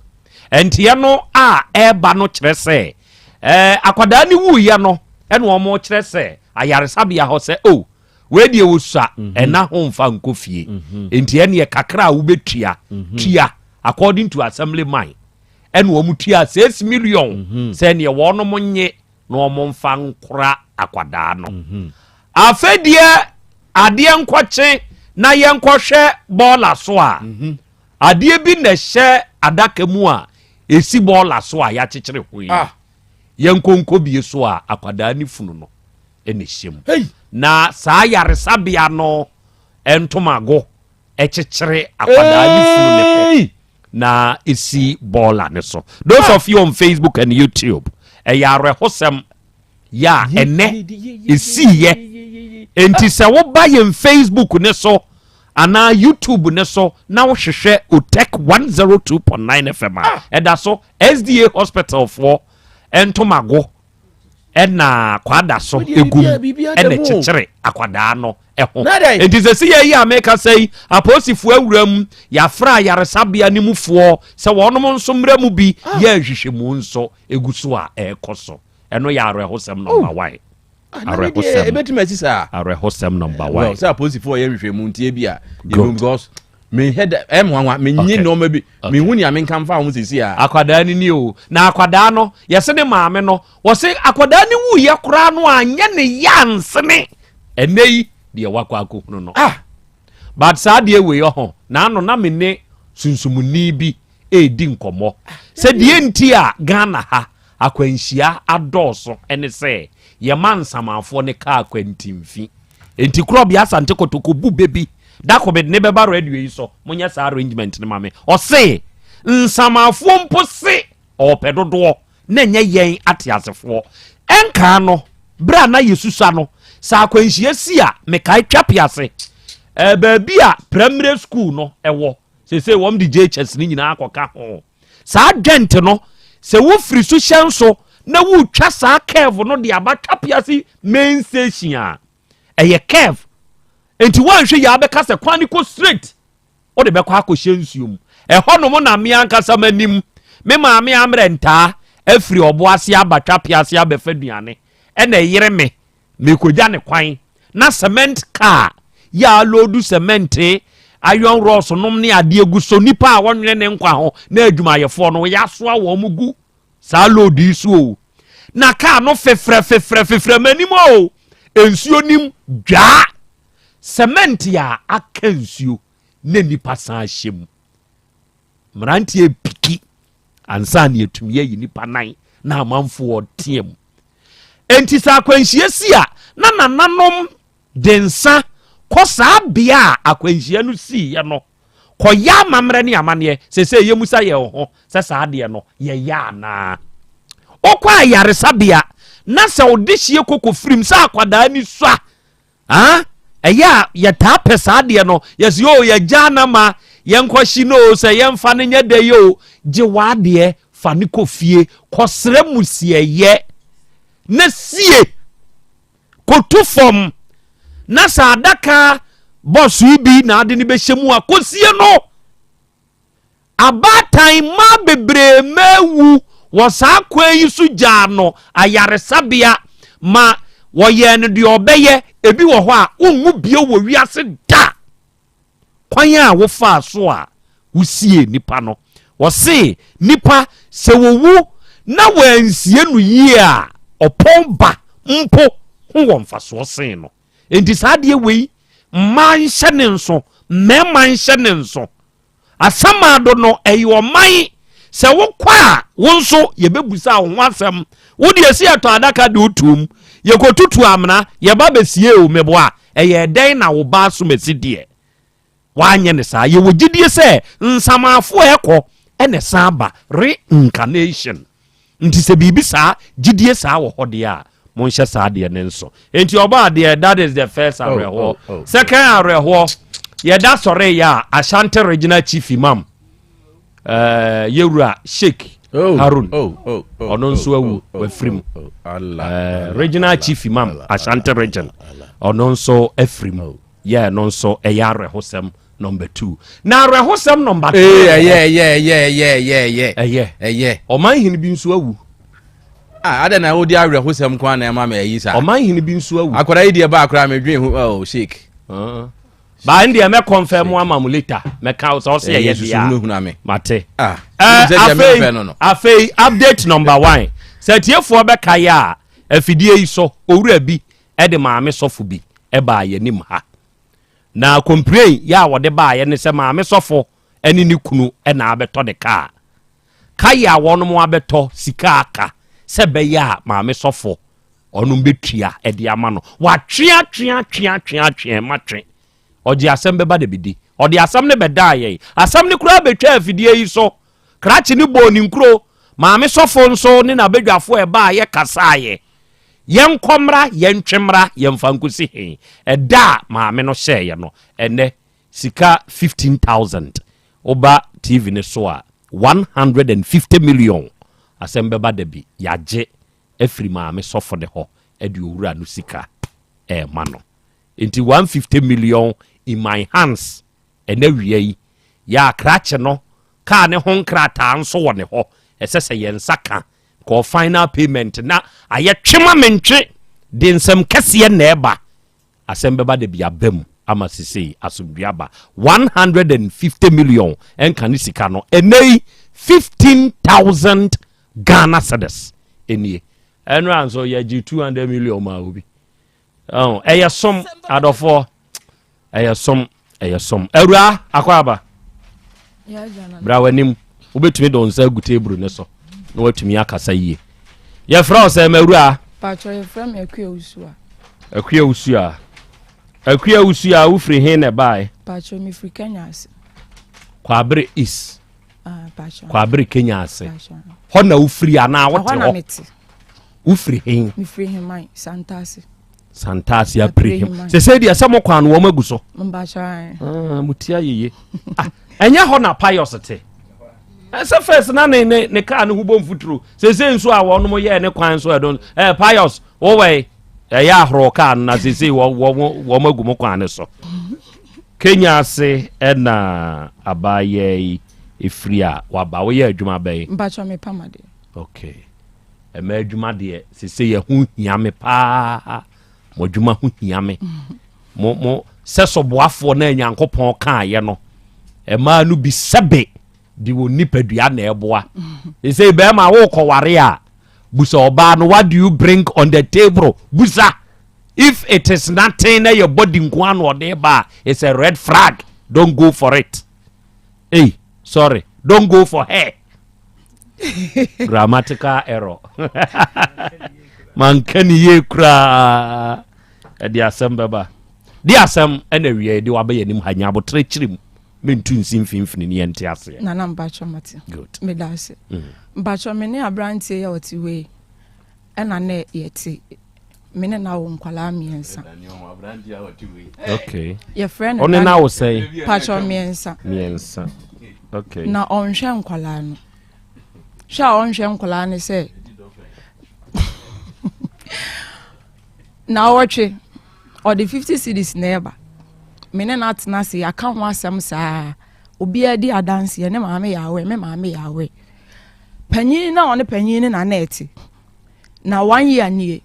nteɛ no a ɛreba no kyerɛ sɛ ɛɛ akwadaa no wuiɛ no ɛna wɔn kyerɛ sɛ ayaresabea hɔ sɛ o wei deɛ wɔsua mhm. ɛna ho nfa nkɔ fie mhm. nti ɛneɛ kakra a wobɛtua tua according to assembly man ɛna wɔn tua 6 million sɛ ɛneɛ wɔn nye na wɔn mfa nkora akwadaa no. Mhm. Afei deɛ adeɛ nkɔkye na yɛnkɔhwɛ bɔɔla so a, mhm. adeɛ bi na ɛhyɛ adaka mu a ɛsi bɔɔla so a yɛakyekyere ho yi. Ah. Yɛnkɔ bie so a akwadaa ne funu no ɛna ɛhyɛ mu. Na saa yaresabea no ntomago ɛkyekyere akwadaa ne funu ne ho na ɛsi bɔɔla ne so. Those of you on Facebook and YouTube, ɛyɛ awerɛhosɛm yɛ a ɛnɛ ɛsiiyɛ. Enti sɛ woba yɛn Facebook ne so anaa YouTube ne so na wohwehwɛ Otec 102.9 FM a, ah. ɛda so SDA hospital foɔ ntomago ɛna kwada so egum ɛna ɛkyekyere akwadaa no ɛho nti sɛ si yɛ yi a meka sɛ yi apolisifoɔ awura mu yɛafra ayaresabea no mufoɔ sɛ wɔnom nso mmerɛ mu bi ah. yɛ nhwehwɛmu nso egu so a ɛrekɔ so ɛno yɛ awerɛhosɛm number oh. one ah, awerɛhosɛm ebetumi asi saa awerɛhosɛm number eh, one well sɛ apolisifoɔ yɛ nhwehwɛmu nti ebi a yɛ because mehwɛ dɛ ɛyɛ me nwanwa menye nneɛma bi mehu nea menka mfa ho sisi a. Akwadaa no ni o na akwadaa no yɛse ne maame no wɔse akwadaa no wuyɛ koraa no anyɛ ne ya ansene ɛnɛ yi deɛ wakɔ akɔhunu no ah but saa deɛ wei ɔho na ano na me ne sunsumuni bi ɛredi nkɔmmɔ sɛ deɛ nti a Ghana ha akwanhyia adɔɔso ne sɛ yɛma nsamanfoɔ no kaa akwantimfi. Enti Korɔbea Asante Kotoko bu bɛ bi da ko mede ne bɛba radio yi so monyɛ saa arrangement no ma me. Ɔse nsamanfoɔ mpo se ɔɔpɛ dodoɔ na ɛnyɛ yɛn ateasefoɔ. Ɛnkaa no berɛ a na yɛsusua no sɛ akwanhyia si a mekae Twapease eh, baabi a primary school no ɛwɔ seesei wɔn de JHS no nyinaa akɔka ho. Saa dwɛnt no, sɛ wofiri suhyɛn so na woretwa saa curve no de aba Twapease main station a, ɛyɛ curve. Nti woanhwɛ yie abɛka sɛ kwan no kɔ straight, wode bɛkɔ akɔhyɛ nsuo mu. Ɛhɔnom na me ankasa m'anim, me maame amrɛ ntaa afiri ɔbo ase aba Twapease abɛfa aduane, ɛna ɛyere me Merekogya ne kwan na cement car yɛ a aloodu cement, iron rods nom ne adeɛ gu so nipa a wɔnwene ne nkwa ho na adwumayɛfoɔ no yɛasoa wɔn gu saa load yi so o na car no fefrɛ fefrɛ fefrɛ m'anim o nsuo nim dwaa cement a aka nsuo na nipa san hyɛ mu mmeranteɛ piki ansa na yɛatumi ayi nnipa nan na amanfoɔ teɛ mu. Enti sɛ akwanhyia si a, na nananom de nsa kɔ saa bea a akwanhyia no siiɛ no kɔyɛ amammerɛ ne amanneɛ. Seesei yɛmmisa yɛn ho sɛ saa adeɛ no yɛyɛ anaa. Wokɔ ayaresabea na sɛ wo dehyeɛ kɔ kɔfirim sɛ akwadaa ni sua. Ah, ɛyɛ a yɛtaa pɛ saa adeɛ no. Yɛsi o, yɛgya na ma yɛnkɔhye no o, sɛ yɛmfa no nyɛ dɛ yi o. Gye w'adeɛ fa no kɔ fie, kɔsrɛ musiɛyɛ na sie. Kɔtu fam na sɛ adaka bɔs yi bi na ade no bɛhyɛ mu a, kɔsie no. Abaatan mmaa bebree mma awu wɔ saa kwan yi so gyaa no ayaresabea ma wɔyɛɛ no deɛ ɔbɛyɛ. Ebi wɔ hɔ a, wonwu bio wɔ wiase da. Kwan a wofaa so a wosiee nipa no, wɔse nipa sɛ wɔwu na wɔansie no yie a, ɔpɔn ba mpo ho wɔ mfasoɔ sen no. Enti saa adeɛ wei, mmaa nhyɛ ne nso, mmarima nhyɛ ne nso. Asamando no, ɛyɛ ɔman. Sɛ wokɔ a, wo nso yɛbɛbusa wo ho asɛm. Wo deɛ si ɛtɔ adaka de wotuom. Yɛkɔtutu amena, yɛba bɛsie o, meboa. Ɛyɛɛ dɛn na wo ba asomasi deɛ? Woanyɛ no saa. Yɛwɔ gyidie sɛ nsamanfoɔ a ɛkɔ na ɛsan ba, reincarnation. Nti sɛ biribi saa, gyidie saa wɔ hɔ deɛ a, monhyɛ saa adeɛ no nso. Nti ɔbɔ adeɛ, that is the first oh, awerɛhoɔ. Oh, oh, Second awerɛhoɔ, yɛda sɔre yɛ a Ashanti Regional Chief Imam, uh, yɛwura Sheikh oh, Harun, oh, oh, oh, ɔno nso awu, oh, wafiri mu. Oh, oh, uh, Regional Chief Imam, Ashanti Region, ɔno nso afiri mu. Yɛ ɛno nso ɛyɛ awerɛhosɛm number 2. Na awerɛhosɛm number 3. Ee ɛyɛ ɛyɛ ɛyɛ ɛyɛ ɛyɛ ɛyɛ. Ɛyɛ. Ɛyɛ. Ɔman hene bi nso awu. Ah, adɛn na wodi awerɛhosɛm nko ara na ɛma me ayi saa? Ɔman hene bi nso awu. Akwadaa yi deɛ ba akwadaa medwen ho oh shake. Uh. Baa n deɛ mɛ confirm ama mo later. Mɛka sɛ ɔsɛ ɛyɛ deɛ a. Mate. Ah. Eh, afei afei update number 1. Sɛ tiefoɔ bɛka yɛ a afidie yi so owura bi de maame sɔfo bi baa yɛn anim ha. Na complain yɛ a wɔde baeɛ ne sɛ maame sɔfo ne ne kunu na abɛtɔ ne kaa. Ka yɛ a wɔnom abɛtɔ sika aka sɛ ɛbɛyɛ a maame sɔfo ɔnom bɛtua de ama no. Watwe atwe atwe atwe atwe matwe. Ɔgye asɛm bɛba na bɛdi. Ɔde asɛm no bɛdaa yɛn. Asɛm no koraa bɛtwaa afidie yi so. Krakye no bɔɔ ne nkuro. Maame sɔfo nso ne n'abadwafoɔ a ɛbaeɛ kasaeɛ. Yɛnkɔ mmra, yɛntwe mmra, yɛmfa nkɔsi he? Ɛda a maame no hyɛeɛ no, ɛnnɛ, sika 15,000, woba TV no so a, 150 million, asɛm bɛba da bi, yɛagye afiri maame sɔfo no hɔ de owura no sika rema no. Nti 150 million in my hands ɛnɛ awia yi, yɛ a krakye no, kaa ne ho nkrataa nso wɔ ne hɔ, ɛsɛ sɛ yɛn nsa ka kɔɔ final payment na ayɛ twe ma mentwe de nsɛm kɛseɛ na ɛba asɛm bɛba da bi aba mu ama sesei asomdwe aba 150 million ɛnka ne sika no ɛnɛ yi 15000 Ghana cedis ɛnie ɛnora nso yɛgye 200 million ma obi ɛyɛ som adɔfoɔ ɛyɛ som ɛyɛ som awura akɔ aba bra w'anim wobɛtumi de wo nsa agu table ne so na watumi akasa yie yɛfrɛ wo sɛ mawura akua wusu a akua wusu a wofiri he na ɛbaeɛ kwabere east ah, kwabere kenya ase hɔ na wofiri anaa wote hɔ Wofiri hen? Mefiri Heman, Santase. Santase apiri hem. Sese deɛ sɛ mo kwan no wɔn agu so. Ah, mo ti ayeye. Ah, ɛnyɛ hɔ na Pius te. Ɛsɛ first na ne ne ne kaa ne ho bɔ mfuturo. Sese nso a wɔn mo yɛɛ ne kwan so ɛdo. Ɛɛ Pius, wowɛ ɛyɛ ahorow kaa no na sese wɔn wɔn wɔn agu mo kwan ne so. Kenya ase ɛna abaayɛ yi efiri a waba woyɛ adwuma bɛn? Mpatsɔ mi pam adeɛ. Okay. Ɛma adwuma deɛ sese yɛ ho hia me paa. Mo adwuma ho hia me. Mo mo sɛ soboafoɔ na Nyankopɔn kaayɛ no. Ɛmaa no bi sɛbe de wɔn nipadua na ɛboa. Sese bɛrima wokɔware a busa ɔbaa no what do you bring on the table? Busa. If it is nothing na yɛ body nko ano ɔde ba a it's a red flag. Don't go for it. Hey, sorry. Don't go for her. Grammatical error. Manka ne yie koraa. Ɛde asɛm bɛba. De asɛm ɛna awia de waba yɛn anim ha nya abotrɛ kyerɛ mu. Mentu nsi mfimfini ne yɛnte aseɛ. Nana mpakyɛ mate. Good. Meda ase. Mpakyɛ me ne aberanteɛ yi a ɔte hɔ yi ɛna na yɛte. Me ne no awo nkwadaa mmiɛnsa. Okay. Yɛfrɛ no. Ɔne no awo sɛn? Patrɔ mmiɛnsa. Mmiɛnsa. Okay. Na ɔnhwɛ nkwadaa no. Hwɛ a ɔnhwɛ nkwadaa no sɛ na ɔtwe ɔde 50 cedis na ɛba. Me ne no atena ase yɛaka ho asɛm saa. Obiara di adanseɛ ne maame yɛ awɛ me maame yɛ awɛ. Panyin na ɔne panyin ne na na ɛte. Na one year nie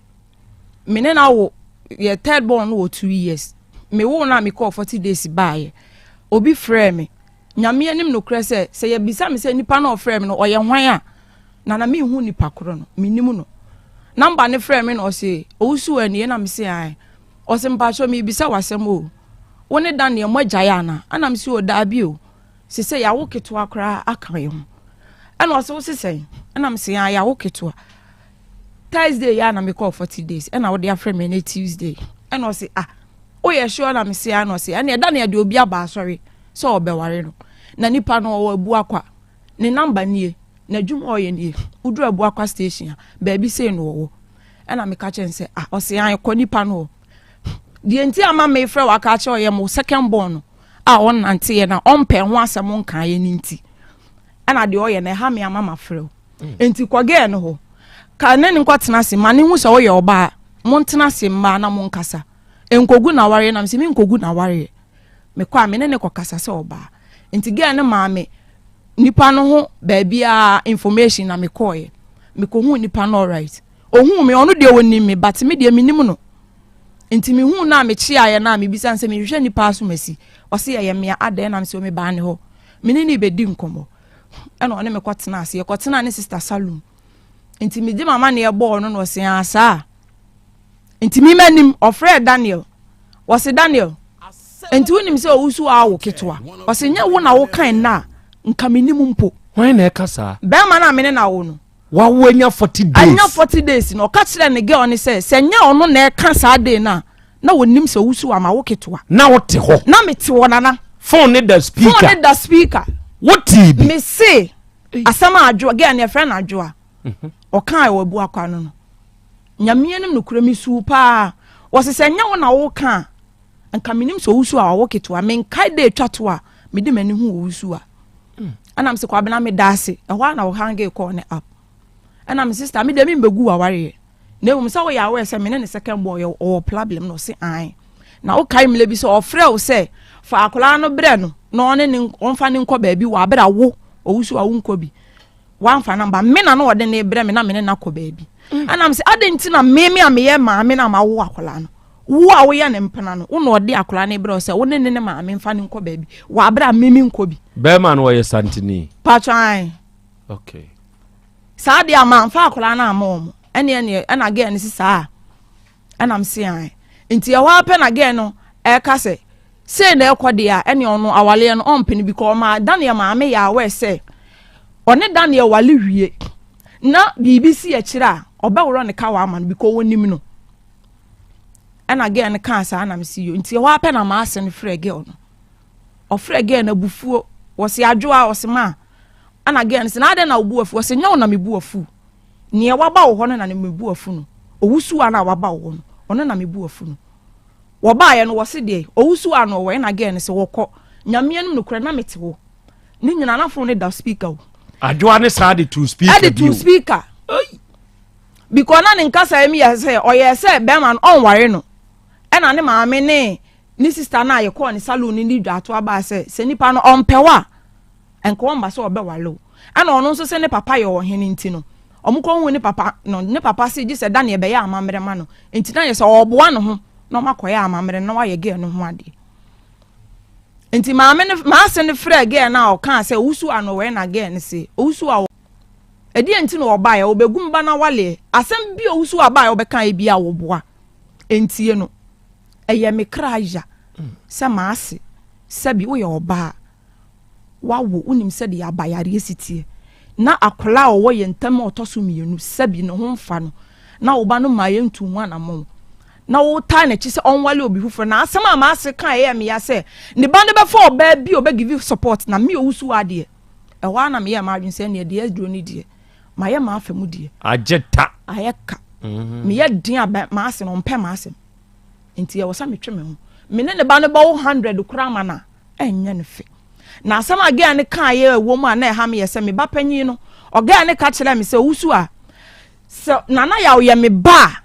me ne no awo yɛ third born no wɔ 2 years. Me wo no a mekɔɔ 40 days baeɛ, obi frɛɛ me. Nyame anim nokorɛ sɛ yɛbisa me sɛ nipa no ɔfrɛ me no ɔyɛ hwan a, nana menhu nipa korɔ no, menim no. Number ne frɛ me na ɔse, "Owusu anie?" Na mese, "Ae." Ɔse, "Mpakyɛ, mebisa w'asɛm o, wo ne Daniel mo agyae ana?" Ana mese, "O, daabi o, sɛ yɛawo ketewa koraa aka yɛ ho." Ɛna ɔse, "Wo se sɛn?" Ɛna mese, "Ae, yɛawo ketewa." Thursday yɛ a na mekɔɔ 40 days ɛna wode afrɛ me ne Tuesday. Ɛna ɔse, "Ah, woyɛ sure?" Na mese, "Ae." Na ɔse, "Ɛne Daniel de obi aba asɔre sɛ ɔbɛware no, na nipa no ɔwɔ Abuakwa, ne number nie, na adwuma ɔyɛ nie, woduru Abuakwa station a, baabi sei no ɔwɔ." Ɛna meka kyerɛ no sɛ, "Ah." Ɔse, "Ae, kɔ nipa no hɔ." Deɛ nti ama mefrɛ waka akyerɛ ɔyɛ mo second born no a ɔnnanteɛ na ɔmpɛ ho asɛm nkaeɛ no nti, ɛna deɛ ɔyɛ no ɛha me ama mafrɛ wo. Nti kɔ girl no hɔ ka ne ne nkɔtena ase ma ne hu sɛ woyɛ ɔbaa, montena ase mmaa na monkasa, nkogu na awareɛ. Nam sɛ menkogu na awareɛ, mekɔ a me ne ne kɔkasa sɛ ɔbaa. Nti girl no maa me nipa no ho baabiara information na mekɔɔyɛ, mekɔhuu nipa no. Alright, ohuu me, ɔno deɛ onim me, but me deɛ menim no. Nti mehuu no a mekyeaeɛ no a mebisa no sɛ mehwehwɛ nipa asomasi. Ɔse ɛyɛ mmea adɛn? Nam sɛ mebaa ne hɔ, me ne ne bɛdi nkɔmmɔ. Ɛna ɔne me kɔtena ase, yɛkɔtena ne sister saloon. Nti megye mama ne ɛbɔɔ no na ɔse, "Ah, saa." Nti mi m'anim ɔfrɛɛ Daniel, wɔse, "Daniel, nti wonim sɛ owusu awo ketewa?" Ɔse, "Nyɛ wo na wokan nna a nka menim mpo." Hwan na ɛka saa? Bɛrima no a mene na wo no. Wawo anya 40 days. Anya 40 days na ɔka kyerɛ ne girl ne sɛ nyɛ ɔno na ɛka saa day no a, na wɔnim sɛ owusu ama wo ketewa. Na wote hɔ? Na mete hɔ, nana. Phone ne da speaker? Phone ne da speaker. Wote bi? Me se asɛm a Adwoa, girl ne yɛfrɛ no Adwoa, ɔkaa wɔ abu akwa no, Nyame anim nokorɛ, mesuu paa. Wɔse sɛ nyɛ wo na woka a, nka menim sɛ owusu a ɔwɔ ketewa. Menkae da atwa to a mede m'ani hu owusu a. Ɛna mese, "Kwabena, meda ase." Ɛhɔ a na wɔhange call ne up. Ɛna me sister, me deɛ membɛgu wawareɛ, na mmom sɛ woyɛ aware sɛ me ne second born yɛ ɔwɔ problem. Na ɔse ae. Na wokae mmerɛ bi sɛ ɔfrɛ wo sɛ fa akwaraa no brɛ no na ɔne ne ɔmfa ne nkɔ baabi wɔ abere a wo owusu a wonkɔ bi, wamfa namba me na na ɔde ne brɛ me na me ne no akɔ baabi. Ɛnam sɛ adɛn nti na me a meyɛ maame na mawo akwaraa no, wo a woyɛ ne mpena no, wo na ɔde akwaraa no brɛ wo sɛ wo ne maame mfa ne nkɔ baabi wɔ abere a me me nkɔ bi? Bɛrima no ɔyɛ santini? Patwan. Okay. Saa deɛ ama mfa akwaraa no ama wɔn ɛne ɛna girl no si saa ɛnam se an. Nti ɛhɔ apɛ na girl no ɛka sɛ sei na ɛkɔ deɛ a, ɛne ɔno awaleɛ no ɔmpene bi kɔ. Ɔma Daniel maame yɛ aware sɛ ɔne Daniel wale wie na biribi si akyire a, ɔbɛworɔ ne kawa ama no bi kɔ, wɔnim no. Ɛna girl no kaa saa nam si yo. Nti ɛhɔ apɛ na maase no frɛ girl no, ɔfrɛ girl no abufuo, wɔsi, "Adwoa." Ɔsi, "Ma." Ɛna girl no sɛ, "Na adɛn na wobu afu?" Ɔsi, "Nyɛ wo na mebu afu, nea waba wo hɔ no na mebu afu no. Owusu a na waba wo hɔ no, ɔno na mebu afu no. Wɔbaeɛ no, wɔsi deɛ owusu a no ɔwɔ." Ɛna girl no sɛ wɔkɔ. Nyame anim nokorɛ, na mete hɔ ne nyinaa na phone ne da speaker o. Adwoa ne saa de to speaker? Ɛde to speaker because na ne nkasa mi yɛ sɛ ɔyɛ sɛ bɛrima no ɔnware no. Ɛna ne maame ne ne sister no a yɛkɔɔ ne saloon ne ne dwa ato aba sɛ nipa no ɔmpɛ wɔ a, nka ɔmba sɛ ɔbɛware o. Ɛna ɔno nso sɛ ne papa yɛ ɔhene nti no, ɔmo kɔ hu ne papa no, ne papa se gye sɛ Daniel bɛyɛ amammerɛ ma no. Nti na yɛ sɛ ɔboa ne ho na ɔmo akɔyɛ amammerɛ na wayɛ girl no ho adeɛ. Nti maame no maase no frɛ girl no a ɔkaa sɛ owusu ano wɔ. Ɛna girl no se owusu a ɛdeɛ nti na ɔbaeɛ ɔbɛgu mba na waleɛ asɛm bi owusu a baeɛ ɔbɛka ebi a wɔboa ntie no. Ɛyɛ me kra ya sɛ maase sɛbi woyɛ ɔbaa wawo, wonim sɛdeɛ abayareɛ si teɛ na akwadaa a ɔwɔ yɛn ntam a ɔtɔ so mmienu sɛbi ne ho mfa no na ɔba no maa yɛntu ho anammɔn na wotaa n'akyi sɛ ɔnwale obi foforɔ. Na asɛm a maase ka ɛyɛ me ya sɛ ne ba no bɛfa ɔbaa bi a ɔbɛgive support na me owusu adeɛ. Ɛhɔ ara na meyɛ m'adwene sɛ neɛ deɛ aduro no deɛ mayɛ m'afa mu deɛ. Agye ta. Ayɛ ka. Mm. Meyɛ den a m'ase no ɔmpɛ m'asɛm. Nti ɛwɔ sɛ metwe me ho. Me ne ne ba no bɛwo 100 koraa ma no a, ɛnyɛ no fɛ. Na asɛm a gɛɛ no kaeɛ ɛwɔ mu a na ɛha me yɛ sɛ me ba panyin no, ɔgɛɛ no ka kyerɛɛ me sɛ owusu a sɛ Nana Yaw yɛ me ba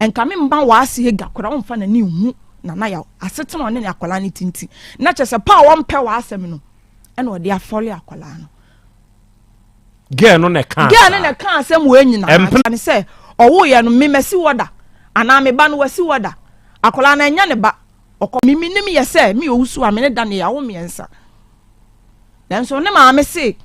a, nka me mma w'ase aga koraa ɔmfa n'ani nhu Nana Yaw asetena ɔne ne akwadaa no ti nti. Na kyerɛ sɛ pa a wɔmpɛ w'asɛm no ɛna ɔde afɔle akwadaa no. Gɛɛ no na ɛka Gɛɛ no na ɛka asɛm wɔ nyinaa. Ɛmpene ne sɛ ɔwoeɛ no me masi wɔ da anaa me ba no wasi wɔ da. Akwadaa no ɛnyɛ ne ba. Ɔkɔ me menim yɛ sɛ me owusu a me ne da ne yɛawo mmiɛnsa. Nanso ne maame se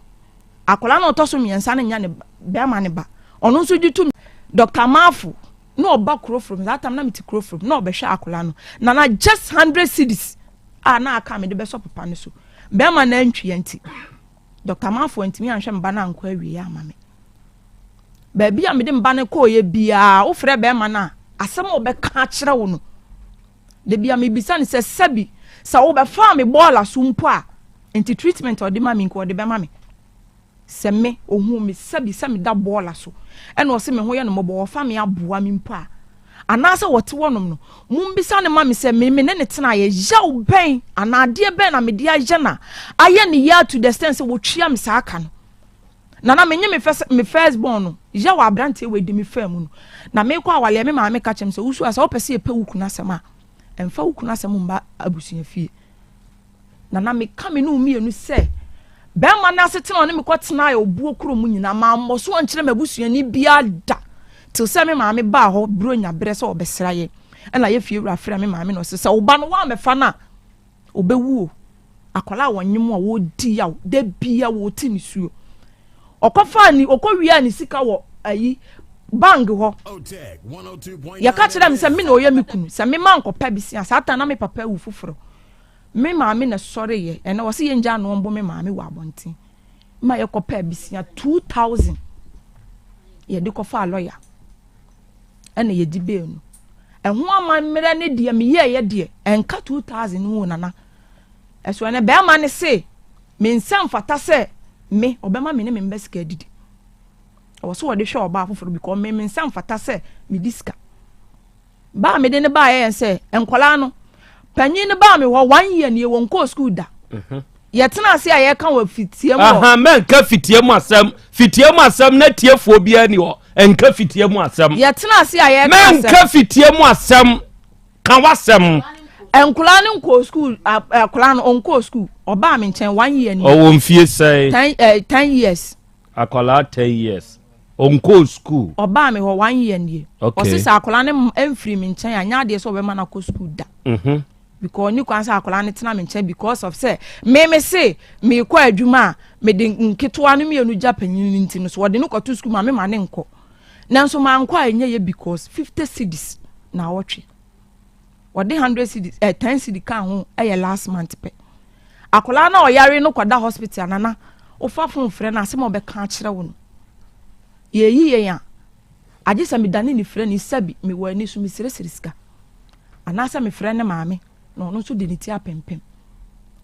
akwadaa no ɔtɔ so mmiɛnsa no nyɛ ne bɛrima ne ba. Ɔno nso gye tom. Dr. Marfo na ɔba kuro from that time na mete kuro from na ɔbɛhwɛ akwadaa no. Na na just 100 cedis a na aka mede bɛsɔ papa no so. Bɛrima no antwia nti. Dɔkta Marfo antumi anhwɛ me ba no ankɔ awieeɛ amma me. Baabi a mede me ba no kɔeɛ biara, wofrɛ bɛrima no a, asɛm a ɔbɛka akyerɛ wo no, da bi a mebisa no sɛ, sɛbi, sɛ wobɛfaa me bɔɔla so mpo a, nti treatment a ɔde ma me nka ɔde bɛma me. Sɛ me, ohuu me sɛbi sɛ meda bɔɔla so, ɛna ɔse me ho yɛ no mmɔbɔ, ɔfa me aboa me mpo a, Anaasɛ wɔte hɔnom no, mommisa no mma me sɛ, me me ne no tenaeɛ, yaw bɛn anaa adeɛ bɛn na mede ayɛ no a ayɛ no yaa to the extent sɛ wɔtua me saa ka no? Na na menye me first, me first born no, yaw a aberanteɛ wei de me faa mu no. Na merekɔ awaleɛ, me maame ka kyerɛ me sɛ, Wusu a, sɛ wopɛ sɛ yɛpɛ wo kunu asɛm a, mfa wo kunu asɛm mma abusua fie. Na na meka me ne wo mmienu sɛ, bɛrima no asetena a ɔne me kɔtenaeɛ obuo kuro mu nyinaa, mammɔ so ankyerɛ m'abusuani biara da, till sɛ me maame baa hɔ Buronya berɛ sɛ ɔbɛsra yɛn. Ɛna yɛ fie wura frɛɛ me maame na ɔse, sɛ wo ba no woammɛfa no a, ɔbɛwu o. Akwadaa a wɔnyem a wɔredi yaw, da bia wɔrete nisuo. Ɔkɔfaa ne, ɔkɔwiaa ne sika wɔ ayi, bank hɔ. Yɛka kyerɛɛ me sɛ me na ɔyɛ me kunu, sɛ me mankɔpɛ besia, saa time na me papa awu foforɔ. Me maame na ɛsɔreeɛ, ɛnɛ wɔse yɛngyaa no ɔmbɔ me maame wɔ abɔnten ma yɛkɔpɛ abisia 2000 yɛde kɔfaa lɔya ɛna yɛgye bee no. Ɛho amammerɛ ne deɛ meyɛɛyɛ deɛ ɛnka 2000 no ho nana. Ɛso ɛnɛ bɛrima ne se me nsa mfata sɛ me ɔbɛma me ne me mba sika adidi. Ɛwɔ so wɔde hwɛ ɔbaa foforɔ because me me nsa mfata sɛ medi sika. Ba a mede no baeɛ yɛn sɛ nkwadaa no panyin no baa me hɔ one year nie wɔn kɔɔ sukuu da mhm. yɛtena ase a yɛka wɔ fitia mu hɔ. mɛnka fitia mu asɛm fitia mu asɛm na tiefoɔ biara ni hɔ nka fitia mu asɛm. yɛtena ase a yɛka asɛm. mɛnka fitia mu asɛm ka w'asɛm. Nkwadaa no nkɔɔ sukuu akwadaa no ɔnkɔɔ sukuu ɔbaa me nkyɛn one year ni. Ɔwɔ mfie sɛn. Ten eh, 10 years. Akwadaa 10 years ɔnkɔɔ sukuu. Ɔbaa me hɔ one year nie. Okay. Ɔsi sɛ akwadaa no mfiri me nkyɛn a nyɛ adeɛ sɛ ɔbɛma no akɔ sukuu da. Because ɔni kwan sɛ akwadaa no tena me nkyɛn because of sɛ me me se meekɔ adwuma a mede nketewa no mmienu gya panyin no nti no so ɔde no kɔto sukuu ma me ma ne nkɔ. Nanso mankɔ a ɛnyɛ yɛ because 50 cedis na awɔtwe. Ɔde 100 cedis eh, 10 cedi ka ho ɛyɛ last month pɛ. Akwadaa no a ɔyare no kɔda hospital nana wofa phone frɛ no asɛm a ɔbɛka akyerɛ wo no yɛyi yɛn a agye sɛ medane ne frɛ ne sɛbi mewɔ ani so meseresere sika anaasɛ mefrɛ ne maame na ɔno nso de ne ti apempem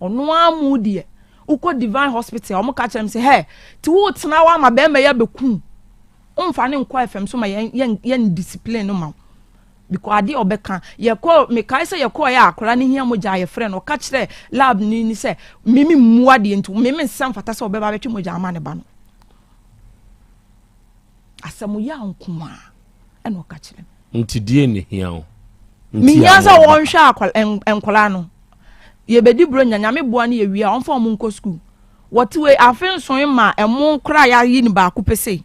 ɔno ara mu deɛ wokɔ divine hospital ɔmo ka kyerɛ me sɛ hɛ ti wo tena hɔ ama bɛrima yi abɛkum womfa ne nkɔ fam so ma yɛn yɛn yɛn discipline no ma wo because adeɛ a ɔbɛka yɛkɔ mekae sɛ yɛkɔɔ yɛ akwadaa no hia mogya a yɛfrɛ no ɔka kyerɛ lab ni ni sɛ mimi mmu adeɛ nti mimi nsa mfata sɛ ɔbɛba abɛtwe mogya ama ne ba no asɛm yɛ nko a ɛna ɔka kyerɛ me. Nti deɛ ne hia wo? Mehia sɛ wɔnhwɛ nkwadaa no yɛbɛdi buro nya nyame boa no yɛwie a ɔmfa wɔn nkɔ sukuu wɔte wei afe nson ma ɛmo koraa yɛayi no baako pɛ sei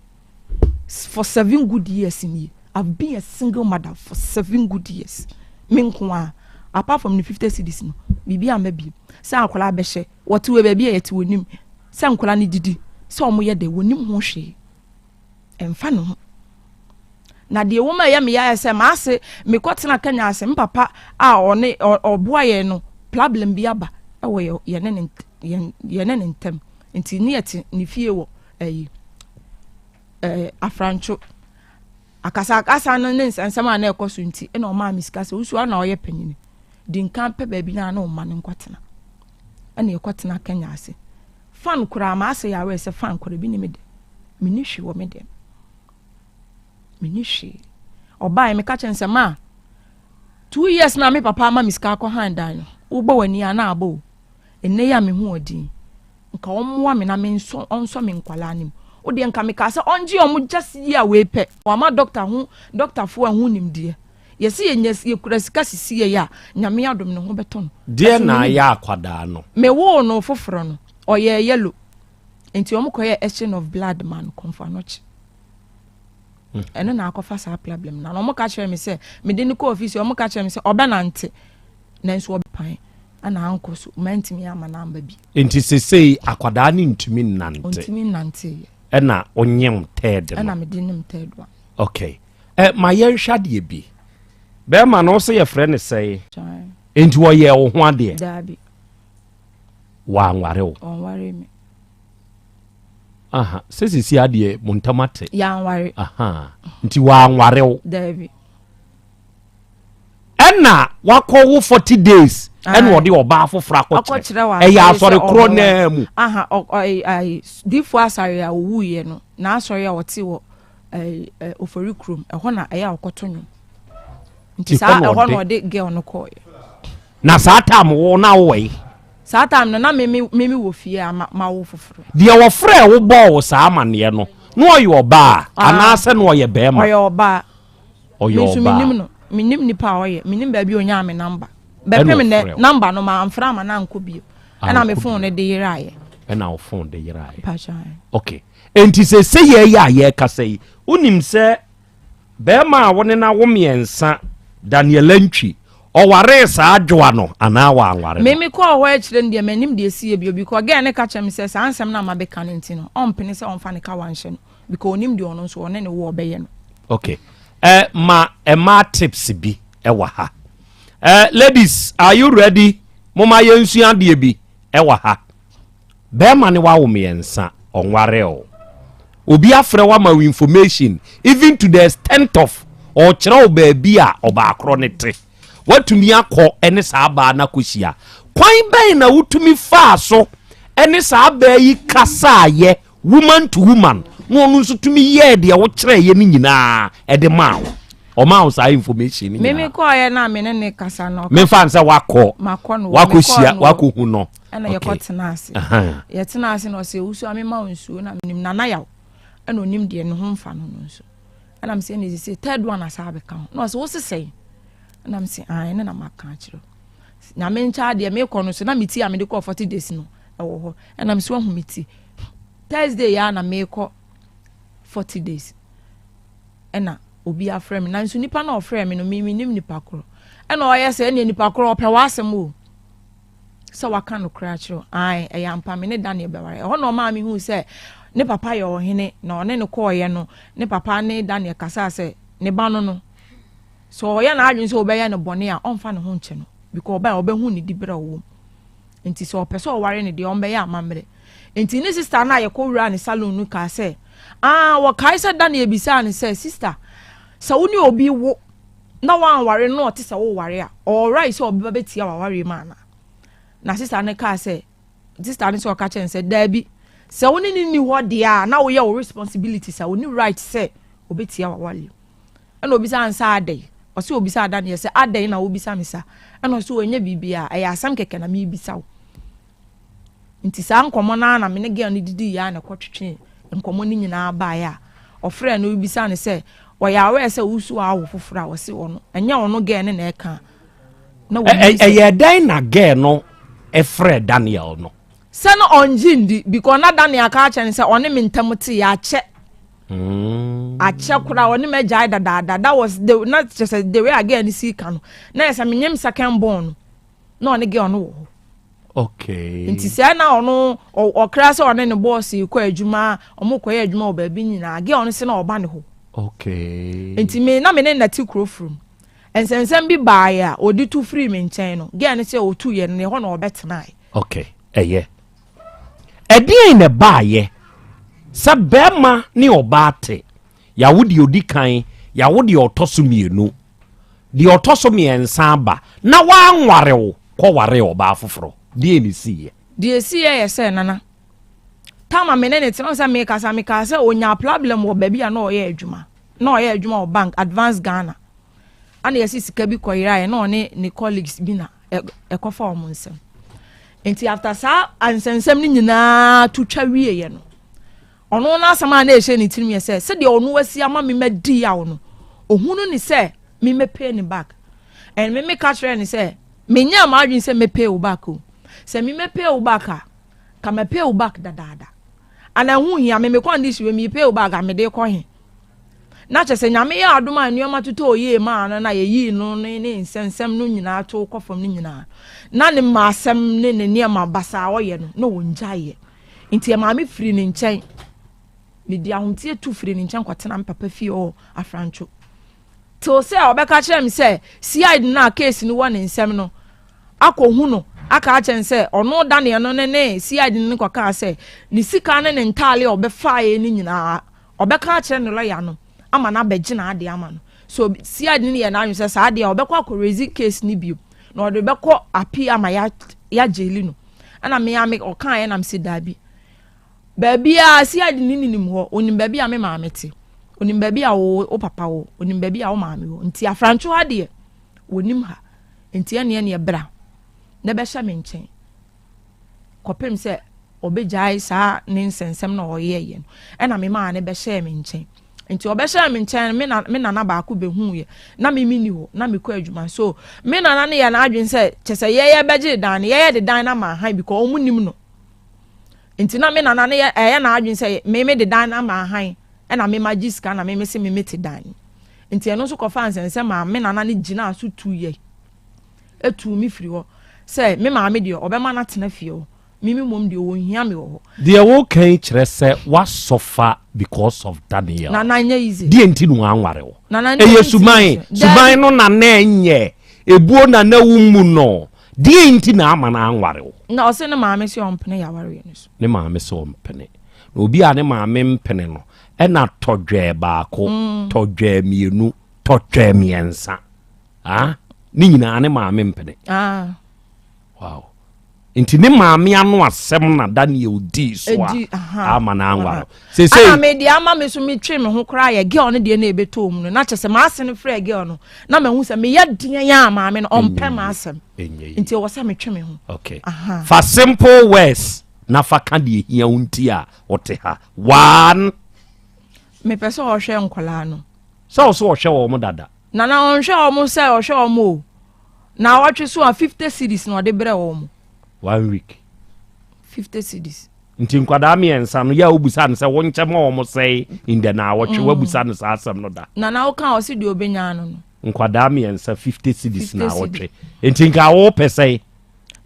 for 7 good years nie. I've been a single mother for 7 good years. Me nko a apart from the 50 cedis no biribi ama bi sɛ akwadaa bɛhyɛ wɔte wɔ baabi a yɛte wɔ nim sɛ nkwadaa no didi sɛ wɔn yɛ dɛ wɔn nim ho hwee ɛnfa ne ho na deɛ wɔn a ɛyɛ me yɛ sɛ maase mekɔtena Kenya ase me papa a ɔne ɔboa yɛn no problem bi aba ɛwɔ yɛ yɛne ne yɛn yɛne ne ntɛm nti ne yɛte ne fie wɔ ɛyi afrantwo akasakasa no ne nsɛnsɛm a na ɛkɔ so nti ɛna ɔmaa me sika sɛ wosu ana ɔyɛ panyin di nkan pɛ baabi na na ɔma no nkɔtena ɛna ɛkɔtena Kenya ase fan koraa ma ase yɛ awɛ sɛ fan koraa bi ne me de me ni hwee wɔ me dɛm me ni hwee. Ɔbaeɛ meka kyerɛ no sɛ ma 2 years na me papa ama me sika akɔ han dan no, wobɔ w'ani a na abɔ o. Ɛnnɛ yi a me ho ɔden, nka ɔmmoa me na me nsɔ ɔnsɔ me nkwadaa no mu. Wo deɛ nka mekaa sɛ ɔngye wɔn just year wei pɛ. Wama doctor ho doctorfoɔ ɛho nimdeɛ. Yɛse yɛnya yɛkura sika sisi yɛn a, Nyame adom ne ho bɛtɔ no. Deɛ na ayɛ akwadaa no? Me woo no foforɔ no, ɔyɛɛ yellow. Nti wɔn kɔyɛɛ exchange of blood maa no Komfo Anokye. Ɛno na akɔfa saa problem no. Na wɔn ka kyerɛ me sɛ, mede no kɔ office, wɔn ka kyerɛ me sɛ ɔbɛnante, nanso ɔbɛpan. Ɛna ankɔ so, mantumi ama no amba bi. Nti sesei akwadaa no ntumi nnante? Ɔntumi nnanteeɛ. Ɛna onyem third no? Ɛna mede nem third one. Okay. Ɛ ma yɛnhwɛ adeɛ bi. Bɛrima no wo sɛ yɛfrɛ no sɛe? Nti ɔyɛɛ wo ho adeɛ? Daabi. Wanware wo? Ɔnware me. Aha, sɛ sisi adeɛ mo ntam ate. Yɛanware. Aha, nti wanware wo? Daabi. Ɛna wakɔ wo 40 days ɛna ɔde ɔbaa foforɔ akɔkyerɛ ɛyɛ asɔre korɔ naa mu. Aha, diifo asɔre a owuiɛ no, n'asɔre a ɔte wɔ Ofori kurom, ɛhɔ na ɛyɛ a ɔkɔto nnwom. Nti saa ɛhɔ na ɔde girl no kɔɔeɛ. Na saa time wo na wowɔ yi? Saa time no na meme meme wɔ fie a ma ma wo foforɔ. Deɛ wɔfrɛɛ wo bɔɔ wo saa amaneɛ no, na ɔyɛ ɔbaa ah, anaasɛ na ɔyɛ bɛrima? Ɔyɛ ɔbaa. Ɔyɛ ɔbaa. Me nso menim no, menim nipa a ɔyɛ, menim baabi a onyaa me namba. Bɛpem nnɛ namba no ma amfra ama no ankɔ bio. Ɛna me phone no de yeraeɛ. Ɛna wo phone de yeraeɛ. Okay. Enti seesei yɛ a yɛrekasa yi, wonim sɛ Barima a wo ne no awo mmiɛnsa, Daniel Antwi, ɔwaree saa adwoa no anaa wanware no? Me mekɔɔ hɔ akyire no deɛ mannim deɛ ɛsiiɛ bio because girl no ka kyerɛɛ me sɛ saa nsɛm no a mabɛka no nti no ɔmpene sɛ ɔmfa ne kawa nhyɛ no because ɔnim deɛ ɔno nso ɔne ne wo ɔbɛyɛ no. Okay. Eh, ma mmaa tips bi wɔ ha. Eh, ladies, are you ready? Moma yɛnsua adeɛ bi wɔ ha. Bɛɛma ne wawo miɛnsa ɔnwaree wo. Obi afrɛ wo ama wo information even to the extent of ɔɔkyerɛ wo baabi a ɔbaakorɔ no te. Watumi akɔ ne saa baa no akɔhyia. Kwan bɛn na wotumi faa so ne saa baa yi kasaayɛ woman to woman na ɔno nso tumi yɛɛ deɛ wokyerɛeɛ no nyinaa ɛde maa wo? Ɔmaa wo saa information no nyinaa. Meme kɔɔyɛ no a me ne ne kasa no. Memfa nsɛ wakɔ. Makɔ no. Wakɔhyia wakɔhu no. Ɛna yɛkɔ tena ase. Yɛtena ase na ɔsɛ owusu a mema wo nsuo na menim nana yaw. Ɛna onim deɛ ne ho mfa no no nso. Ɛna mesɛ ɛna sɛ third one asa abɛka ho. Na ɔsɛ wo sesɛn. Ɛna mesɛ ah ɛne na maka akyerɛ. Nyame nkyɛ adeɛ mekɔ no so na me ti a mede kɔɔ 40 days no ɛwɔ hɔ. Ɛna mesɛ wahu me ti. Thursday ya na mekɔ 40 days. Ɛna obi afrɛ me. Nanso nipa na ɔfrɛ me no me menim nipa korɔ. Ɛna ɔyɛ sɛ ɛne nipa korɔ ɔpɛ w'asɛm o. Sɛ waka nokorɛ akyerɛ wo. Aane, ɛyɛ ampa, me ne Daniel bɛware. Ɛhɔ na ɔmaa mehuu sɛ ne papa yɛ ɔhene, na ɔne no kɔeɛ no, ne papa ne Daniel kasaa sɛ ne ba no no, sɛ ɔyɛ n'adwene sɛ ɔbɛyɛ no bɔne a, ɔmfa ne ho nkyɛ no, because ɔbae a ɔbɛhu ne diberɛ a ɔwɔ mu. Nti sɛ ɔpɛ sɛ ɔware no deɛ, ɔmbɛyɛ amammerɛ. Nti ne sista no a yɛkɔwuraa ne salon no kaa sɛ, Ah, wɔkae sɛ Daniel bisaa no sɛ, Sista, sɛ wo ne obi wo na woanware no na ɔte sɛ woware a, ɔwɔ right sɛ ɔbɛba bɛtia w'awareɛ mu anaa? Na sista no kaa sɛ, sista no sɛ ɔka kyerɛ no sɛ, daabi, sɛ wo ne no nni hɔ deɛ a, na woyɛ wo responsibilities a, ɔnni right sɛ ɔbɛtia w'awareɛ mu. Ɛna ɔbisaa no sɛ adɛn? Ɔsɛ ɔbisaa Daniel sɛ adɛn na wobisa me saa? Ɛna ɔsɛ ɔnyɛ biribiara, ɛyɛ asɛm kɛkɛ na merebisa wo. Nti saa nkɔmmɔ no ara na me ne girl no didiiɛ a na ɛkɔtwetwee nkɔmmɔ no nyinaa baeɛ a ɔfrɛɛ no bisaa no sɛ ɔyɛ aware sɛ wosu awo foforɔ a ɔse ɔno ɛnyɛ ɔno girl no na ɛka na wɔnim sɛ ɛyɛ dɛn na girl no ɛfrɛ Daniel no? Sɛ no ɔngye ndi because na Daniel aka akyerɛ no sɛ ɔne me ntam te yɛ akyɛ akyɛ koraa ɔne me agyae dadaada that was the na kyerɛ sɛ the way a girl no si ka no na yɛ sɛ menyem second born no na ɔne girl no wɔ hɔ. Okay. Nti sɛ na ɔno ɔkra sɛ ɔne ne boss kɔ adwuma, ɔmo kɔyɛ adwuma wɔ baabi nyinaa, girl no sɛ na ɔba ne hɔ. Okay. Nti me na me ne na te kuro furum. Nsɛnsɛm bi baeɛ a ɔde tu firii me nkyɛn no, girl no sɛ ɔtuiɛ no, ɛhɔ na ɔbɛtenaeɛ. Okay, ɛyɛ. Ɛdeɛn na ɛbaeɛ sɛ bɛrima ne ɔbaa te, yɛawo deɛ ɔdi kan, yɛawo deɛ ɔtɔ so mmienu. Deɛ ɔtɔ so mmiɛnsa aba na wanware wo kɔwaree ɔbaa foforɔ. Deɛn na ɛsiiɛ? Deɛ ɛsiiɛ yɛ sɛ, Nana, time a me ne no te, wohu sɛ mekasa, mekaa sɛ ɔnyaa problem wɔ baabi a na ɔyɛ adwuma. Na ɔyɛ adwuma wɔ bank, Advance Ghana. Ana yɛsi sika bi kɔyeraeɛ na ɔne ne colleagues bi na ɛkɔfa wɔn nsɛm. Nti after saa nsɛnsɛm no nyinaa to twa wieɛ no, ɔno n'asɛm a na ɛhyɛ ne tirim yɛ sɛ sɛdeɛ ɔno asi ama me madi yaw no, ohunu ne sɛ me mɛpay ne back. And me meka kyerɛ ne sɛ menyɛ m'adwene sɛ mɛpay wo back o. Sɛ me mɛpay wo back a, ka mɛpay wo back dadaada. Ana ɛho hia me me condition wei me pay wo back a mede kɔ he? Na kyerɛ sɛ Nyame yɛ adom a nneɛma totɔɔ yie maa no na yɛyii no ne ne nsɛnsɛm no nyinaa too kɔ fam no nyinaa, na ne mmaasɛm ne ne nneɛma basaa a ɔyɛ no, na ɔngyaeɛ. Nti ɛmaa me firii ne nkyɛn. Medi ahometeɛ tu firii ne nkyɛn kɔtena me papa fie wɔ Afrantwo. Till sɛ ɔbɛka kyerɛ me sɛ CID no a case no wɔ ne nsɛm no akɔhu no aka akyerɛ no sɛ ɔno Daniel no ne ne CID no kɔkaa sɛ ne sika ne ne ntaale a ɔbɛfaeɛ no nyinaa ɔbɛka akyerɛ ne lɔya no ama no abɛgye n'adeɛ ama no. So CID no yɛ n'adwene sɛ saa adeɛ a ɔbɛkɔ akɔ raise case no bio na ɔde bɛkɔ appeal ama yɛagyeli no. Ɛna me a me ɔkaeɛ na mese daabi. Baabiara CID no ninim hɔ, onim baabi a me maame te, onim baabi a wo wo papa wɔ, onim baabi a wo maame wɔ. Nti afrantwo ha deɛ wɔnim ha. Nti ɛneɛ neɛ bra na bɛhyɛ me nkyɛn kɔpem sɛ ɔbɛgyae saa ne nsɛnsɛm na ɔyɛɛyɛ no. Ɛna me maa ne bɛhyɛɛ me nkyɛn. Nti ɔbɛhyɛɛ me nkyɛn me na me nana baako bɛhuuiɛ na me menni hɔ na mekɔ adwuma so me nana no yɛ n'adwene sɛ kyɛ sɛ yɛyɛ bɛgye dan no yɛyɛ de dan no ama ahan because ɔmo nim no. Nti na me nana no yɛ ɛyɛ n'adwene sɛ me me de dan no ama ahan ɛna me ma gye sika na me me se me me te dan no. Nti ɛno nso kɔfaa nsɛnsɛm maa me nana no gyinaa so tuu yɛ etuu me firi hɔ sɛ me maame deɛ ɔbɛma no atena fie hɔ me me mmom deɛ ɔnhia me wɔ hɔ. Deɛ woka yi kyerɛ sɛ woasɔfa because of Daniel. Nana nyɛ easy. Deɛ nti na wanware wo? Nana nyɛ Ɛyɛ easy. suban. Suban no na na ɛnyɛ. Ebuo na na wommu no. Deɛ nti na ama no anware wo? Na ɔse ne maame se ɔmpene yɛawareɛ no so. Ne maame se ɔmpene. Na obi a ne maame mpene no, ɛna tɔdwɛɛ baako, mm. tɔdwɛɛ mmienu, tɔdwɛɛ mmiɛnsa. Ah, ne nyinaa ne maame mpene. Ah. Wow. Nti ne maame ano asɛm na Daniel dii so a ama no anware. Sese. Ana me deɛ ama me so metwe me ho koraa yɛ girl no deɛ na ɛbɛtɔ mu no na kyɛ sɛ m'ase no frɛ girl no na mahu sɛ meyɛ deɛ yɛ a maame no ɔmpɛ m'asɛm nti ɛwɔ sɛ metwe me ho. Okay. Fa simple words na fa ka deɛ hia wo nti a wote ha. One. Mepɛ sɛ ɔhwɛ nkwadaa no. Sɛ wo so ɔhwɛ wɔn dada. Nana ɔnhwɛ wɔn sɛ ɔhwɛ wɔn o. Na ɔtwe so a 50 cedis na ɔde brɛ wɔn. One week. 50 cedis. Nti nkwadaa mmiɛnsa no yɛ a wobusa no sɛ wo nkyɛm a wɔn sɛe in the naawɔtwe mm. wabusa no saa asɛm no da. Nana woka ɔsi deɛ obenya no no. Nkwadaa mmiɛnsa 50 cedis naawɔtwe. Nti nka wo pɛ sɛe.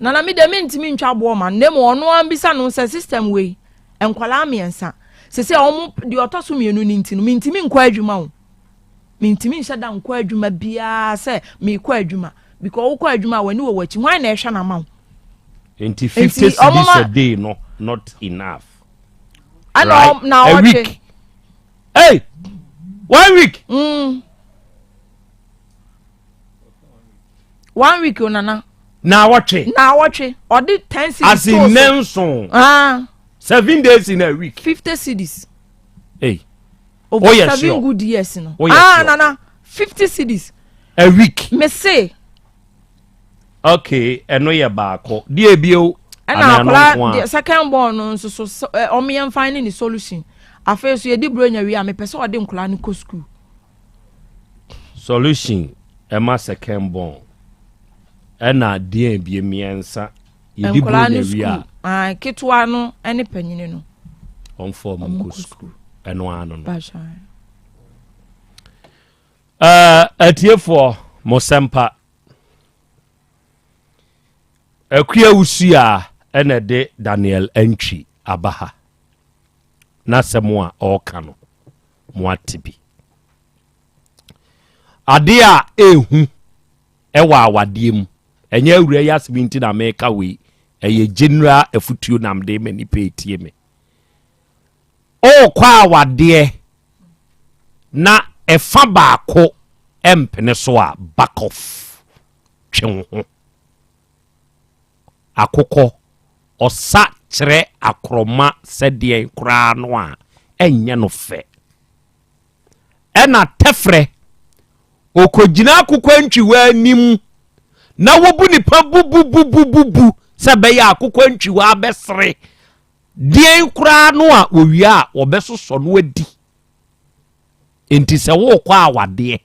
Nana mi deɛ mi ntumi ntwa boɔ ma na emu ɔno ambisa no sɛ system wei nkwadaa mmiɛnsa sese wɔn deɛ ɔtɔ so mmienu ne nti no mi ntumi nkɔ adwuma o. Mentumi nhyɛ da nkɔ adwuma biara sɛ meekɔ adwuma because wokɔ adwuma a w'ani wɔ w'akyi hwan na ɛhwɛ no ama wo. Nti 50 cedis a day no not enough. Ɛna right? na a week. Hey, one week. One week o nana. Na awɔtwe. Na awɔtwe ɔde 10 cedis. As in nenson. Ah. 7 days in a week. 50 cedis. Hey. Over Woyɛ seven sure? good years no. Woyɛ Ah sure? nana 50 cedis. A week. Me se. Okay, ɛno yɛ baako. Deɛ ebio. Ɛna Anaa ɛno akwadaa nko a? deɛ second born no nso so so ɛ ɔmo yɛn find ne solution. Afei so yɛdi buro nya wie a mepɛ sɛ ɔde nkwadaa no kɔ school. Solution ɛma second born. Ɛna deɛ ebie mmiɛnsa. Yɛdi buro Nkwadaa no nya wie a. school. Ah, ketewa no ɛne panyini no. Ɔmfa ɔmo nkɔ school. Ɛno ano no. Bahyɛ. Uh, atiefoɔ mo sɛmpa Akua Wusu a ɛna ɛde Daniel Antwi aba ha n'asɛm a ɔreka no mo ate bi adeɛ a ɛhu ɛwɔ awadeɛ mu ɛnyɛ awura yi asɛm nti na meka wei ɛyɛ general afutuo na mede ma nipa etie me ɔrekɔ awadeɛ na ɛfa baako mpene so a back off twe wo ho akokɔ ɔsa kyerɛ akorɔma sɛdeɛ koraa no a ɛnyɛ no fɛ. Ɛna tɛfrɛ ɔkɔgyina akokɔantwiwa anim na wɔbu nipa bububububu sɛ bɛyɛ akokɔantwiwa abɛsere deɛn koraa no a wɔwie a wɔbɛsosɔ no adi. Nti sɛ wokɔ awadeɛ,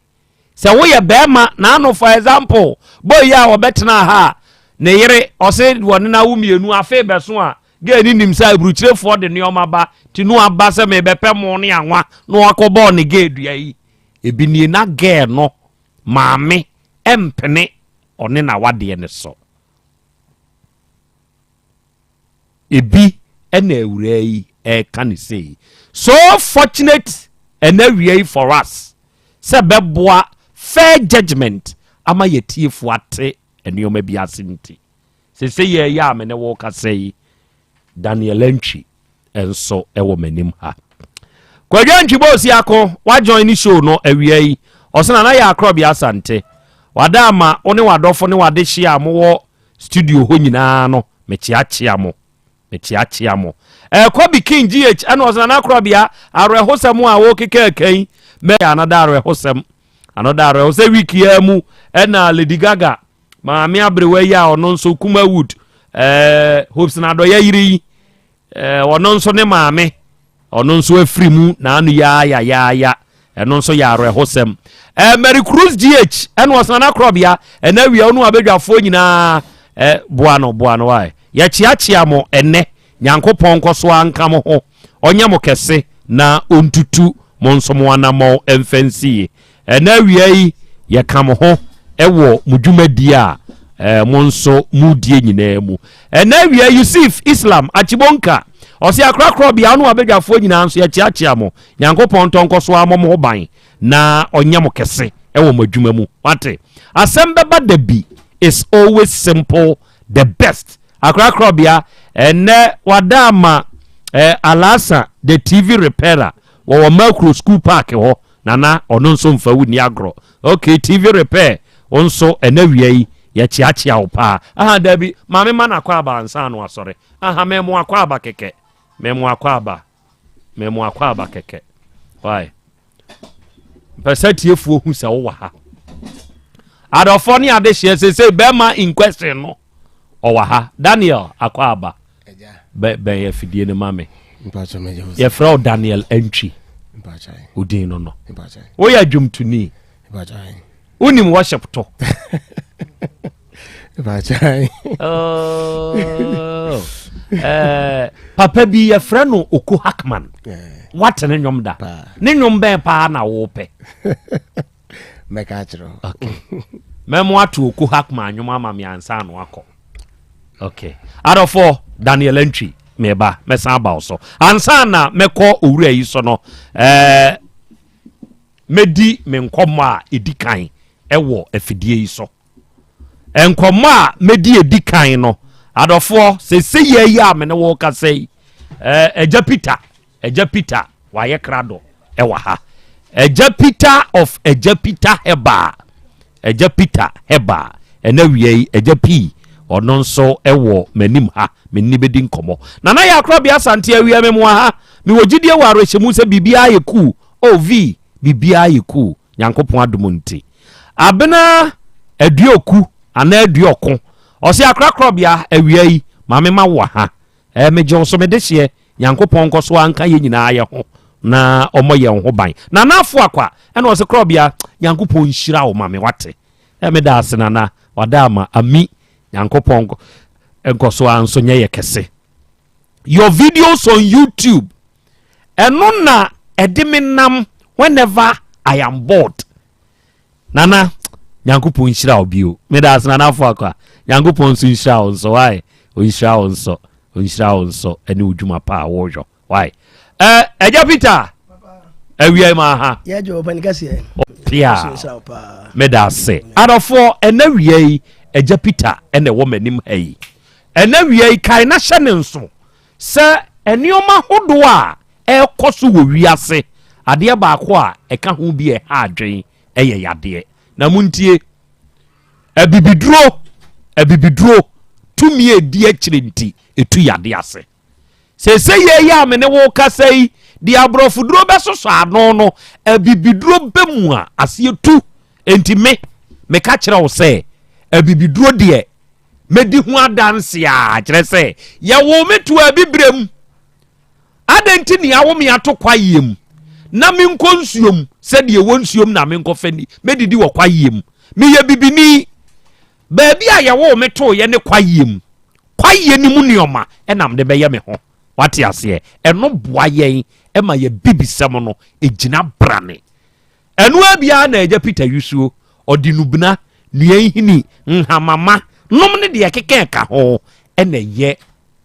sɛ woyɛ bɛrima na ano, for example, boy yi a wɔbɛtena ha a ne yere ɔse wɔne no awo mmienu, afei bɛso a gɛɛ ne nim sɛ aburukyirefoɔ de nneɛma ba nti no aba sɛ mebɛpɛ mo ne anwa na wakɔbɔɔ ne gɛɛ dua yi ebi nie, na gɛɛ no maame ɛmpene ɔne n'awadeɛ ne so. Ebi ɛna awuraa yi ɛreka ne sei. So fortunate ɛna awia yi for us sɛ bɛboa fair judgement ama yɛtiefoɔ ate nneɛma bi ase. Nti sese yɛyɛ a me ne wo kasa yi, Daniel Antwi nso ɛwɔ m'anim ha. Kwadwo Antwi bɔɔsi ako wajoin ne show no awia yi. Ɔsena na yɛ akorɔbea Asante wada ama wo ne wadɔfo ne wade hyia a mowɔ studio hɔ nyinaa no, mekyeakyea mo, mekyeakyea mo. Ɛkɔ bi King GH ɛna ɔsena na akorɔbea awerɛhosɛm a wɔkeka kan mɛ another awerɛhosɛm, another awerɛhosɛm. Week yi mu ɛna Lady Gaga maame aberewa yi a ɔno nso Kumawood Hopes na adɔyɛ yere yi, ɔno nso ne maame ɔno nso afiri mu n'ano yaayayaaya. Ɛno nso yɛ awerɛhosɛm. Mary Cruz GH ɛna ɔsena n'akorɔbea ɛna awia ɔno abadwafoɔ nyinaa boa no, boa no wae. Yɛkyeakyea mo ɛnɛ. Nyankopɔn nkɔ so anka mo ho, ɔnyɛ mo kɛse na ɔntutu mo nso mo anammɔn mfa nsie. Ɛna awia yi yɛka mo ho ɛwɔ mo dwumadie a mo nso modie nyinaa mu. Ɛna awia Yusuf Islam Akyibonka ɔse akorakorɔ bea ɔno abadwafoɔ nyinaa nso yɛkyeakyea mo. Nyankopɔn ntɔ nkɔ so amɔ mo ho ban na ɔnyɛ mo kɛse ɛwɔ mo adwuma mu. Wate asɛm bɛba da bi is always simple the best. Akorakorɔ bea ɛnɛ wada ama Alasa the TV repairer wɔwɔ Mercury School Park hɔ. Nana ɔno nso mfa wo ni agorɔ. Okay, TV repair wo nso ɛnɛ wia yi yɛkyeakyea wo paa. Aha dabi, maame ma no akɔ aba ansa no asɔre. Aha mɛmo akɔ aba kɛkɛ, mɛmo akɔ aba, mɛmo akɔ aba kɛkɛ. Why mpɛ sɛ tiefoɔ hu sɛ wowɔ ha. Adɔfoɔ ne adehyeɛ sesei bɛrima in question no ɔwɔ ha. Daniel akɔ aba, bɛn afidie no ma me. Yɛfrɛ wo Daniel Antwi, wodin no woyɛ adwomtoni, wonim worship to. Oh. Papa bi yɛfrɛ no Oko Hackman, wate ne nnwom da? Ne nnwom bɛn paa na wopɛ? Mɛka akyerɛ wo. Okay. Mɛmo ato Oko Hackman nnwom ama me ansa no akɔ. Okay, adɔfoɔ, Daniel Antwi meba, mɛsan aba wo so ansa na mɛkɔ owura yi so no. Mɛdi me nkɔmmɔ a ɛdi kan ɛwɔ afidie yi so. Nkɔmmɔ a mɛdi ɛdi kan no, adɔfoɔ, sɛsɛ yɛ yi a me ne wo kasa yi, Agya Peter, Agya Peter wayɛ krado ɛwɔ ha. Agya Peter of Agya Peter Herbal, Agya Peter Herbal, ɛna wia yi Agya Pii ɔno nso ɛwɔ m'anim ha, me ne bɛdi nkɔmmɔ. Nana yɛ akorabea Asante awia me moa ha. Mewɔ gyidie wɔ awerɛhyɛmu sɛ biribiara yɛ cool. Oh v biribiara yɛ cool, Nyankopɔn adom nti. Abena Aduoku anaa Aduɔko ɔse akorakorabea awia yi maame ma wo ha. Megye wo so mede hyeɛ. Nyankopɔn nkɔ so anka yɛn nyinaa yɛ ho na ɔmmɔ yɛn ho ban. Nana Afoakwa ɛna ɔse korɔbea Nyankopɔn nhyira wo ma me wate. Meda ase Nana, wada ama ami. Nyankopɔn nkɔ so ara nso nyɛ yɛ kɛse. Your videos on YouTube ɛno na ɛde me nam whenever I am bored. Nana Nyankopɔn nhyira wo bio. Meda ase Nana Afoakwa. Nyankopɔn nso nhyira wo nso. Why? Ɔnhyira wo nso. Ɔnhyira wo nso ɛne wo dwuma pa a wɔreyɔ. Why? Ɛgya Peter. Awia yi ma ha. Yɛgye wɔ pani kɛseɛ. Pia. Meda ase. Adɔfoɔ, ɛnɛ wia yi Ɛgya Peter ɛna ɛwɔ m'anim ha yi. Ɛnɛ wia yi kae na hyɛ ne nso sɛ nneɛma hodoɔ a ɛrekɔ so wɔ wiase, adeɛ baako a ɛka ho bi a ɛha adwen ɛyɛ yadeɛ. Na montie, abibiduro, abibiduro tumi a ɛdi akyire nti ɛtu yadeɛ ase. Seesei yɛ yi a me ne wo kasa yi, Deɛ aborɔfoduro bɛsosɔ ano no, abibiduro bɛ mu a, aseɛ tu. Enti me, meka kyerɛ wo sɛ, abibiduro deɛ, mɛdi ho adanse a, kyerɛ sɛ, yɛwoo me too abibirem. Adɛn nti ne awo me ato kwaeɛ mu, na menkɔ nsuo mu, sɛdeɛ ɛwɔ nsuo mu na menkɔfa ni, mɛdidi wɔ kwaeɛ mu. Meyɛ bibini. Baabi a yɛwoo me tooeɛ ne kwaeɛ mu. Kwaeɛ no mu nneɛma na mede bɛyɛ me ho. Wate aseɛ? Ɛno boa yɛn ma yɛ bibisɛm no gyina brane. Ɛno ara biara na Agya Peter Yusuo, ɔde nubena, nnua nhini, nhamama nom ne deɛ ɛkeka ɛka ho na ɛyɛ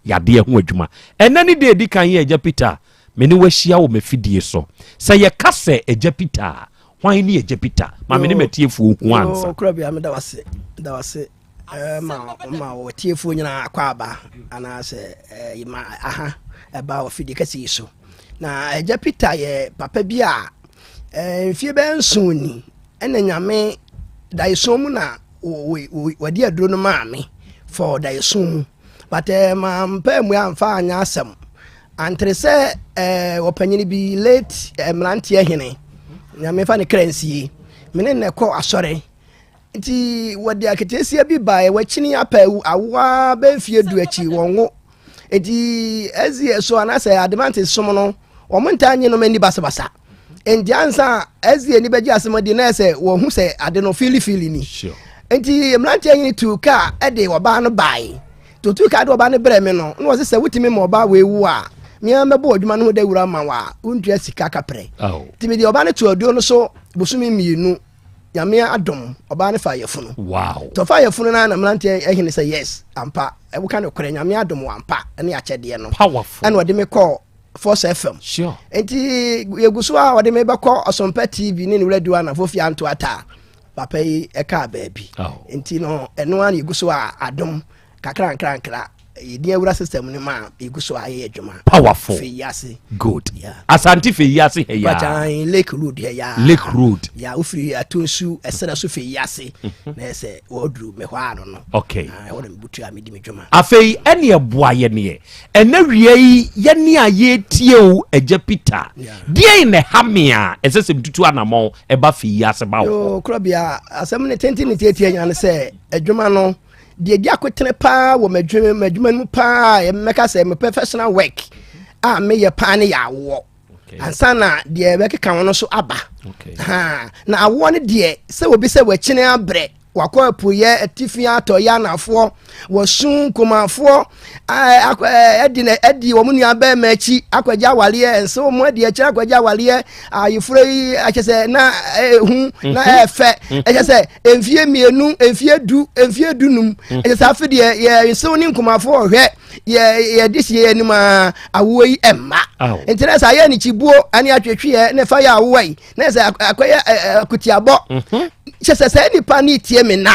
yadeɛ ho adwuma. Ɛnnɛ ne da ɛdi kan yi Agya Peter me ne wo ahyia wɔ m'afidie so. Sɛ yɛka sɛ Agya Peter a, hwan ne Agya Peter? Ma me ne m'atiefoɔ hu ansa. Yoo, Korabea, meda wo ase. Meda wo ase. Ma ma wɔtiefoɔ nyinaa akɔ aba anaasɛ ma aha ɛba wɔ fidie kɛse yi so na agya Peter yɛ papa bi a mfie bɛyɛ nson ni ɛna nyame daeɛso mu na wɔde aduro no maa me for daeɛso mu but ma mpɛ mu amfa anyɛ asɛm antere sɛ wɔpanyini bi late mmeranteɛ hene nyame fa ne kra nsie me ne na ɛkɔ asɔre Nti wɔde aketeesia bi baeɛ, wɔakyini apɛ awo ara bɛyɛ mfeɛ du akyi wɔnwo. Nti SDA so anaasɛ Adventist som no, wɔn ntaa nye nom ani basabasa. Nti ansa SDA ni bɛgye asɛm adi na ɛsɛ wɔhu sɛ ade no filifili ni. Nti mmeranteɛ yi tu kaa de ɔbaa no baeɛ. Nti otuu kaa de ɔbaa no brɛɛ me no, na wɔse sɛ wotumi ma ɔbaa wei wo a, me ara mɛbɔ adwuma no ho dawuro ama wo a wontua sika kaprɛ. Nti mede ɔbaa no too aduro no so bosome mmienu. Nyame adom ɔbaa no faa yafunu. Wow. Nti ɔfaa yafunu no na mmeranteɛ ahini sɛ yes ampa woka no korɛ Nyame adom wɔ ampa ne akyɛdeɛ no. Powerful. Ɛna ɔde me kɔɔ Force FM. Sure. Nti yɛgu so a ɔde me bɛkɔ Ɔsompa TV ne ne radio anafo fie anto ata papa yi ɛkaa baabi. Oh. Nti no ɛno ara na yɛgu so a adom kakra nkra nkra yɛdin awura system no ma yɛgu so a yɛyɛ adwuma. Powerful. Fei ase. Good. Yeah. Asante fei ase ha ya. Pachan Lake Road ha ya. Lake Road. Ya wofiri Atonsu ɛsrɛ so fei ase. Mhm. Na ɛsɛ wɔduru me hɔ ano no. Okay. Ah, ɛhɔ na mebutu a medi me dwuma. Afei ɛne ɛboa yɛ neɛ. Ɛnɛ wia yi yɛne a yɛtie o Agya Peter. Deɛn na ɛha me a ɛsɛ sɛ metutu anamɔn ɛba fei ase ba wɔ hɔ. Yoo korɔbea asɛm ne tenten ne tietie nyina ne sɛ adwuma no Deɛ ɛdi akotene paa wɔ m'adwuma m'adwuma no mu paa a mɛka sɛ me professional work a meyɛ paa ne yɛ awoɔ ansa na deɛ ɛbɛkeka ho no so aba na awoɔ no deɛ sɛ obi sɛ wakyini abrɛ wakɔ apueɛ atifi atɔeɛ anafoɔ wɔsu nkumafoɔ ɛdi na ɛdi wɔn nua bɛrima akyi akɔgye awareɛ nse wɔn adi akyire akɔgye awareɛ ayeforo yi akyɛ sɛ na ehu na ɛfɛ ɛkyɛ sɛ mfie mmienu mfie du mfie du num mhm. ɛsɛ sɛ afe deɛ yɛ nsew ne nkumafo ɔhwɛ yɛ yɛde sie yɛ anim a awoɔ yi ɛmma nti na sɛ ayɛ ne kyibuo ne atwetweɛ ne fa yɛ awoɔ yi na sɛ akɔyɛ akutiabɔ mhm. kyɛ sɛ sɛ nipa ne tie me na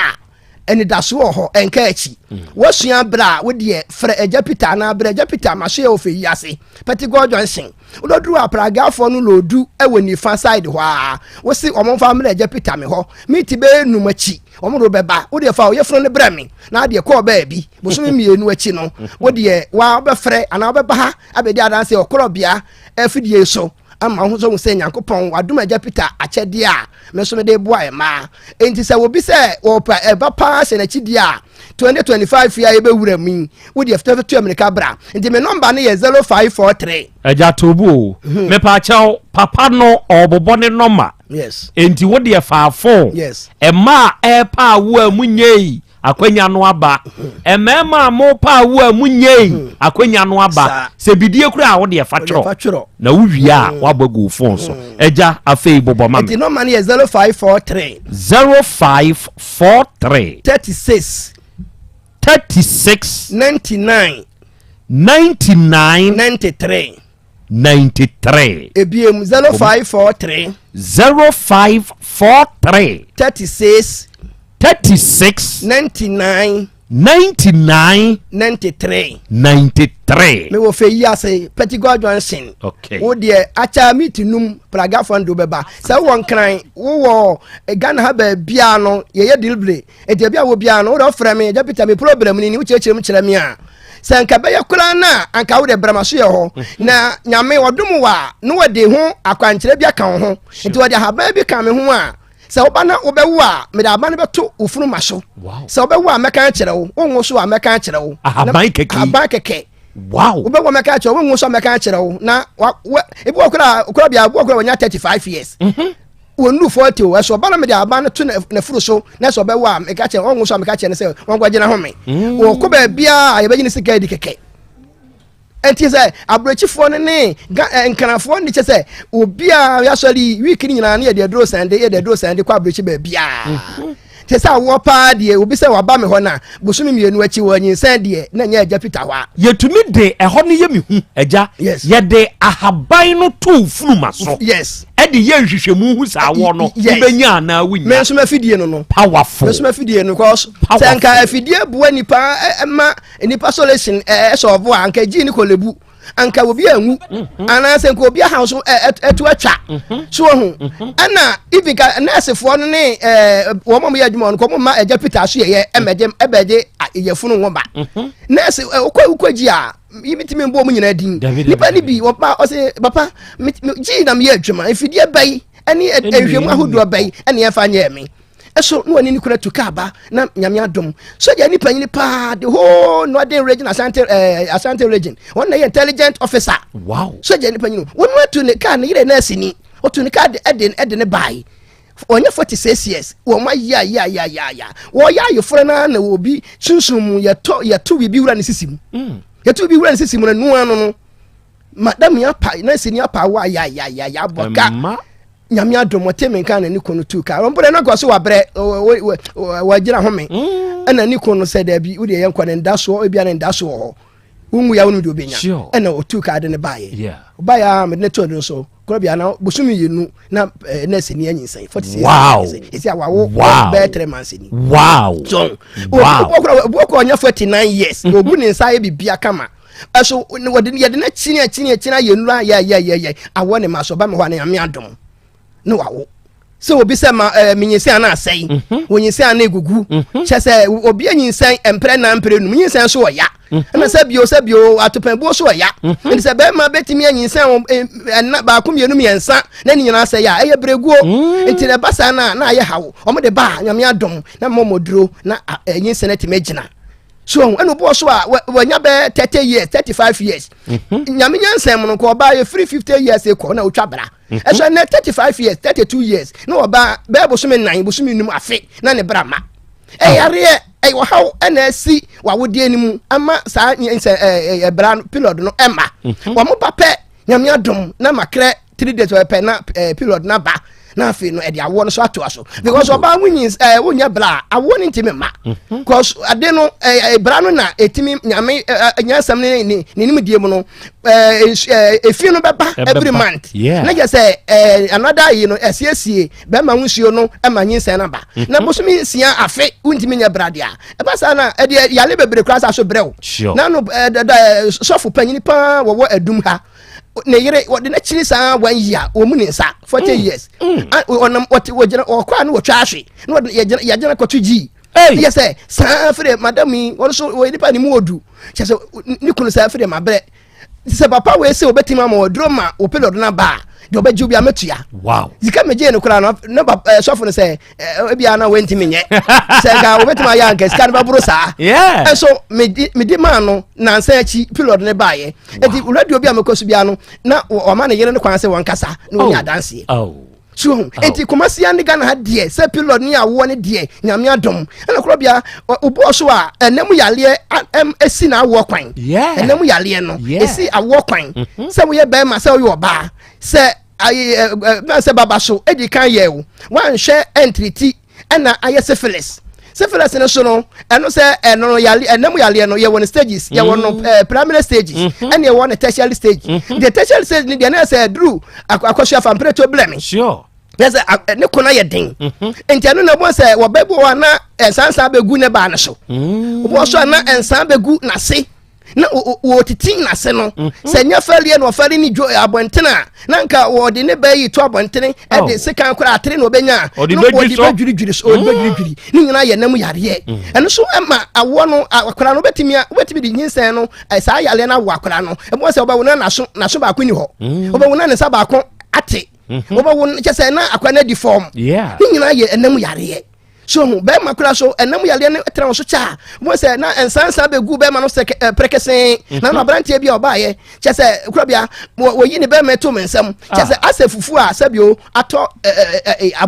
anidaso wɔ hɔ ɛnka akyi mm. wasua berɛ a wodeɛ frɛ agya peter anaa berɛ agya peter maso yɛ wɔ fɛ yi ase pɛtigɔ johnson Wododuru apragafoɔ no loodu wɔ nifa side hɔ aa, wose wɔn mfa mmrɛ agya Peter me hɔ, minti bɛyɛ num akyi, wɔn de wo bɛba, wodeɛ fa ɔyɛfunu no brɛ me, na adeɛ kɔɔ baabi, bosome mmienu akyi no, wodeɛ waa wobɛfrɛ anaa wobɛba ha abɛdi adanseɛ wɔ korɔbea afidie so ama wo nso ahu sɛ Nyankopɔn wadom agya Peter akyɛdeɛ a me nso mede boa mmaa. Enti sɛ obi sɛ wɔpɛ ɛba paa hyɛ n'akyi deɛ a, 2025 yi a yɛbɛwura mu yi wo deɛ fitafita tu amirika bra nti me nɔmba no yɛ 0543. Agya Tobu o, mhm. mepaakyɛw papa no ɔbobɔ ne nɔma. Yes. Enti wo deɛ faa phone. Yes. Ɛma a ɛrepa awo a mu nyei akwanya no aba. Mhm. Mmarima a mo pa awo a mu nyei mhm. akwanya no aba. Sɛ bidie kura a wo deɛ fa twerɛ. Na wo wie a wabɔ agu phone so. Agya afei bobɔ ma me. Enti nɔma no yɛ 0543. 05 43. 36. 36. 99. 99. 93. 93. Ebiem 0543. 0543. 36. 36. 99. 99. 93. 93. Mewɔ fɛ yi ase Petigua Junction. Okay. Wo deɛ akyɛ meet num Praga fund bɛba. Sɛ wowɔ Nkran, wowɔ eh, Ghana ha baabiara no, yɛyɛ delivery. Nti ebi a wɔ biara no, wode ɔfrɛ me, agya Peter me problem ni ni wokyerɛkyerɛ mu kyerɛ me a. Sɛ anka ɛbɛyɛ koraa no a, anka wode brama so yɛ hɔ. Na Nyame ɔdom wo a, na wɔde ho akwankyerɛ bi aka wo ho. Nti wɔde ahaban bi ka me ho a, sɛ woba na wobɛwo a, mede ahaban no bɛto wo funuma so. Sɛ wobɛwo a, mɛka akyerɛ wo. Wonwo so a, mɛka akyerɛ wo. Ahaban kɛkɛ. Ahaban kɛkɛ. Wow. Wobɛwo a, mɛka akyerɛ wo. Wonwo so a, mɛka akyerɛ wo. Na wa, wa, ebi wɔ koraa, koraa bia, ebi wɔ koraa wɔnya 35 years. Mm -hmm. Wɔnnu 40 o. Ɛsɛ ɔba na mede ahaban no to n'afuru so, na sɛ ɔbɛwo a, meka kyerɛ, ɔnwo so a, meka kyerɛ no sɛ wɔnkɔgye n'ahome. Mm. Wɔkɔ baabiara a, yɛbɛgye ne sika adi kɛkɛ. Nti sɛ aburokyifoɔ no ne eh, nkrafoɔ no kyɛ sɛ obiara yɛasɔre yi week no nyinaa ne yɛde aduro sɛnde yɛde aduro sɛnde kɔ aburokyi baabiara mhm. te sɛ awoɔ paa deɛ obi sɛ waba me hɔ no a bosome mmienu akyi wɔ nyinsɛn deɛ na nyɛ agya Peter hɔ a. Yɛtumi de ɛhɔ no yɛ me hu agya yes. Yɛde ahaban no to funuma so yes. Ɛde yɛ nhwehwɛmu hu sɛ awoɔ no yes. Wobɛnya anaa wonya. Me nso m'afidie no no. Powerful. Me nso m'afidie no cause sɛ nka afidie boa nipa ma nipa solution ɛsɛ ɔbo a anka gyi ne kɔlɛbu anka obi anwu mhm. anaasɛ nka obi ahaw so ɛto atwa mhm. so ohu mhm. ɛna even ka nɛɛsefoɔ no ne wɔn a wɔyɛ adwuma no kɔ wɔn mma ɛgya peter so yɛyɛ ɛmɛgye ɛbɛgye yɛfunu wɔn ba nɛɛse okɔ okɔ gyi a yi mi ti mi bɔ wɔn nyinaa din nipa ni bi wɔn ɔsɛ papa gyi na mi yɛ adwuma mfidie bɛyi ɛne nhwɛmu ahodoɔ bɛyi ɛne ɛfa nyɛ mi. Ɛso na wɔne ne kunu atu kaa ba na nyame adom sogya ni panyini paa the whole northern region asante eh, asante region wɔn na yɛ intelligent officer wow sogya ni panyini wɔn atu ne kaa ne yere nurse ni ɔtu ne kaa de ɛde ɛde ne baae wɔnyɛ 46 years wɔn ayɛ ayɛ ayɛ ayɛ ayɛ wɔyɛ ayeforo naa na obi sunsun mu yɛtɔ yɛto biribi wura ne sisi mu mm. yɛto biribi wura ne sisi mu na nua no no madam yɛ apa nurse ni apa awɔ ayɛ ayɛ ayɛ ayɛ abɔ ka nyame adom ɔte me nka na ne kunu tu ka ɔmpo dɛ na kɔ so wabrɛ wagyina home mm. ɛna ne kunu no sɛ daabi wodeɛ yɛnkɔ ne nda soɔ ebia ne nda so wɔ hɔ wonwu ya wonim deɛ wobɛnya ɛna ɔtu ka de ne baeɛ ɔbaeɛ a mede ne too no so korɔ bia na bosome mmienu na eh, nurse ni anyinsɛn 46 wow. ɛsi a wawo bɛyɛ 3 months ni wow. so obi kora ɔnyɛ 49 years mm-hmm. obu ne nsa ayɛ bibia kama ɛso wɔde yɛde no akyini akyini akyini ayɛ nnura ayɛ ayɛ ayɛ ayɛ awɔ ne ma so ɔba mi hɔ a na nyame adom ne wawo sɛ obi sɛ ma ɛɛ menyinsɛn ana asɛe mhm. wonyinsɛn ana egugu mhm. kyɛ sɛ obi anyinsɛn mprɛ nan mprɛ num nyinsɛn so ɔya mhm. ɛna sɛ bio sɛ bio atopɛnbuo so ɔya nti sɛ bɛrima bɛtumi anyinsɛn ɛna baako mmienu mmiɛnsa na ne nyinaa sɛ yɛ a ɛyɛ bereguo nti na ɛba saa na na ayɛ haw wɔn de ba nyame adom na mmɔmɔduro na nyinsɛn atumi agyina so ɔho ɛna obi so a wanya bɛɛ 30 years 35 years mhm. nyame nyansa mu no nka ɔbaa yɛfiri 50 years kɔ na ɔtwa bra mhm. ɛso ɛnɛ 35 years 32 years na ɔbaa bɛɛ bosome nan bosome num afe na ne bra ma ɛyareɛ ɛyɛ ɔhaw ɛna asi wawodeɛ no mu ama saa nsɛ ɛɛ ɛbra period no ɛma mhm. wɔn ba pɛ nyame adom na makrɛ 3 days ɔpɛ na period na ba na afei no ɛde awoɔ no so atoa so because ɔbaa wonyi ɛɛ wonyɛ bra awoɔ no ntumi mma mhm. cause ade no ɛɛ bra no na etimi nyame ɛɛ nyansam ne ne ne nimdie mu no ɛɛ ɛɛ efi no bɛba every month na kyɛ sɛ ɛɛ another yi no ɛsiesie bɛrima ho nsuo no ɛma nyinsɛn no ba mhm. na bosomi nsia afe wontumi nyɛ bra deɛ ɛba saa na ɛdeɛ yale bebree koraa sa so brɛw na no ɛɛ sɔfo panyin paa wɔwɔ adum ha ne yere wɔde n'akyiri saa one year wɔn mu ne nsa 40 mm. years mm. ɔnam wɔte wɔgyina ɔkɔ a na wɔtwa ahwe na wɔde yɛgyina yɛgyina kɔto gyi yɛ sɛ saa afei madam yi wɔn nso wɔyɛ nipa ne mu odu kyɛ sɛ ne kunu saa afei ma brɛ sɛ papa wei sɛ obetumi ama wɔduro ma wɔ period no aba a deɛ ɔbɛgye obi amɛtua sika megye no koraa no na sɔfo no sɛ ebia na wɔntumi nyɛ sɛ nka wɔbɛtumi ayɛ anka sika no bɛboro saa ɛnso mede maa no nansa akyi period no baeɛ nti radio bi a mekɔ so biara no na ɔma ne yere no kwan sɛ wɔnkasa na wɔnya oh. adanseɛ oh. so ho oh. nti kumasia ne ghana ha deɛ sɛ period ne awoɔ ne deɛ nyame adom ɛna korɔ bia wobɔɔ so a ɛnam yaleɛ ɛsi na awoɔ kwan ɛnam yaleɛ no ɛsi awoɔ kwan mhm. sɛ woyɛ bɛrima sɛ woyɛ ɔbaa sɛ sɛ baba so ɛdi kan yɛ o wanhwɛ ɛntiriti ɛna ayɛ syphilis syphilis no so no ɛno sɛ ɛno no yale ɛnam yaleɛ no yɛwɔ no stages yɛwɔ no mm. eh, primary stages mm-hmm. ɛna yɛwɔ no tertiary stage mm-hmm. the tertiary stage ni deɛ na sɛ ɛduru akɔso afa mpereto blɛ mi yɛ sɛ ne kɔnɔ yɛ den mm-hmm. nti ɛno na ɛbɔ sɛ wɔbɛ bi wɔ na nsansan bɛgu ne baa no so mm. wɔbɔ so a na nsan bɛgu n'ase. Na wɔtiti n'ase no mhm. sɛ nyɛ fɛreɛ na ɔfɛre ne dwo abɔntene a na nka wɔde ne bɛyi to abɔntene oh. ɛde sekan koraa atere na ɔbɛnya a na wɔde bɛdwiridwiri so ɔde bɛdwiridwiri ne nyinaa yɛ nam yareɛ mm. ɛno so ɛma awoɔ no akwadaa no wobɛtumi wobɛtumi de nyinsɛn no saa yareɛ no awo akwadaa no ɛbɛn sɛ ɔbɛwo no n'aso n'aso baako ni hɔ mm. ɔbɛwo no ne nsa baako ate mm-hmm. wobɛwo kyɛ sɛ na akwadaa no adi fam ne nyinaa yɛ ɛnam yareɛ So ho bɛrima kora so ɛnam yareɛ no tena wo so kyɛ a wobɛhu sɛ na nsansa bɛgu bɛrima no sɛ prɛkɛsee mm-hmm. na no aberanteɛ bi a ɔbaeɛ kyɛ sɛ korabea wɔyi ne bɛrima to me nsam kyɛ sɛ ah. asɛ fufuo a sɛbio atɔ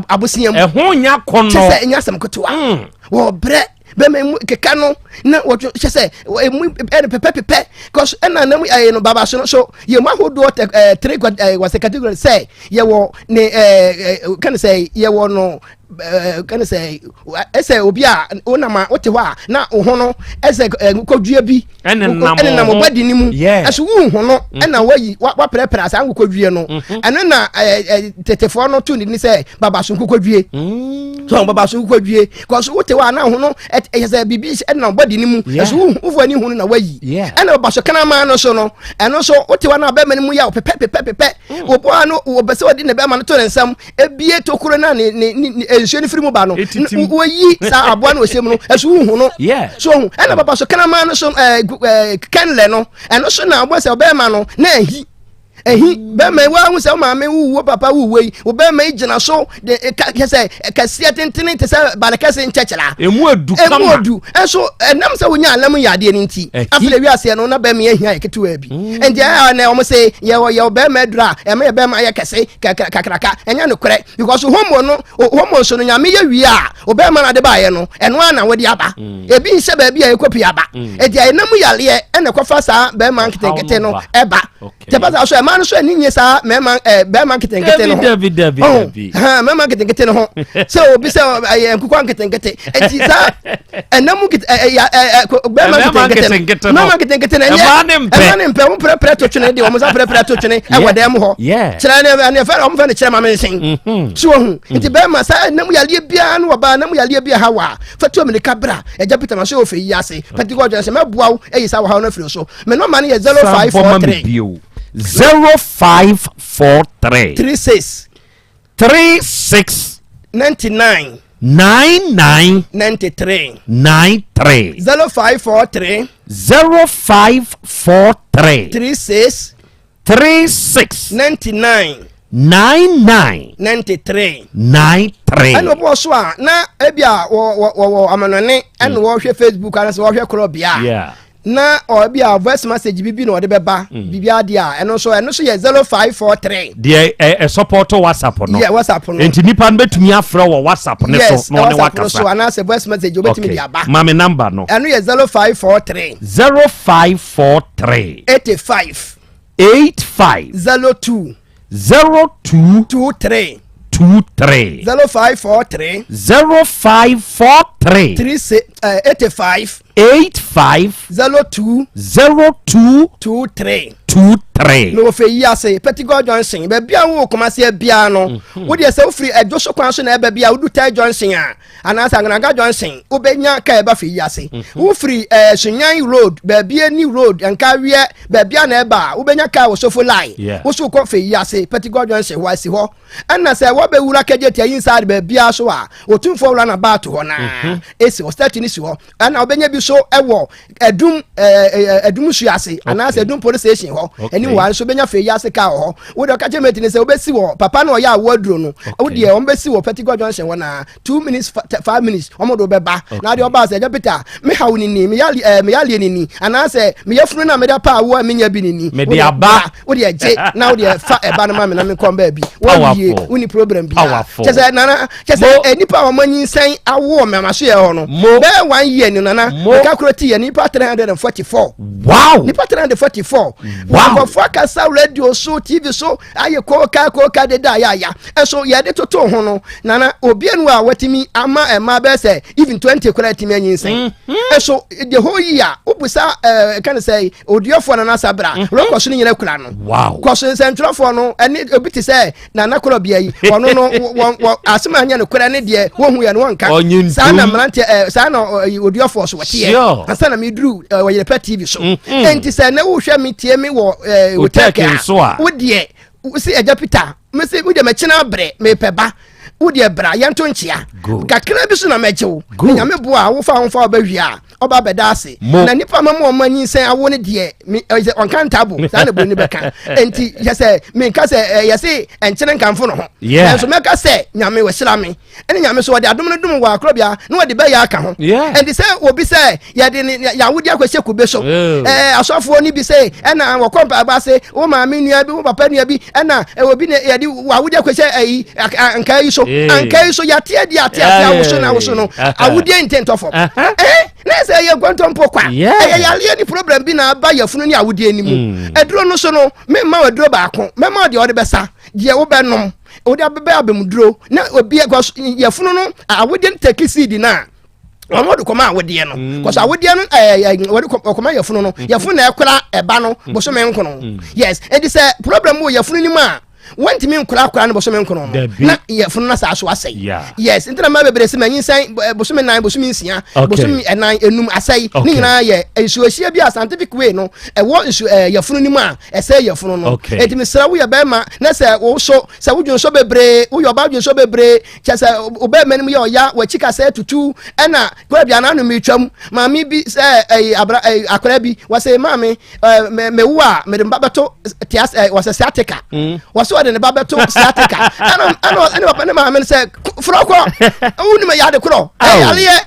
abosea mu ɛho nya kɔnɔ kyɛ sɛ ɛnya asɛm ketewa mm. wɔbrɛ bɛrima mu keka no na wɔtwe kyɛ sɛ emu ɛne pɛpɛpɛpɛ kɔs ɛna nam ɛyɛ no baba so no so yɛ mu ahodoɔ tɛ ɛɛ three ɛɛ wɔsɛ category sɛ yɛwɔ ne ɛɛ ɛɛ kan sɛ yɛwɔ no kɛne sɛ ɛsɛ obi a wonam a wote hɔ a na wo ho no ɛsɛ nkokɔdua bi ɛnenam ɔbɔde no mu ɛso wohu no mm. ɛna wayi waprɛprɛ saa nkokɔdua no mm-hmm. ɛno na tetefoɔ no to ne din sɛ babaso nkokɔdue mm. so babaso nkokɔdue kɔso wote hɔ a na ho no ɛyɛ sɛ biribi ɛnenam bɔde no mu ɛso wofo ani hu no na wayi ɛna babaso kraman no so no ɛno nso wote hɔ na bɛrima no mu yɛ pɛpɛpɛpɛpɛ mm. obi a no wɔpɛ sɛ ɔde ne bɛrima no to ne nsam ebie tokuro na ne ne ne nsuo no firi mu ba no wɔyi saa aboa no ɔhyɛ mu no ɛso wohu no so ohu ɛna papa so kraman no so ɛɛ ɛɛ kɛnlɛ no ɛno so na ɔbɔ sɛ ɔbɛrima no na ɛhi ɛhi bɛrima yi wɔahu sɛ maame wuwo papa wuwo yi ɔbɛrima yi gyina so de ka kyɛ sɛ kɛseɛ tentene te sɛ balekɛse nkyɛkyerɛ emu edu kama emu edu ɛnso ɛnam sɛ wonya anam yɛ adeɛ no nti afei wiaseɛ no na bɛrima yi ahia yɛ ketewa bi mm. nti ɛyɛ na wɔn se yɛwɔ yɛwɔ bɛrima aduru a ɛma yɛ bɛrima yɛ kɛse kakraka ɛnyɛ nokorɛ because homo no homo nso no nyame yɛ wie a ɔbɛrima no ade baayɛ no ɛno ara na wɔde aba mm. ebi nhyɛ baabi a ɛkɔ pii aba mm. eti ɛnam yareɛ ɛna ɛkɔfa saa bɛrima nketenkete no ɛba tɛpɛ saa so ɛmaa no so ɛni nye saa mɛɛma ɛɛ bɛrima nketenkete no ho dabi dabi dabi hɛn mɛɛma nketenkete no ho sɛ obi sɛ ɛyɛ nkukɔ nketenkete eti saa ɛnam nkete ɛɛ ɛɛ bɛrima nketenkete no mɛɛma nketenkete no ɛnyɛ ɛmaa ne mpɛ wɔn pɛrɛpɛrɛ to twene de wɔn nsa pɛrɛpɛrɛ to twene ɛwɔ dan mu hɔ kyerɛ ne ɛne fɛ wɔn fɛ ne kyerɛ maame nsen mm-hmm. so ohun mm. nti bɛrima saa ɛnam yareɛ biara no wɔ baa ɛnam yareɛ bi ha wa fɛtu omirika bra ɛgya peter ma so yɛ ofe yi ase pɛtikɔ ɔdwɛn sɛ mɛboa wo ɛyi saa wɔhaw no afiri so. Me nɔma no yɛ 0543. 0543. 36. 36. 99. 99. 93. 93. 0543. 0543. 36. 36. 99. 99. 93. 93. ɛna obi wɔ so a na ebi a wɔ wɔ wɔ amanɔne ɛna mm. wɔhwɛ facebook anasɛ wɔhwɛ korɔ bea. Na ɔ bi a voice message bi bi na ɔde bɛba mm. biribi adeɛ a ɛno nso ɛno nso yɛ 0543. Deɛ ɛ ɛ support WhatsApp no. Yɛ WhatsApp no. Nti nipa no bɛtumi afrɛ wɔ WhatsApp ne so na ɔne wakasa. Yes, WhatsApp no so anaasɛ voice message obɛtumi de aba. Maame number no. Ɛno yɛ 0543. 0543. 85. 85. 02. 02. 23. 23. 0543. 0543. 36 85. 85. 02. 02. 23. 23. Na wɔfɛ yi ase Pettigrew Junction baabi a wowɔ Kumasi biara no mhm. wodeɛ sɛ wofiri ɛdwo so kwan so na ɛba bi a wodu Tai Junction a anaasɛ Angranga Junction wobɛnya ka ɛba fɛ yi ase mhm. wofiri ɛɛ eh, Sunyan Road baabi ani road nkaweɛ baabi a na ɛba a wobɛnya kaa wɔ Sofo Line woso kɔ fɛ yi ase Pettigrew Junction hɔ asi hɔ ɛna sɛ wɔbɛwura kɛgye tia yi nsa baabiara so a otumfoɔ wura na baato hɔ naa mhm. esi hɔ statue no si hɔ ɛna wobɛnya bi so ɛwɔ ɛdum ɛɛ ɛdum nsuo ase anaasɛ ɛdum police station hɔ ɛne wɔ nso bɛnya fɛ yi ase kaa wɔ hɔ wode ɔka kyerɛ mɛtini sɛ wobɛsi wɔ papa no ɔyɛ awoɔ aduro no wodeɛ wɔn bɛsi wɔ Pettigrew Junction hɔ naa two minutes 5 minutes wɔn de wobɛba na adeɛ ɔbaa sɛ ɛgya Peter me haw ne ni me yale ɛɛ me yaleɛ ne ni anaasɛ me yafunu na mede pa awoɔ a menya bi ne ni mede aba wode ɛgye na wode ɛfa ɛba no ma me na me nkɔm baabi wɔwie woni problem biara kyɛ sɛ nana kyɛ sɛ nnipa a wɔn anyinsɛn awo mɛma so yɛ hɔ no bɛyɛ one year ni nana nka koro ti yɛ nipa 344 wow nipa 344 wow nkurɔfoɔ akasa radio so tv so ayɛ kooka kooka deda ayɛ aya ɛso yɛde toto ho no nana obianu a watumi ama ɛma bɛyɛ sɛ even 20 koraa atumi anyinsɛn ɛso the whole year wobusa ɛɛ kan sɛ odiɔfoɔ nana sabra rekɔ so no nyina kura no wow kɔ so nsɛntwerɛfoɔ no ɛne obi te sɛ nana korɔbea yi ɔno no wɔ wɔ asɛm a nyɛ no korɛ ne deɛ wɔhu yɛ no wɔnka saa na mmeranteɛ ɛɛ saa na ɔyi odiɔfoɔ so wɔteɛ. meyɛ ansa na meduru Ɔyerepɛ TV so. Enti sɛ na wohwɛ me tie me wɔ Otec a, wodeɛ wosi Agya Peter, mesi wodeɛ mɛkyena abrɛ mepɛ ba, wodeɛ bra yɛnto nkyea kakra bi so na mɛgye wo. Na Nyame boa a wofa ho fa wobɛwie a ɔba bɛda ase. Na nipa ma mu ɔma nyinsɛn awo no deɛ sɛ ɔnka ntabo saa na buroni bɛka. Enti yɛ sɛ menka sɛ yɛse ɛnkyene nkamfo no ho, nanso mɛka sɛ Nyame wɔhyira me ɛne Nyame so wɔde adom no dom wɔ akorɔbea na wɔde bɛyɛ aka ho. Ɛnti sɛ obi sɛ yɛde ne yɛawode akɔhyɛ kube so, asɔfoɔ no bi sɛ ɛna wɔkɔ mpaebɔ ase, wo maame nua bi, wo papa nua bi, ɛna obi ne yɛde wawode akɔhyɛ ayi ankaa yi so, ankaa yi so yɛate adi ate ase awoso na awoso no awodeɛ nte ntɔ fam. Na sɛ ɛyɛ nkontompo kwa, ɛyɛ yareɛ ne problem bi na aba yafunu ne awodeɛ no mu. Aduro no so no, memma aduro baako, mɛma deɛ ɔde bɛsa, deɛ wobɛnom, wode abɛbɛ abɛmuduro na obi yafunu no awodeɛ no take seed no a wɔn de kɔma awodeɛ no, kɔsɔ awodeɛ no ɛɛ wɔde kɔma yafunu no, yafunu na ɛkora ɛba no bosome nkono. Yes, eti sɛ problem wɔ yafunu no mu a, wɔntumi nkora akora no bosome nkono no na yafunu no saa so asɛe. Yes, nti na mmaa bebree sɛ ma nyinsɛn bosome 4, bosome 6, bosome 4, 5 asɛe. Ne nyinaa yɛ nsuohyia bi a scientific way no ɛwɔ nsu yafunu no mu a ɛsɛ yafunu no. Eti mesrɛ woyɛ bɛrima na sɛ woso sɛ wodwonsɔ bebree, woyɛ ɔbaa wodwonsɔ bebree, kyɛ sɛ wobɛrima no mu yɛ ɔya, wakyi kasa tutu, ɛna kura bi anaa no metwam maame bi sɛ ɛyi abra ɛyi akora bi wɔsɛ maame ɛɛ mɛ mɛwu a mɛde mba bɛto tia ɛɛ wɔsɛ sciatica, wɔsɛ wɔde ne ba bɛto sciatica, ɛna ɛna ɛne papa ne maame no sɛ forɔkɔ ɛwu ni ma yade korɔ ɛyaleɛ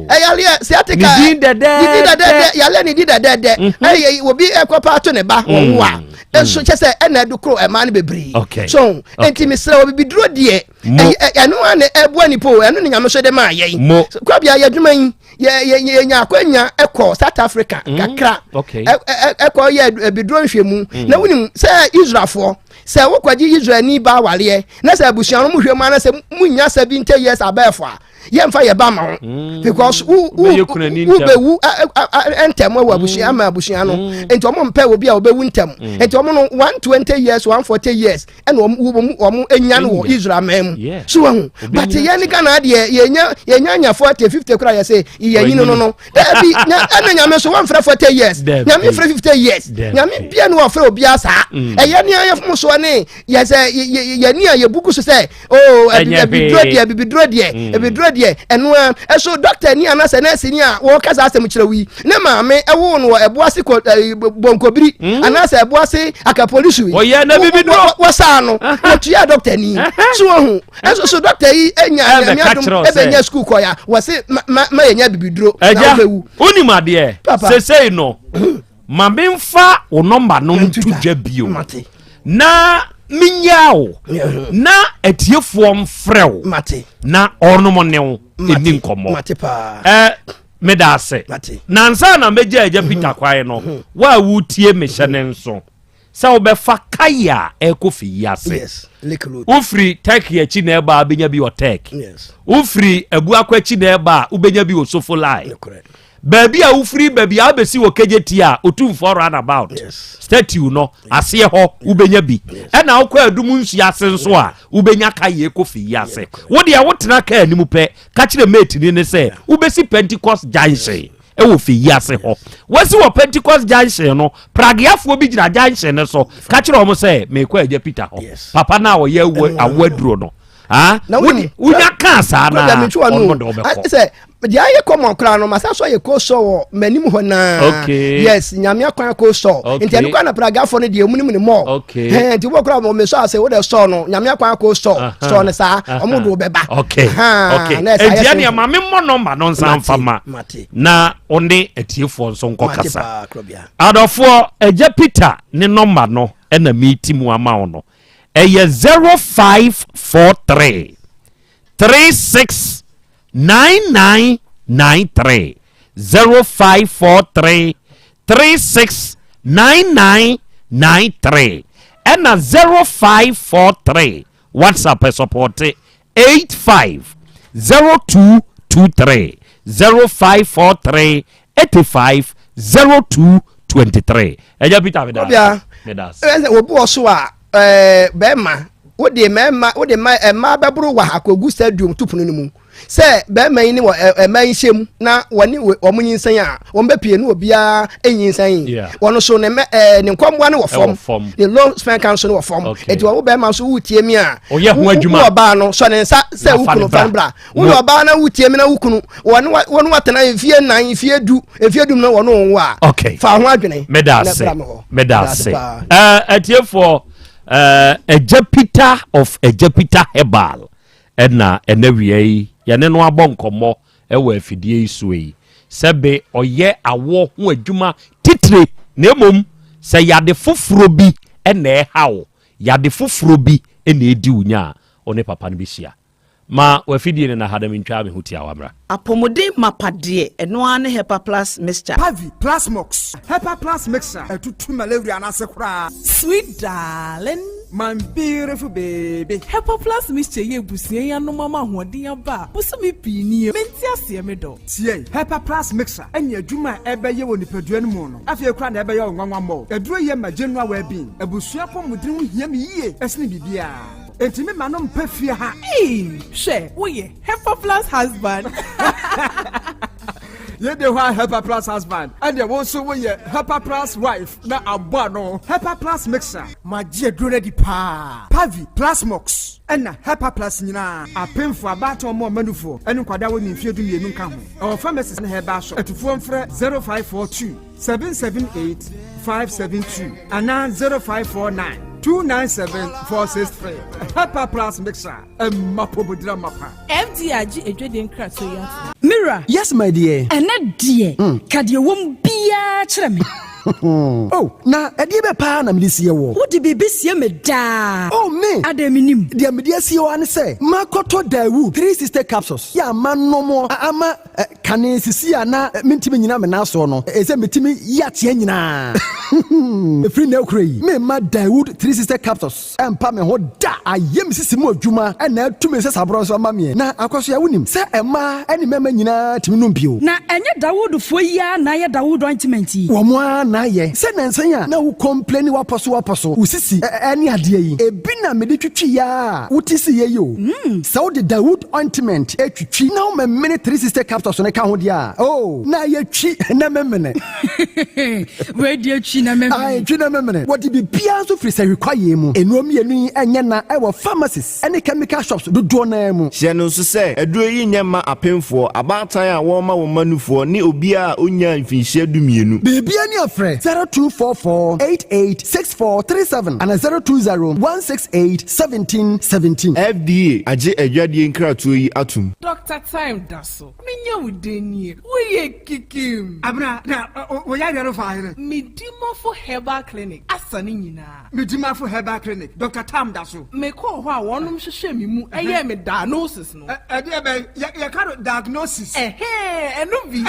ɛyaleɛ sciatica ne din dɛdɛɛdɛ ne din dɛdɛɛdɛ yaleɛ ne din dɛdɛɛdɛ ɛyɛ obi ɛkɔ pa ato ne ba wɔwu a nso kyɛ sɛ ɛna ɛdo koro ɛmaa no bebree. So nti mesrɛ wɔ bibiduro deɛ ɛno a na ɛboa nipa o, ɛno ne Nyame so de maa yɛn. Kwabea yɛ adwuma yi yɛnya akwanya ɛkɔ South Africa kakra ɛkɔ yɛ biduro nhwɛmu. Na wonim sɛ Israelfoɔ sɛ wokɔgye Israelni ba awareɛ na sɛ abusua no mohwɛ mu ana sɛ munya 70 years abɛɛfo a, yɛmfa yɛ ba ma wo because wo wo wobɛwu ntɛm wɔ abusua ama abusua no. Nti ɔmo mpɛ obi a ɔbɛwu ntɛm. Nti ɔmo no 120 years, 140 years ɛna ɔmo ɔmo ɔmo enya no wɔ Israel man mu so wahu. But yɛn ne Ghana deɛ yɛnya yɛnya nya 40, 50 kora yɛ sɛ yɛnyini no no daabi. Ɛna Nyame so wɔmfrɛ 40 years, Nyame frɛ 50 years. Nyame bia ne wɔfrɛ obiara saa. Ɛyɛ ne ayɛ fom soɔ ne yɛ sɛ yɛni a yɛbugu so sɛ oh abibiduro deɛ, abibiduro deɛ, abibiduro deɛ ɛno a ɛso dɔkta ni anasɛ nɛɛse ni a wɔka saa asɛm kyerɛ wo yi ne maame ɛwoo no wɔ ɛboase kɔ bɔnkobiri anaasɛ ɛboase akapolisu yi ɔyɛ na bibiduro wɔsaa no wɔtua dɔkta ni so wɔhu. Ɛnso so dɔkta yi anya Nyame adom ɛbɛnya sukuu kɔ ya wɔse ma ma yɛnya bibiduro na wobɛwu. Wonim adeɛ sesei no ma memfa wo nɔmba no nto dwa bio na menyaa wo na atiefoɔ mfrɛ wo na ɔnom ne wo ɛni nkɔmmɔ. Meda ase na ansa na mɛgya Agya Peter kwan no, wo a wotie mehyɛ ne nso sɛ wobɛfa kae a ɛkɔ fi yi ase. Wofiri Turkey akyi na ɛba a, wobɛnya bi wɔ Turkey. Wofiri Abuakɔ akyi na ɛba a, wobɛnya bi wɔ Sofolai. Baabi a wofiri, baabi a wobɛsi wɔ Kegyeti a Otumfoɔ roundabout statue no aseɛ hɔ, wobɛnya bi. Ɛna wokɔ Adum nsuo ase nso a, wobɛnya kae ɛkɔ fi yi ase. Wo deɛ wotena kaa anim pɛ, ka kyerɛ mate ni ne sɛ wobɛsi Pentecost Junction ɛwɔ fi yi ase hɔ. Wasi wɔ Pentecost Junction no, prageafoɔ bi gyina junction no so, ka kyerɛ wɔn sɛ meekɔ Agya Peter hɔ, papa no a ɔyɛ awo aduro no. Wonya kaa saa na ɔno de wobɛkɔ. Sɛ deɛ ayɛ kɔmɔ koraa no masa so ayɛ cold store wɔ m'anim hɔ naa. Yes, Nyame akwan cold store. Nti ɛno koraa na pragafoɔ no deɛ ɔmu nim ne mɔ. Nti wobɔ koraa mɔ mesɔ ase wode store no Nyame akwan cold store store no saa ɔmo de wobɛba. Nti ɛneɛ ma memmɔ nɔmba no nsa mfa ma na wo ne atiefoɔ nso nkɔ kasa. Adɔfoɔ, Agya Peter ne nɔmba no ɛna meti mu ama wo no, ɛyɛ 0543 36 9993, 0543 36 9993, ɛna 0543 WhatsApp ɛsɔpɔte 85 0223, 0543 85 0223. Ɛgya Peter, meda ase. Obi wɔ so a bɛrima. Wode mmarima, wode mmaa bɛboro wɔ ha kɔgu stadium to pono no mu. Sɛ bɛrima yi ne wɔ mmaa yi hyɛ mu na wɔne wɔn nyinsɛn a, wɔn bɛpie ne obiara nyinsɛn. Wɔn nso ne mɛ ɛɛ ne nkɔmboa no wɔ fam, ne low sperm count no wɔ fam. Eti wɔn bɛrima nso wotie mi a, wo ɔbaa no sɔ ne nsa sɛ wo kunu fa no bra. Wo yɛ ɔbaa na wotie mi na wo kunu wɔne wɔne watena mfie nan, mfie du, mfie dum na wɔne wɔn wo a, fa ho adwene. Meda ase, meda ase. Ɛɛ atiefoɔ ɛɛ Agya Peter of Agya Peter Herbal. Ɛna ɛnɛ wia yi yɛne no abɔ nkɔmmɔ wɔ afidie yi soɔ yi, sɛbe ɔyɛ awoɔ ho adwuma titire, na mmom sɛ yade foforɔ bi na ɛha wo, yade foforɔ bi na ɛdi wo nya a, wo ne papa no bɛhyia. Ma w'afidie no na ha na mentwaa me ho tiawa mmra. Apɔmuden mapa deɛ, ɛno ara ne Hepa Plus Mixture. Pavi, Plasmox, Hepa Plus Mixture, ɛtutu malaria no ase koraa. Sweet darling. My beautiful baby. Hepa Plus Mixture yi abusua yi anom ama ahoɔden aba a bosome pii nie. Mente aseɛ me dɔ. Tie, Hepa Plus Mixture ɛne adwuma a ɛbɛyɛ wɔ nipadua no mu no, afei koraa na ɛbɛyɛ wo nwanwa mmɔ. Aduro yi ma general well-being. Abusua apɔmuden ho hia me yie ɛsene biribiara. Enti me ma no mpɛ fie ha. Eii hwɛ woyɛ Hepa Plus husband. Yei de hɔ a Hepa Plus husband ɛdeɛ wo nso woyɛ Hepa Plus wife na abɔ ano. Hepa Plus mixer. Magye aduro no adi paa. Pavi, Plasmox ɛna Hepa Plus nyinaa. Apemfoɔ, abaatan ɔmo ɔma nufoɔ ɛne nkwadaa a wɔnni mfeɛ 12 nka ho. Ɛwɔ pharmacies ne herbal shop. Atufoɔ mfrɛ 0542 778 572 anaa 0549 297 463. Hepa Plus mixer ɛma pomodira mapa. FDA agye adwadie nkratoɔ yi atom. Me wura. Yes my dear. Ɛnɛ deɛ, ka deɛ ɛwɔ mu biara kyerɛ me. Oh, na ɛdeɛ bɛ paa na mede sie woɔ? Wode biribi sie me daa. Oh, me! Adɛn mennim? Deɛ mede asie wo ara ne sɛ, makɔtɔ Daewoo 360 capsules yɛ a manom a ama kane sisi a na mentumi nnyina me nan soɔ no, ɛsɛ metumi yi ateɛ nyinaa. Ɛfiri nnɛ rekora yi, meremma Daewoo 360 capsules ɛmpa me ho da. Ayɛ me sisi mu adwuma na atu me nsasaborɔ nso ama meɛ. Na Akwasoa, wonim sɛ mmaa ne mmarima nyinaa tumi nom bio. Na ɛnyɛ Dawoodfoɔ yi ara na ayɛ Dawood ointment yi? Wɔn ara na ayɛ. Sɛ nnansa yi a na wo complaini w'apɔ so w'apɔ so, wo sisi ne adeɛ yi, ebi na mede twitwi a wote siiɛ yi o. Sɛ wode Dawood ointment twitwi na womemene 360 capsules no ka ho deɛ a, oh, na ayɛ twi na memene. Wei deɛ twi na memene. Ae, twi na memene. Wɔde biribiara nso firi sahwi kwaeɛ mu. Nnuro mmienu yi nyɛ na ɛwɔ pharmacies ne chemical shops dodoɔ no ara mu. Hyɛ no nso sɛ, aduro yi nyɛ mma apemfoɔ, abaatan a wɔrema wɔn mma nufoɔ, ne obiara a ɔnnyaa mfinhyia dumienu. Biribiara ni a frɛ 0244 88 6437 anaa 020 168 1717. FDA agye adwadie nkratoɔ yi atom. Doctor Time da so. Menya wo dɛn nie? Woyɛ kikim. Abena, na wo yareɛ no faa hene? Medimafo Herbal Clinic asa ne nyinaa. Medimafo Herbal Clinic, Doctor Tam da so. Mekɔɔ hɔ a wɔnom hwehwɛɛ me mu yɛɛ me diagnosis no. Ɛdeɛ bɛn? Yɛka no diagnosis. Ɛhɛɛ, ɛno bi.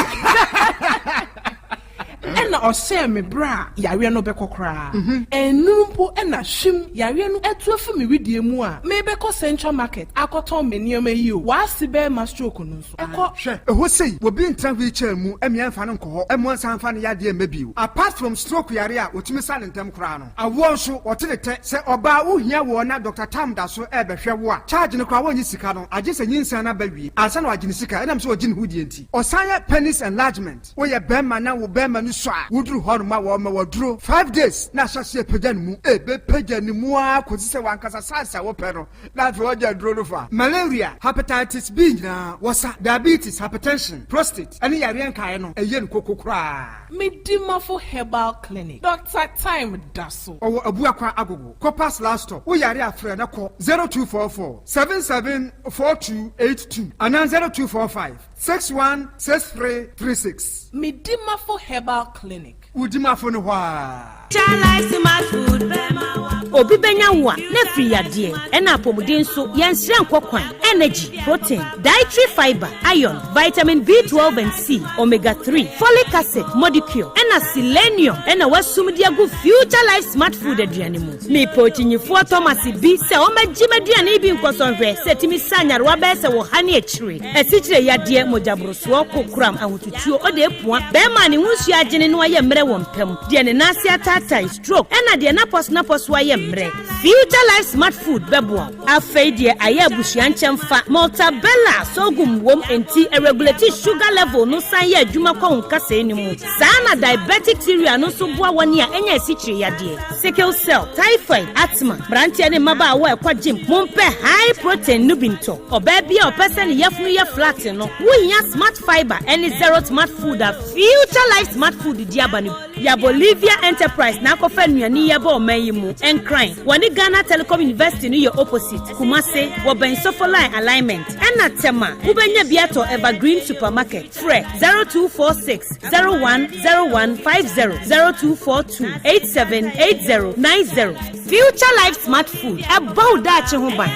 Ɛna ɔhyɛɛ me berɛ a yareɛ no bɛkɔ koraa. Ɛnnuru mpo na hwim, yareɛ no atu afi me wedeɛ mu a merebɛkɔ Central Market akɔtɔn me nneɛma yi o, w'ase bɛrima stroke no nso ɛkɔ. Hwɛ, ɛhɔ sei, obi ntena wheelchair mu mmea mfa no nkɔ hɔ mmoa nsan mfa ne yadeɛ mma bio. Apart from stroke yareɛ a wɔtumi sa no ntɛm koraa no, awoɔ nso wɔte ne tɛ. Sɛ ɔbaa wohia woɔ na Doctor Tam da so rebɛhwɛ wo a, charge no koraa wɔnnye sika no, agye sɛ nyinsɛn no aba wie ansa na wɔagye ne sika ɛnam sɛ ɔgye ne ho die nti. Ɔsan yɛ penis enlargement. Woyɛ bɛrima na wo bɛrima no sua a, woduru hɔnom a wɔma wo aduro five days na ahyɛ aseɛ apagya ne mu. Ɛbɛpagya ne mu ara kɔsi sɛ w'ankasa size a wopɛ no na afei woagya aduro no fa. Malaria, Hepatitis B nyinaa wɔsa, diabetes, hypertension, prostate ne yareɛ nkaeɛ no ɛyɛ no koko koraa. Medimafo Herbal Clinic, Doctor Time da so. Ɔwɔ Abuakwa Agogo, Copas last stop. Wo yare a frɛ na kɔ 0244 77 4282 anaa 0245. 616336. Medimafo Herbal Clinic. Wo dimafo no hɔ aa. Obi bɛnya wo a, na afiri yadeɛ, ɛna apɔmuden nso, yɛnsrɛ nkɔ kwan. Energy, protein, dietary fiber, iron, vitamin B12 and C, omega 3, folic acid, modicure, ɛna selenium ɛna wasum de agu Future Life Smart Food aduane mu. Mepɛ okyinyifoɔ Thomas bi sɛ ɔmmɛgye m'aduane yi bi nkɔsɔ nhwɛ sɛ ɛtumi sa nyarewa bɛyɛ sɛ wɔ ha ne akyire. Asikyire yadeɛ, mogyaborosoɔ, kokoram, ahotutuo, ɔde apua, bɛrima a ne ho nsuo agyene na wayɛ mmerɛ. wɔ mpa mu, deɛ ne nan ase ataatae, stroke, ɛna deɛ n'apɔso-n'apɔso ayɛ mmerɛ. Future Life Smart Food bɛboa wo. Afei deɛ ayɛ abusua nkyɛmfa, Maltabella sorghum wom enti ɛregulate sugar level no san yɛ adwuma kɔ wo nkasɛɛ no mu. Saa na diabetic cereal no nso boa wɔn a anya asikyire yadeɛ, sickle cell, typhoid, asthma. Mmeranteɛ ne mmabaawa a ɛkɔ gym, mompɛ high protein no bi ntɔ. Ɔbaa bi a ɔpɛ sɛ ne yafunu yɛ flat no, wohia Smart Fiber ne Zero Smart Food a Future Life Smart Food de aba no bi. Ya Bolivia Enterprise na akɔfa nnuane yi aba ɔman yi mu. Nkran, wɔne Ghana Telecom University no yɛ opposite. Kumase, wɔbɛn Sofoline Alignment. Ɛna Tema, wobɛnya bi atɔ Evergreen Supermarket. Frɛ 0246 010150, 0242 878090. Future Life Smart Food, ɛbɔ wo daakye ho ban.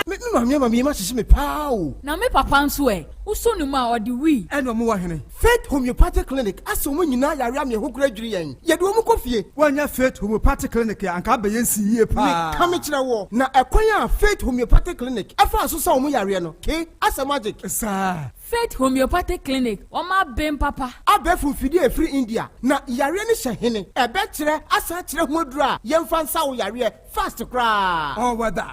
Me maame ama me yam ahyehye me paa o. Na me papa nso ɛ? Wosɔ ne mu a, ɔde wii. Ɛna ɔmo wɔ hene? Faith Homeopathic Clinic asa wɔn nyinaa yare ama ɛho kora dwiri yɛn. Yɛde wɔn kɔ fie. Woannya Faith Homeopathic Clinic a, anka abɛyɛ nsi yie paa. Meka mekyerɛ woɔ, na ɛkwan a Faith Homeopathic Clinic faa so sa wɔn yareɛ no, ke, asɛ magic. Saa. Faith Homeopathic Clinic, wɔn aben papa. Abɛɛfo mfidie a ɛfiri India, na yareɛ no hyɛ hene? Ɛbɛkyerɛ asan akyerɛ ho aduro a yɛmfa nsa wo yareɛ fast koraa. All weather.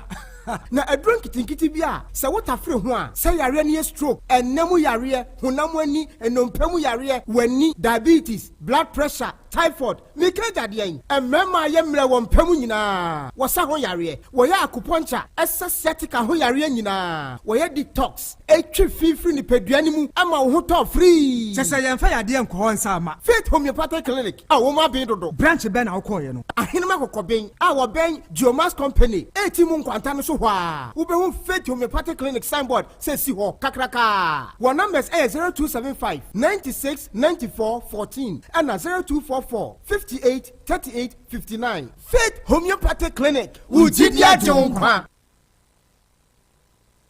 Na aduro nketenkete bi a sɛ wotafere ho a, sɛ yareɛ no yɛ stroke, ɛnna mu yareɛ, honam ani, nnompe mu yareɛ, w'ani, diabetes, blood pressure, typhoid, meka agya deɛn? Mmarima a yɛ mmerɛ wɔ mpa mu nyinaa, wɔsa ho yareɛ, wɔyɛ acupuncture, ɛsa sciatica ho yareɛ nyinaa, wɔyɛ detox, ɛtwe fi firi nipadua no mu ma wo ho tɔ firii. Kyerɛ sɛ yɛmfa yadeɛ nkɔ hɔ nsa mma. Faith Homeopathic Clinic a wɔn aben dodo. Branch bɛn na wokɔeɛ no? Ahenem Akɔkɔben a wɔbɛn Geomax Company a mu nkwanta no so hɔ ara, wobɛhu Faith Homeopathic Clinic signboard sɛ si hɔ kakrakaa. Wɔn numbers yɛ 0275 96 94 14 ɛna 0244 58 38 59. Faith Homeopathic Clinic, wo gyidi agye wo nkwa.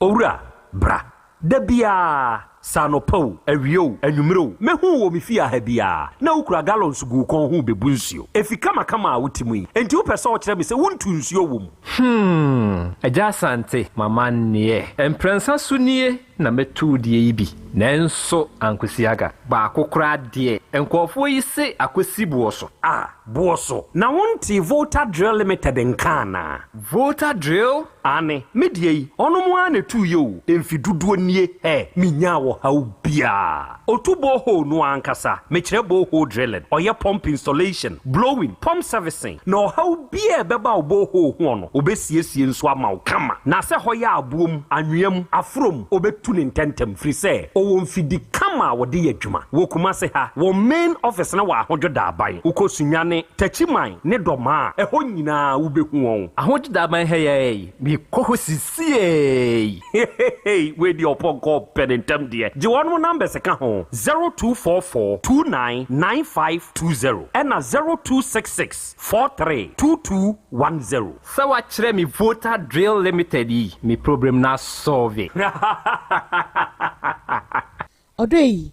Owura, bra. Da biara, sɛ anɔpa o, awia o, anwummere o, mɛhu wo wɔ me fie ha biara, na wokura gallons gu wo kɔn ho rebebu nsuo. Efi kamakama a wote mu yi, enti wopɛ sɛ wokyerɛ me sɛ wontu nsuo wɔ mu? Hmm, Agya Asante, m'amanneɛ. Mprɛnsa so nie na mɛtu wo deɛ yi bi, nanso ankosi aga. Baako koraa deɛ, nkurɔfoɔ yi se akɔsi boɔ so. Ah, boɔ so? Na wontee Volta Drill Limited nka anaa? Volta Drill? Aane, me deɛ yi, ɔnom ara na ɛtuiɛ o, mfe dodoɔ nie, hɛ, menyaa ɔhaw biara. Ɔtu borehole no ara ankasa, mekyerɛ borehole drilling, ɔyɛ pump installation, blowing, pump servicing, na ɔhaw biara a ɛbɛba wo borehole hoɔ no, ɔbɛsiesie nso ama wo kama. Na sɛ hɔ yɛ aboɔ mu, anwea mu, aforɔ mu, ɔbɛtu no ntɛntɛm, firi sɛ ɔwɔ mfidi kama a wɔde yɛ adwuma. Wɔ Kumase ha, wɔn main office no wɔ Ahodwo Daaban. Wokɔ Sunyani, Techiman ne Dɔmaa a, ɛhɔ nyinaa wobɛhu wɔn. Ahodwo Daaban ha yi ara yi, mekɔ hɔ sisiei. Heheheey wei deɛ ɔpɔnkɔ ɔpɛ ne ntɛm deɛ gye wɔnom numbers ka ho 0244 29 9520 ɛna 0266 43 2210. Sɛ wakyerɛ me Volta Drill Limited yi me problem no asɔlve. Ɔdɔ yi,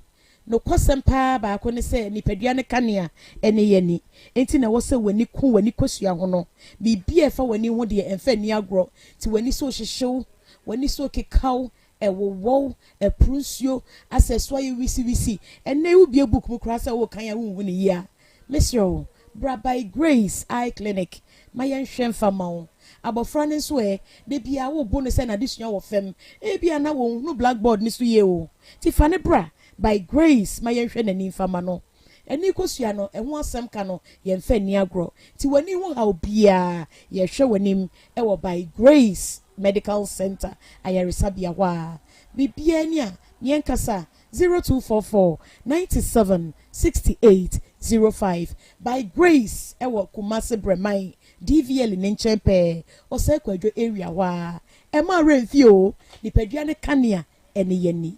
nokwasɛm paa baako ne sɛ nipadua no kanea ne yɛn ani. Enti na ɛwɔ sɛ w'ani ku w'ani kosua ho no. Biribi a ɛfa w'ani ho deɛ, ɛmfa nni agorɔ. Nti w'ani so rehyehye wo, w'ani so rekeka wo, ɛwowɔ wo, ɛporo nsuo, asɛ ɛso ayɛ wisiwisi. Ɛnnɛ yi wobue book mu koraa sɛ worekan a wonhu no yie a, mesrɛ wo, bra By Grace Eye Clinic ma yɛnhwɛ mfa mma wo. Abɔfra no nso ɛ, da biara wobo no sɛ n'adesua wɔ fam. Ebia na wɔnhunu blackboard no so yie o. Nti fa no bra By Grace ma yɛnhwɛ n'ani mfa mma no. Ani kosua no, ɛho asɛm ka no, yɛmfa nni agorɔ. Nti w'ani ho haw biara, yɛhwɛ w'anim wɔ By Grace Medical Centre ayaresabea hɔ a. Biribiara ni a, yɛnkasa, 0244 97 68 05. By Grace wɔ Kumasi Brɛman DVL ne nkyɛn pɛɛ, Osei Kwadwo area hɔ ara. Ɛmma wo werɛ mfi o, nipadua no kanea ne yɛn ani.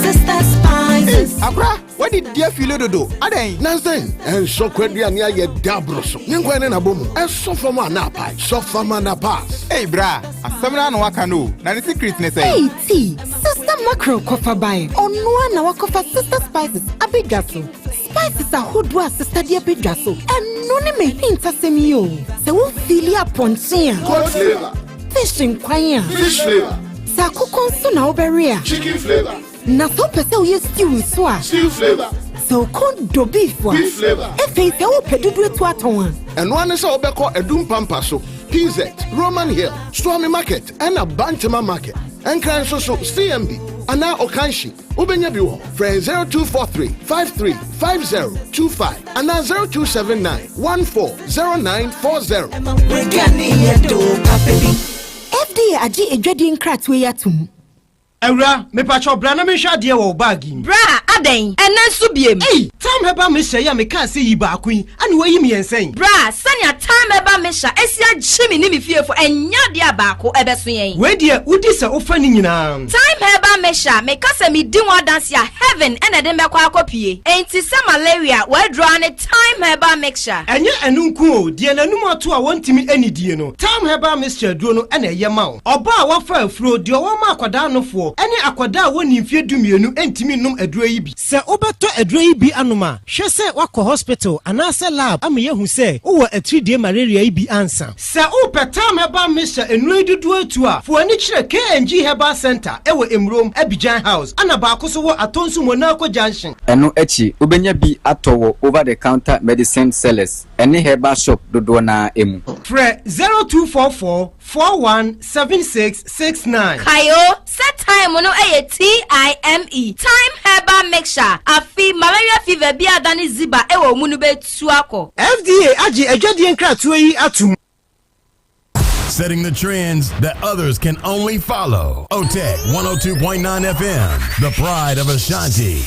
Sister Spices. Akora, wadi di afili dodo. Adɛn? Nansen, ɛnsɔ kwaduane ayɛ daboro so. Ne nkwan ne n'abɔ mu. Ɛsɔ fam a na apae. Sɔ fam a na pass. Ei bra, asɛm no ara na waka no o. Na ne secret ne sɛn? Ei ti, Sister Mackerel kɔfa bae. Ɔno ara na wakɔfa Sister Spices abɛdwa so. Spices ahodoɔ a sista de abɛdwa so, ɛno ne m'ahintasɛm yi o. Sɛ wo feeli apɔnkye a. Goat flavour. Fish nkwan a. Fish flavour. Sɛ akokɔ nso na wobɛwe a. Chicken flavour. Na sɛ wopɛ sɛ woyɛ stew nso a. Stew flavour. Sɛ wo kɔn dɔ beef a. Beef flavour. Afei sɛ wopɛ dodoɔ atu atɔn a. Ɛno ara ne sɛ wobɛkɔ Adum Pampa so, PZ, Roman Hill, Suame Market ɛna Bantama Market. Nkran nso so, CMB anaa Okanshi, wobɛnya bi wɔ hɔ. Frɛ yɛn 0243 53 5025 anaa 0279 14 0940. FDA agye adwadie nkratoɔ yi atom. Awura, mepakyɛw bra na menhwɛ adeɛ wɔ wo bag yi mu. Bra, adɛn? Ɛnnɛ nso biem? Ei! Thyme Herbal Mixture yi a mekaa sɛ yi baako yi, ɛna woayi mmiɛnsa yi? Bra, sɛnea Thyme Herbal Mixture asi agye me ne me fiefo, ɛnyɛ adeɛ a baako ɛbɛso yɛn. Wei deɛ, wodi sɛ wofa ne nyinaa. Thyme Herbal Mixture, meka sɛ medi ho adanse a, heaven na ɛde me bɛkɔ akɔpue. Enti sɛ malaria, w'aduro ara ne Thyme Herbal Mixture. Ɛnyɛ ɛno nko o, deɛ n'anum ato a wɔntumi nnidie no, Thyme Herbal Mixture aduro no na ɛyɛ ma wo. Ɔbaa a wafa afuro, deɛ ɔwɔ ma akwadaa nofoɔ, ne akwadaa a wɔnnii mfeɛ dumienu ntumi nnom aduro yi bi. Sɛ wobɛtɔ aduro yi bi anom a, hwɛ sɛ woakɔ hospital anaasɛ lab ama yɛahu sɛ wowɔ atiridie malaria yi bi ansa. Sɛ wopɛ Tam Herbal Mixture nnuro yi dodoɔ atu a, fa w'ani kyerɛ KNG Herbal Centre wɔ Emurom, Abidjan House, ɛna baako nso wɔ Atonsu Monaco Junction. Ɛno akyi, wobɛnya bi atɔ wɔ over-the-counter medicine sellers ne herbal shop dodoɔ no ara mu. Frɛ 0244 417669. Kae o, sɛ thyme no yɛ TIME, Thyme Herbal Mixture, afe malaria fever bi a adane ziba wɔ wo mu no bɛtu akɔ. FDA agye adwadie nkratoɔ yi atom. Setting the trends that others can only follow. OTEC 102.9 FM, the pride of Ashanti.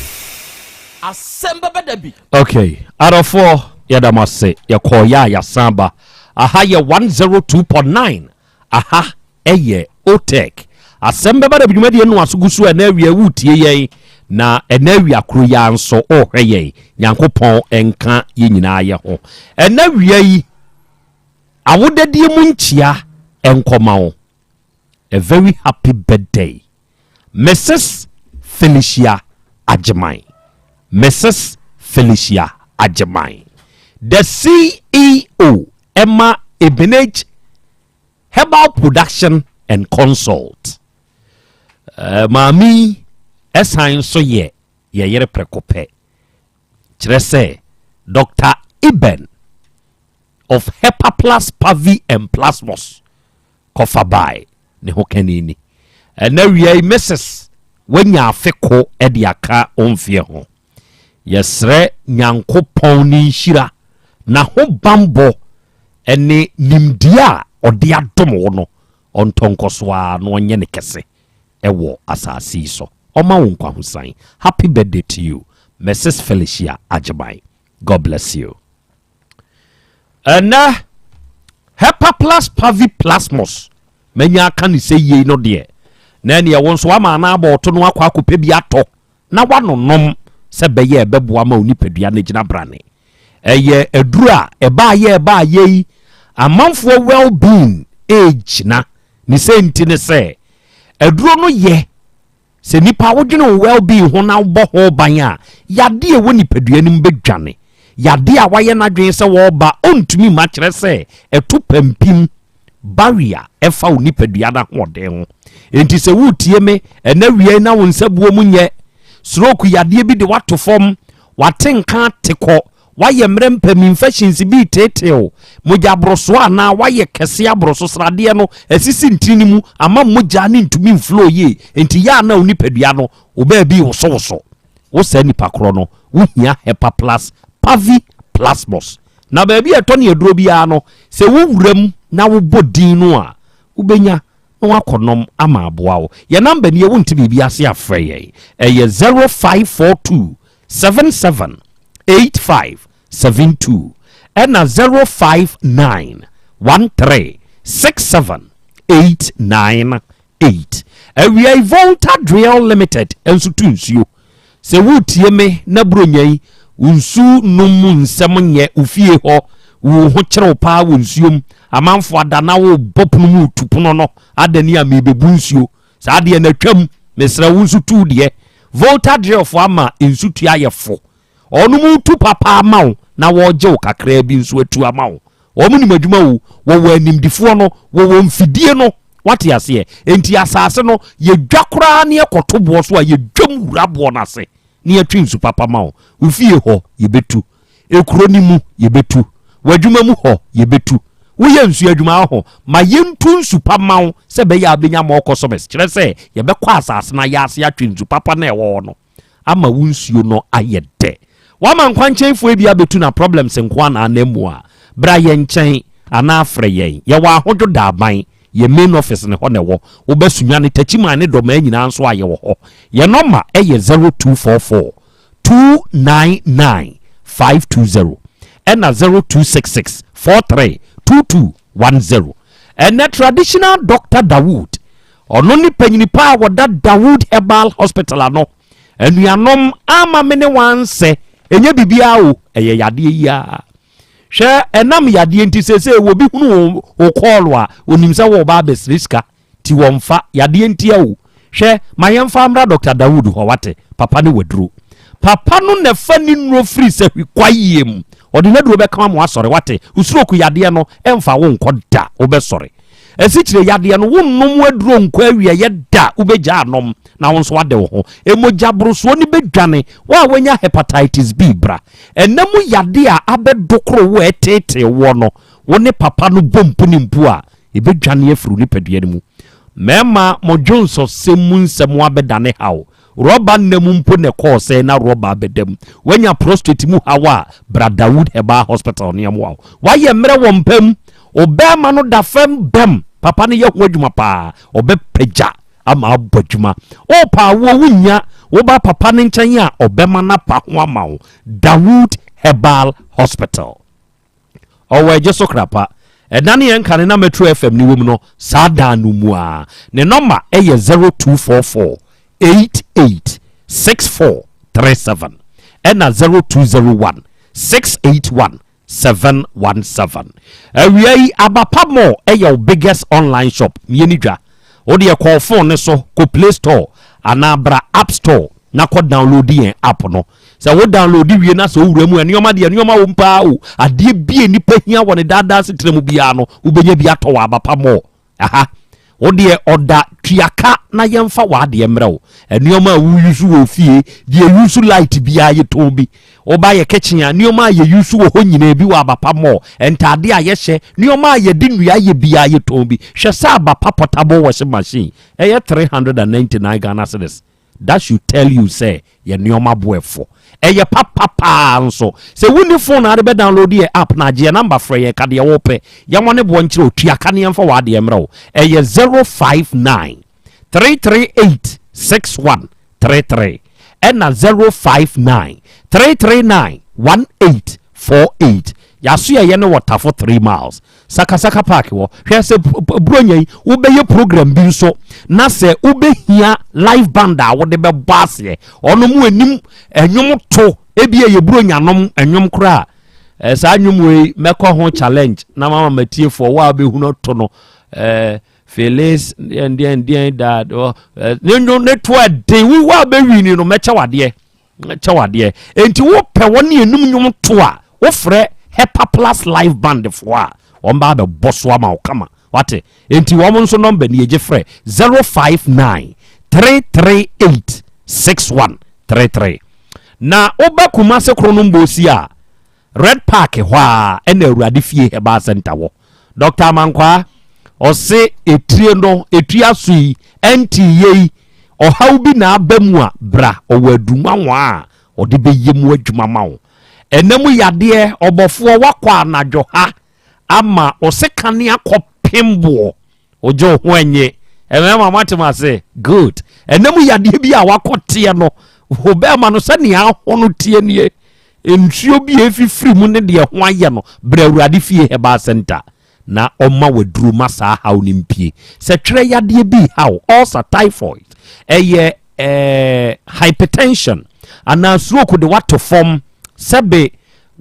Asɛm bɛba da bi. Okay, adɔfoɔ yɛda mo ase yɛkɔɔ yɛ a yɛasan ba aha yɛ 102.9 aha ɛyɛ otec asɛm bɛba da bi dwumadie no aso gu so ɛna awia wotie yɛn na ɛna awia koro yi ara nso ɔrehwɛ yɛn nyankopɔn nka yɛn nyinaa yɛ ho ɛna awia yi awodadie mu nkyia nkɔma wo a very happy birthday Mrs Felicia Agyeman Mrs Felicia Agyeman the CEO ɛma Ebenage Herbal Production and Consult. Eh, maame yi ɛsan nso yɛ yɛ yere prɛko pɛ. Kyerɛ sɛ Dr. Eben of Hepaplas Pavi and Plasmos kɔfa bae ne ho kani ni. Ɛnɛ awia yi Mrs. Wanya afe ko de aka wo mfeɛ ho. Yɛsrɛ Nyankopɔn ne nhyira, n'ahobanbɔ ne nimdeɛ a ɔde adom wo no, ɔntɔ nkɔ so ara na ɔnyɛ no kɛse wɔ asase yi so. Ɔma wo nkwahosan. Happy birthday to you, Mrs. Felicia Agyeman. God bless you. Ɛnɛ Hepaplas paviplasmus manya aka ne sɛ yei no deɛ na ɛneɛ wo nso ama ana abɔ ɔto no akɔ akɔpɛ bi atɔ na wanonom sɛ bɛyɛ ɛbɛboa ma onipadua no gyina brane. Ɛyɛ aduru a ɛbaayɛ ɛbaayɛ yi amanfoɔ well being ɛgyina ne sɛ nti ne sɛ aduro no yɛ Sɛ nipa wodwene wo well-being ho na wobɔ ho ban a, yadeɛ a ɛwɔ nipadua no mu bɛdwane. Yadeɛ a wayɛ n'adwene sɛ wɔreba ɔntumi mma kyerɛ sɛ ɛto pampim, barrier, ɛfa wo nipadua no ahoɔden ho. Enti sɛ woretie me ɛnɛ awia yi na wo nsa buo mu nyɛ, stroke yadeɛ bi de woato fam, wate nka ate kɔ, Woayɛ mmerɛ mpam, infections bi reteetee wo, mogya aborosoɔ anaa woayɛ kɛse aboroso, sradeɛ no asisi ntini no mu ama mogya no ntumi mflow yie, enti yɛ a na wo nipadua no wo baabi rewosowoso. Wo saa nipa korɔ no, wohia Hepaplus Pavi Plasmos. Na baabi a ɛtɔ ne aduro biara no, sɛ wowura mu na wobɔ din no a, wobɛnya na woakɔnom ama aboa wo. Yɛn number nie, wonte biribi ase a frɛ yɛn. Ɛyɛ 0542 77 85 72 ɛna 059 13 67 89 8. Awia yi Volta Driel Limited nso tu nsuo. Sɛ woretie me na Buronya yi, wo nsu nom mu nsɛm nyɛ wo fie hɔ, wo ho kyere wo paa wɔ nsuom, amanfo ada na wobɔ pono mu retu pono no, adani a merebɛbu nsuo. Saa deɛ no atwam, mesrɛ wo nso tu deɛ. Volta Drillfoɔ ama nsutua ayɛ fo. Wɔnom retu papa ama wo na wɔregye wo kakraa bi nso atu ama wo. Wɔn nim adwuma o, wɔwɔ animdifoɔ no, wɔwɔ mfidie no, wate aseɛ. Enti asase no, yɛdwa koraa ne yɛkɔto boɔ so a, yɛdwam wura boɔ no ase. na yɛtwe nsu papa ma wo. Wo fie hɔ, yɛbɛtu. Ekuro no mu, yɛbɛtu. W'adwuma mu hɔ, yɛbɛtu. Woyɛ nsuo adwuma ho, ma yɛntu nsu pa ma wo sɛ ɛbɛyɛ a wobɛnya more customers. Kyerɛ sɛ, yɛbɛkɔ asase no ayaase atwe nsu papa no a ɛwɔ hɔ no ama wo nsuo no ayɛ dɛ. Woama nkwankyɛnfoɔ bi abɛtu na problems nko ara na anam mu a, bra yɛn nkyɛn anaa frɛ yɛn. Yɛwɔ Ahodwo Daaban, yɛn main office no hɔ na ɛwɔ. Woba Sunyani, Takyiman ne Dɔmaa nyinaa nso a, yɛwɔ hɔ. Yɛn nɔma yɛ 0244 299 520 ɛna 0266 43 2210. Ɛnɛ Traditional Doctor Dawood, ɔno ne panyini pa a wɔda Dawood Herbal Hospital ano. Anuanom, ama me ne wansɛ, ɛnyɛ biribiara o, ɛyɛ yadeɛ yi ara. Hwɛ, ɛnam yadeɛ nti seesei wɔbi hunu wo kɔɔlo a, onim sɛ wɔreba abɛsrɛ sika. Ti wɔnfa yadeɛ ntia o. Hwɛ, ma yɛnfa mmra Doctor Dawood hɔ wate, papa no waduro. Papa no na ɛfa ne nnuro firi sahwi kwayie mu. Ɔde n'aduro bɛka ama wasɔre wate. Wo stroke yadeɛ no ɛnfa wo nkɔ da, wobɛsɔre. Asikyire yadeɛ no, wonnom aduro nkɔ awieɛ da, wobɛgyaa nom na wo nso wade wo ho. Mogya borosoɔ no bɛdwane. Wo a wanya Hepatitis B bra. Ɛna mu yadeɛ a abɛdokoro wo a ɛteetee woɔ no, wo ne papa no bɔ mpu ne mpu a, Ebedwane afiri wo nipadua no mu. Mmarima, mo dwonsɔsɛm mu nsɛm abɛdane haw. Rɔba nna mu mpo na ɛkɔɔ sɛɛ na rɔba abɛda mu. Woanya prostate mu haw a, bra Dawood Herbal Hospital na yɛmmoa wo. Woayɛ mmerɛ wɔ mpa mu. Wo barima no da fam bɛm. Papa no yɛ ho adwuma paa. Ɔbɛpagya ama abɔ adwuma. Worepɛ awoɔ wonnya. Woba papa no nkyɛn a, ɔbɛma no apa ho ama wo. Dawood Herbal Hospital. Ɔwɔ Agye so Krapa. Ɛda ne yɛn kane na Metro FM ne wom no, saa dan no mu ara. Ne nɔma yɛ 0244 88 6437 ɛna 0201 681 717. Awia yi, Abapa Mall yɛ wo biggest online shop. Mmieni dwa. Wo deɛ kɔ wo phone no so, kɔ Play Store anaa bra App Store na kɔ download yɛn app no. Sɛ wo download wie na sɛ wowura mu a, nneɛma deɛ nneɛma wom paa o. Adeɛ bi a nipa hia wɔ ne daadaa asetena mu biara no, wobɛnya bi atɔ wɔ Abapa Mall. Aha. Wo deɛ ɔda tua ka na yɛmfa w'adeɛ mmerɛ wo. Nneɛma a woyusu wɔ fie, deɛ yusu light biara yɛtɔn bi. Woba yɛ kitchen a, nneɛma a yɛyusu wɔ hɔ nyinaa bi wɔ Abapa Mall. Ntadeɛ a yɛhyɛ, nneɛma a yɛde nnua yɛ biara yɛtɔn bi. Hwɛ sɛ Abapa portable washing machine, ɛyɛ 399 Ghana cedis. That should tell you sɛ yɛ nneɛma bo ɛfo. Ɛyɛ papa paa nso. Sɛ wonni phone a wode bɛ download yɛ app no a, gye yɛn number frɛ yɛn ka deɛ wopɛ. Yɛmmɔ ne boɔ nkyerɛ wo, tua ka na yɛmfa w'adeɛ mmrɛ wo. Ɛyɛ 059 338 6133 ɛna 059 339 1848. Yɛasoɛeɛ no wɔ Tafo 3 miles. Sakasaka Park wɔ. Hwɛ sɛ Buronya yi wobɛyɛ program bi nso na sɛ wobɛhia live band a wode bɛbɔ aseɛ. Ɔno mu anim ɛnwom to ebi ɛyɛ Buronya nom ɛnwom koraa. Eh, saa nnwom wei mɛkɔ ho challenge na mama matiefoɔ wo a wobɛhunu to no eh, Felix deɛn deɛn deɛn da ne nnwom ne to ɛden wo a bɛwini no mɛkyɛ wadeɛ kyɛ wadeɛ enti wopɛ wɔn ne enum nnwom to a wofrɛ Hepa Plus Live Band foɔ a wɔn ba abɛbɔ so ama wo kama wate enti wɔn nso nɔmba ni egye frɛ 059 338 6133 na woba Kumase Kronom Bosi a Red Park hɔ ara na Awurade Fie Herbal Center wɔ. Dɔkta Amankwaa, ɔse etire no, etua so yi, ɛnte yei, ɔhaw bi na aba mu a, bra, ɔwɔ aduru nwanwa a ɔde bɛyɛ mu adwuma ma wo. Ɛna mu yadeɛ, ɔbɔfoɔ, wakɔ anadwo ha ama ɔse kane akɔpem boɔ. Wogye wo ho ɛnye. Mmarima moate mo ase? Good. Ɛna mu yadeɛ bi a wakɔ teɛ no, wo bɛrima no sɛnea aho no teɛ nie. Nsuo bi a ɛfifiri mu ne deɛ ho ayɛ no, brɛ Awurade fie Herbal Center na ɔma waduro ma saa haw no mpie. Sɛ twerɛ yadeɛ bi haw, ulcer, typhoid, ɛyɛ eh, hypertension, anaa stroke de wato fam, sɛbe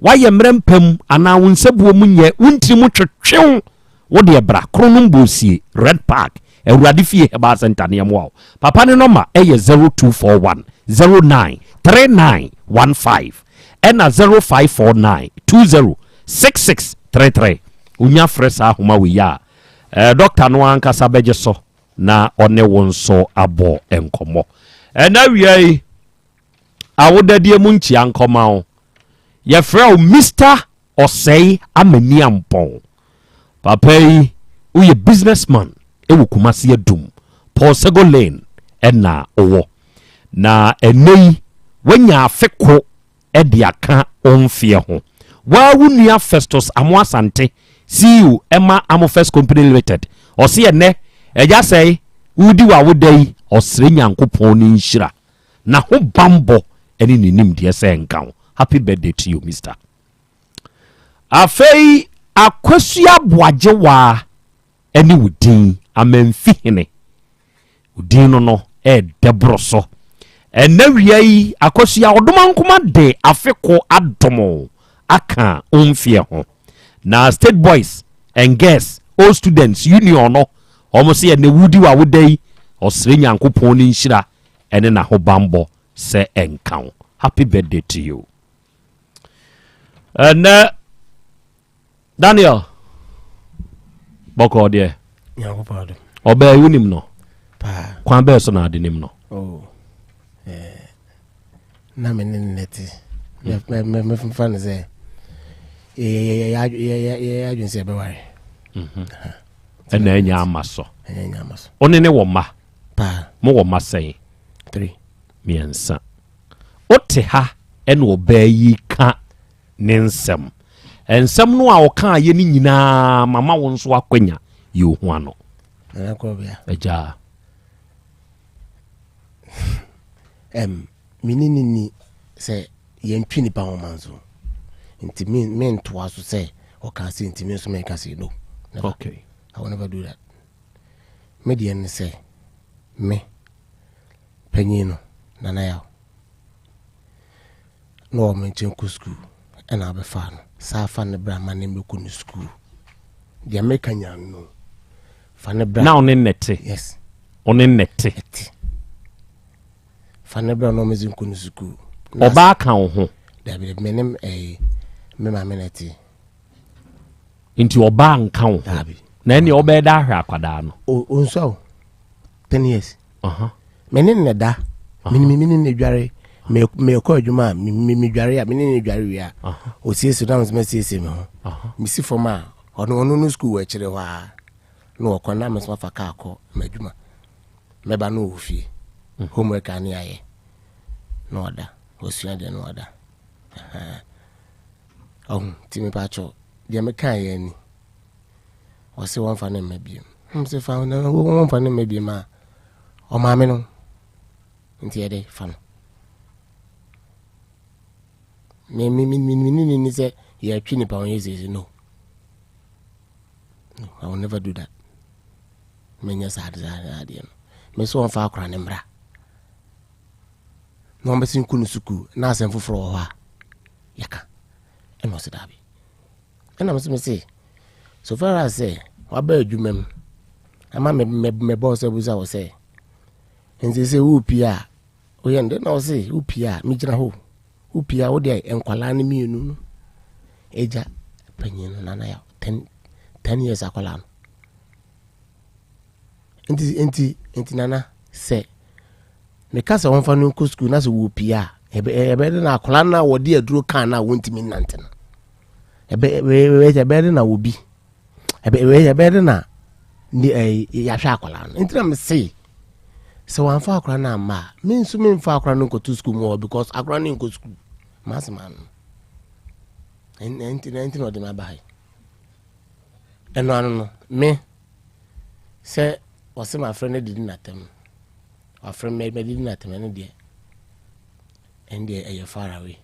wayɛ mmerɛ mpam anaa wo nsabuo mu nyɛ, wo ntiri mu twetwew, Wo deɛ bra Kronom Bosie, Red Park, Awurade Fie Herbal Center na yɛmmoa wo. Papa ne nɔma yɛ 0241 09 3915 ɛna 0549 20 6633. Wonya frɛ saa ahoma wei a, eh, dɔkta no ankasa bɛgye so na ɔne wo nso abɔ nkɔmmɔ. Ɛna awia yi, Awodadeɛ mu nkyia nkɔma wo. Yɛfrɛ wo Mister Ɔsɛe Amaniampɔn. Papa yi, woyɛ business man wɔ Kumasi Adum, Paul Sego Lane na wowɔ. Na ɛnnɛ yi, woanya afe ko de aka wo mfeɛ ho. Woa wo nua Festus Amoah Asante, CEO ma Amofest Company Limited, ɔse ɛnnɛ, Agya Sɛe, woredi w'awoda yi, ɔsrɛ Nyankopɔn ne nhyira, n'ahobanbɔ ne ne nimdeɛ sɛ ɛnka wo. Happy birthday to you, Mister. Afei Akwasu Aboagyewaa ne wo din, Amanfihene. Wo din no no ɛɛdɛ boro so. Ɛnɛ wia yi, Akosua Ɔdomankoma de afe ko adom wo aka wo mfeɛ ho. Na State Boys and Girls Old Students Union no, wɔn se ɛnɛ wodi w'awoda yi, ɔsrɛ Nyankopɔn ne nhyira ɛne n'ahobanbɔ sɛ ɛnka wo. Happy birthday to you. Ɛnɛ Daniel bɔkɔɔ deɛ ɔbaa yi wonim no kwan bɛɛ so na ade nim no oh, eh, na me ne nnɛ te mɛfa no sɛ yɛyɛ adwene sɛ yɛbɛware mhm. ɛna ɛnya ama so wo ne ne wɔ mma mowɔ mma sɛn mmiɛnsa wote ha ɛna ɔbaa yi ka ne nsɛm. Nsɛm no a ɔkaeɛ no nyinaa mama wo nso akwanya yi wo ho ano. Nana Korɔbea. Agya. Um, me ne ne ni sɛ yɛntwe nipa nwoma nso nti me mentoa so sɛ ɔka se nti me nso meka se no. Never. Okay. I will never do that. Me deɛ ne sɛ me panyin no Nana Yaw na ɔwɔ me nkyɛn kɔ sukuu ɛna abɛfaa no saa fa ne bra ma ne mmɛkɔ ne sukuu deɛ meka nya no fa ne bra na ɔne nnɛ te yes ɔne nnɛ te ɛte fa ne bra na ɔmɛdze nkɔ ne sukuu ɔbaa ka wo ho dabi dabi me ne ɛyi me maame na ɛte nti ɔbaa nka wo ho na ɛne ɔbɛyɛ da ahwɛ akwadaa no ɔnsua o 10 years Me ne no da. Me ne me ne no dware. Mekɔ adwuma a medware a me ne no dware wie a ɔsiesie na mesɛ masiesie me ho. Mesi fam a ɔno ɔno no sukuu wɔ akyire hɔ a na ɔkɔ na mesɛ mafa kaa kɔ m'adwuma. Mɛba no wɔ fie. Mm. Homework a ne ayɛ na ɔda. Ɔsua deɛ na ɔda. Ɔho nti mepa kyɛw deɛ meka yɛ ni. Ɔse wɔmfa no mma biem. Hmm, sɛ fa na wɔmfa no mma biem a ɔmaame no nti yɛde fa no. Me me me me ne ni sɛ yɛtwe nipa ho yɛ sɛ no. No, I will never do that. Menyɛ saa saa adeɛ no. Me so wɔmfa akora ne mmra. Na wɔbɛsi nku no sukuu na asɛm foforɔ wɔ hɔ a yɛka. Ɛna ɔse daabi. Ɛna me nso mese, so far as sɛ waba adwuma mu ama me me me boss abusa wo sɛ nti sɛ wopie a woyɛ no dɛ na ɔse wopie a megyina hɔ wopie a wode nkwalaa no mmienu no agya panyin no nana yaw 10 years akwalaa no Nti nti nti nana sɛ meka sɛ wɔmfa no nkɔ sukuu na sɛ wɔpie a ɛbɛyɛ de na akwadaa no a wɔde aduro kaa no a wɔntumi nnante no ɛbɛyɛ de na wɔbi ɛbɛyɛ de na ne ɛɛ yɛahwɛ akwadaa no nti na mese sɛ wɔamfa akwadaa no amma a me nso memfa akwadaa no nkɔto sukuu mu hɔ because akwadaa no nkɔ sukuu masɛm ano nti na nti na ɔde me aba ha yi ɛno ano no me Sɛ ɔse mafrɛ no adidi n'atɛm, wafrɛ me madidi n'atɛm ɛno deɛ, ɛno deɛ ɛyɛ far away.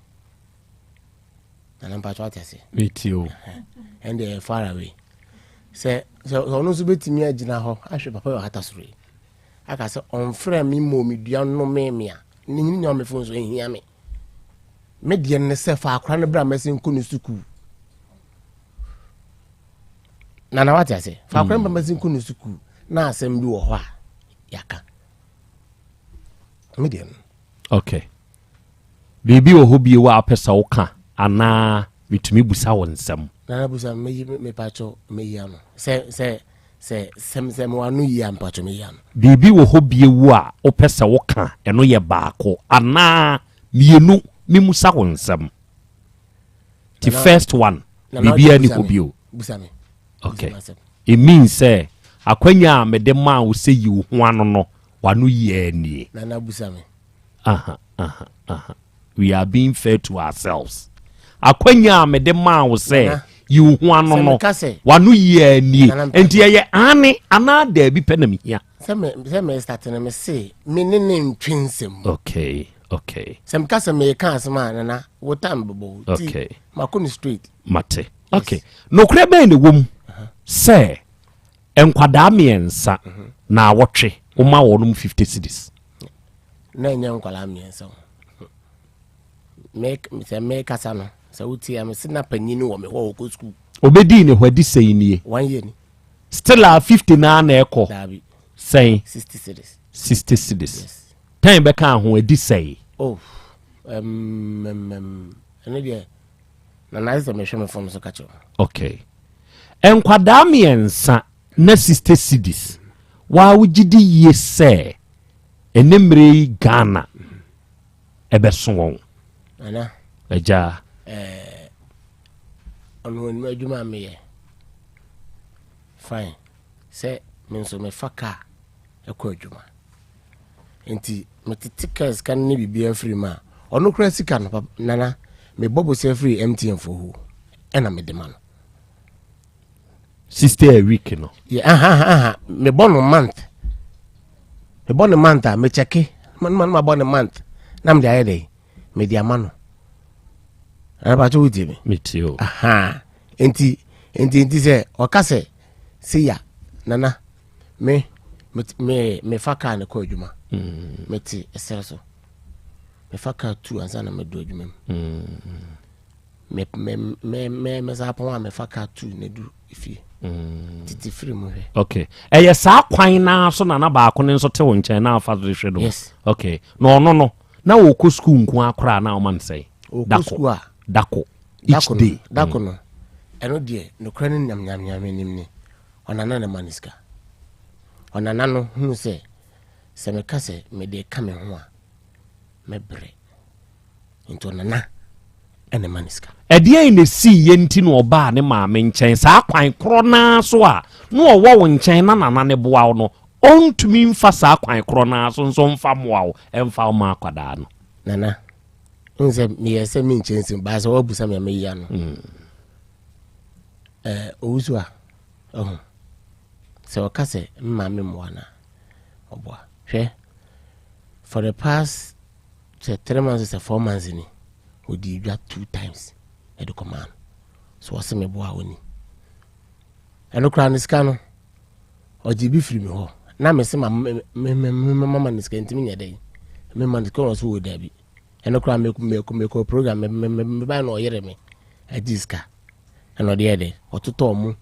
Nana mpakyɛ wate ase? Metie o. Ɛno deɛ ɛyɛ far away. Sɛ sɛ ɔno nso bɛtumi agyina hɔ ahwɛ papa yɛ ɔhata soro yi aka sɛ ɔmfrɛ me mmɔ me dua nnome me a ne nyini nya me fon so ɛhia me. Me deɛ ne sɛ fa akora no bra mɛsɛ nkɔ ne sukuu. Nana wate ase fa akora mpama si nko ne sukuu na asɛm bi wɔ hɔ a yɛaka me deɛ no. Okay. Biribi wɔ hɔ bio a wopɛ sɛ woka anaa metumi busa wo nsɛm? Nana busa meyi mepakyɛw meyi ano sɛ sɛ sɛ sɛ sɛ mewɔ ano yi a mepakyɛw meyi ano. Biribi wɔ hɔ bio a wopɛ sɛ woka ɛno yɛ baako anaa Mienu memusa wo nsɛm. Ti first one biribiara ni hɔ bio. Okay. It means sɛ akwanya a mede maa wo sɛ yi wo ho ano no wano yiaa nie. Nana busa me. Aha, aha, aha. We are being fair to ourselves. Akwanya a mede maa wo sɛ yi wo ho ano no wano yiaa nie. Nti ɛyɛ aane anaa daabi pɛ na mehia. Sɛ me sɛ me start no me se me ne ne ntwe nsɛm. Okay, okay. Sɛ meka sɛ meka asɛm a nana wo time bɛbɔ wo. Okay. Mako no straight. Mate. Okay. Nokorɛ bɛn na ɛwɔ mu sɛ nkwadaa mmiɛnsa mhm. na awɔtwe woma wɔnom 50 cedis? Na ɛnyɛ nkwadaa mmiɛnsa o. Me sɛ mekasa no sɛ wotie a mese na panyin wɔ me hɔ ɔkɔ sukuu. Obedii ne hɔ adi sɛn nie? One year ni. Still a 50 naa na ɛkɔ. Daabi. Sɛn? 60 cedis. 60 cedis. Yes. Tɛn bɛka ho adi sɛn? Oh, um, um, um, ɛno deɛ na na sɛ mehwɛ me fam so ka kyerɛ. Okay. Nkwadaa mmiɛnsa na 60 cedis. Waa wogye di yie sɛ ɛnɛ mmerɛ yi Ghana ɛbɛso wɔn. Nana. Agya. Ɛɛ ɔno anim adwuma a meyɛ fine sɛ me nso mefa kaa ɛkɔ adwuma nti metete kaa sika no ne biribiara firi mu a ɔno kora sika no nana mebɔ bosea firi MTN fo hɔ ɛna mede ma no. 60 a week no. Yeah, aha, aha, aha. Mebɔ no month. Mebɔ no month a mekyɛke. Ma no ma bɔ no month. Na mede ayɛ dɛn? Mede ama no. Ana pa kyɛ wotie me? Metie o. Aha. Enti enti enti sɛ ɔka sɛ seya nana me me me mefa kaa ne kɔ adwuma. Mm. Mete ɛsrɛ so. Mefa kaa tu ansa na medu adwuma mu. Mm. Me me me me me saa pɔn a mefa kaa tu na du efie. Mm. Tete firi mu hwɛ. Okay. Ɛyɛ saa kwan naa so na na baako ne nso te wo nkyɛn na afa de hwɛ no. Yes. Okay. Na ɔno no na ɔkɔ sukuu nko akora na ɔma no sɛn. Ɔkɔ sukuu a. Dako. Each day. Dako no. Ɛno deɛ nokora ne nyamnyamnyam anim ne ɔnana na ma ne sika. Ɔnana no hunu sɛ sɛ meka sɛ mede ka me ho a mɛbrɛ. Nti ɔnana ɛna ɛma no sika. Ɛdeɛn na ɛsiiɛ nti na ɔbaa ne maame nkyɛn saa kwan korɔ no ara so a na ɔwɔ wo nkyɛn na nana no boa wo no, ɔntumi mfa saa kwan korɔ no ara so nso mfa mmoa wo mfa wo ma akwadaa no? Nana, wohu sɛ meyɛɛ sɛ menkyɛ nsim, baa sɛ woabusa me a mɛyi ano. Ɛɛ, ɔwusu a, ɔho, sɛ ɔka sɛ me maame mmoa no a, ɔboa. Hwɛ, for the past Sɛ 3 months sɛ 4 months ni ɔdii dwa 2 times ɛde kɔmaa no so ɔse me boa ɔni ɛno koraa ne sika no ɔgye bi firi me hɔ na me se ma mama ne sika ntimi nyɛ dɛn me ma ne sika ɔno so wɔ daabi ɛno koraa mekɔ program mebae na ɔyere me agye sika ɛna ɔde yɛ dɛ ɔtotɔ ɔmo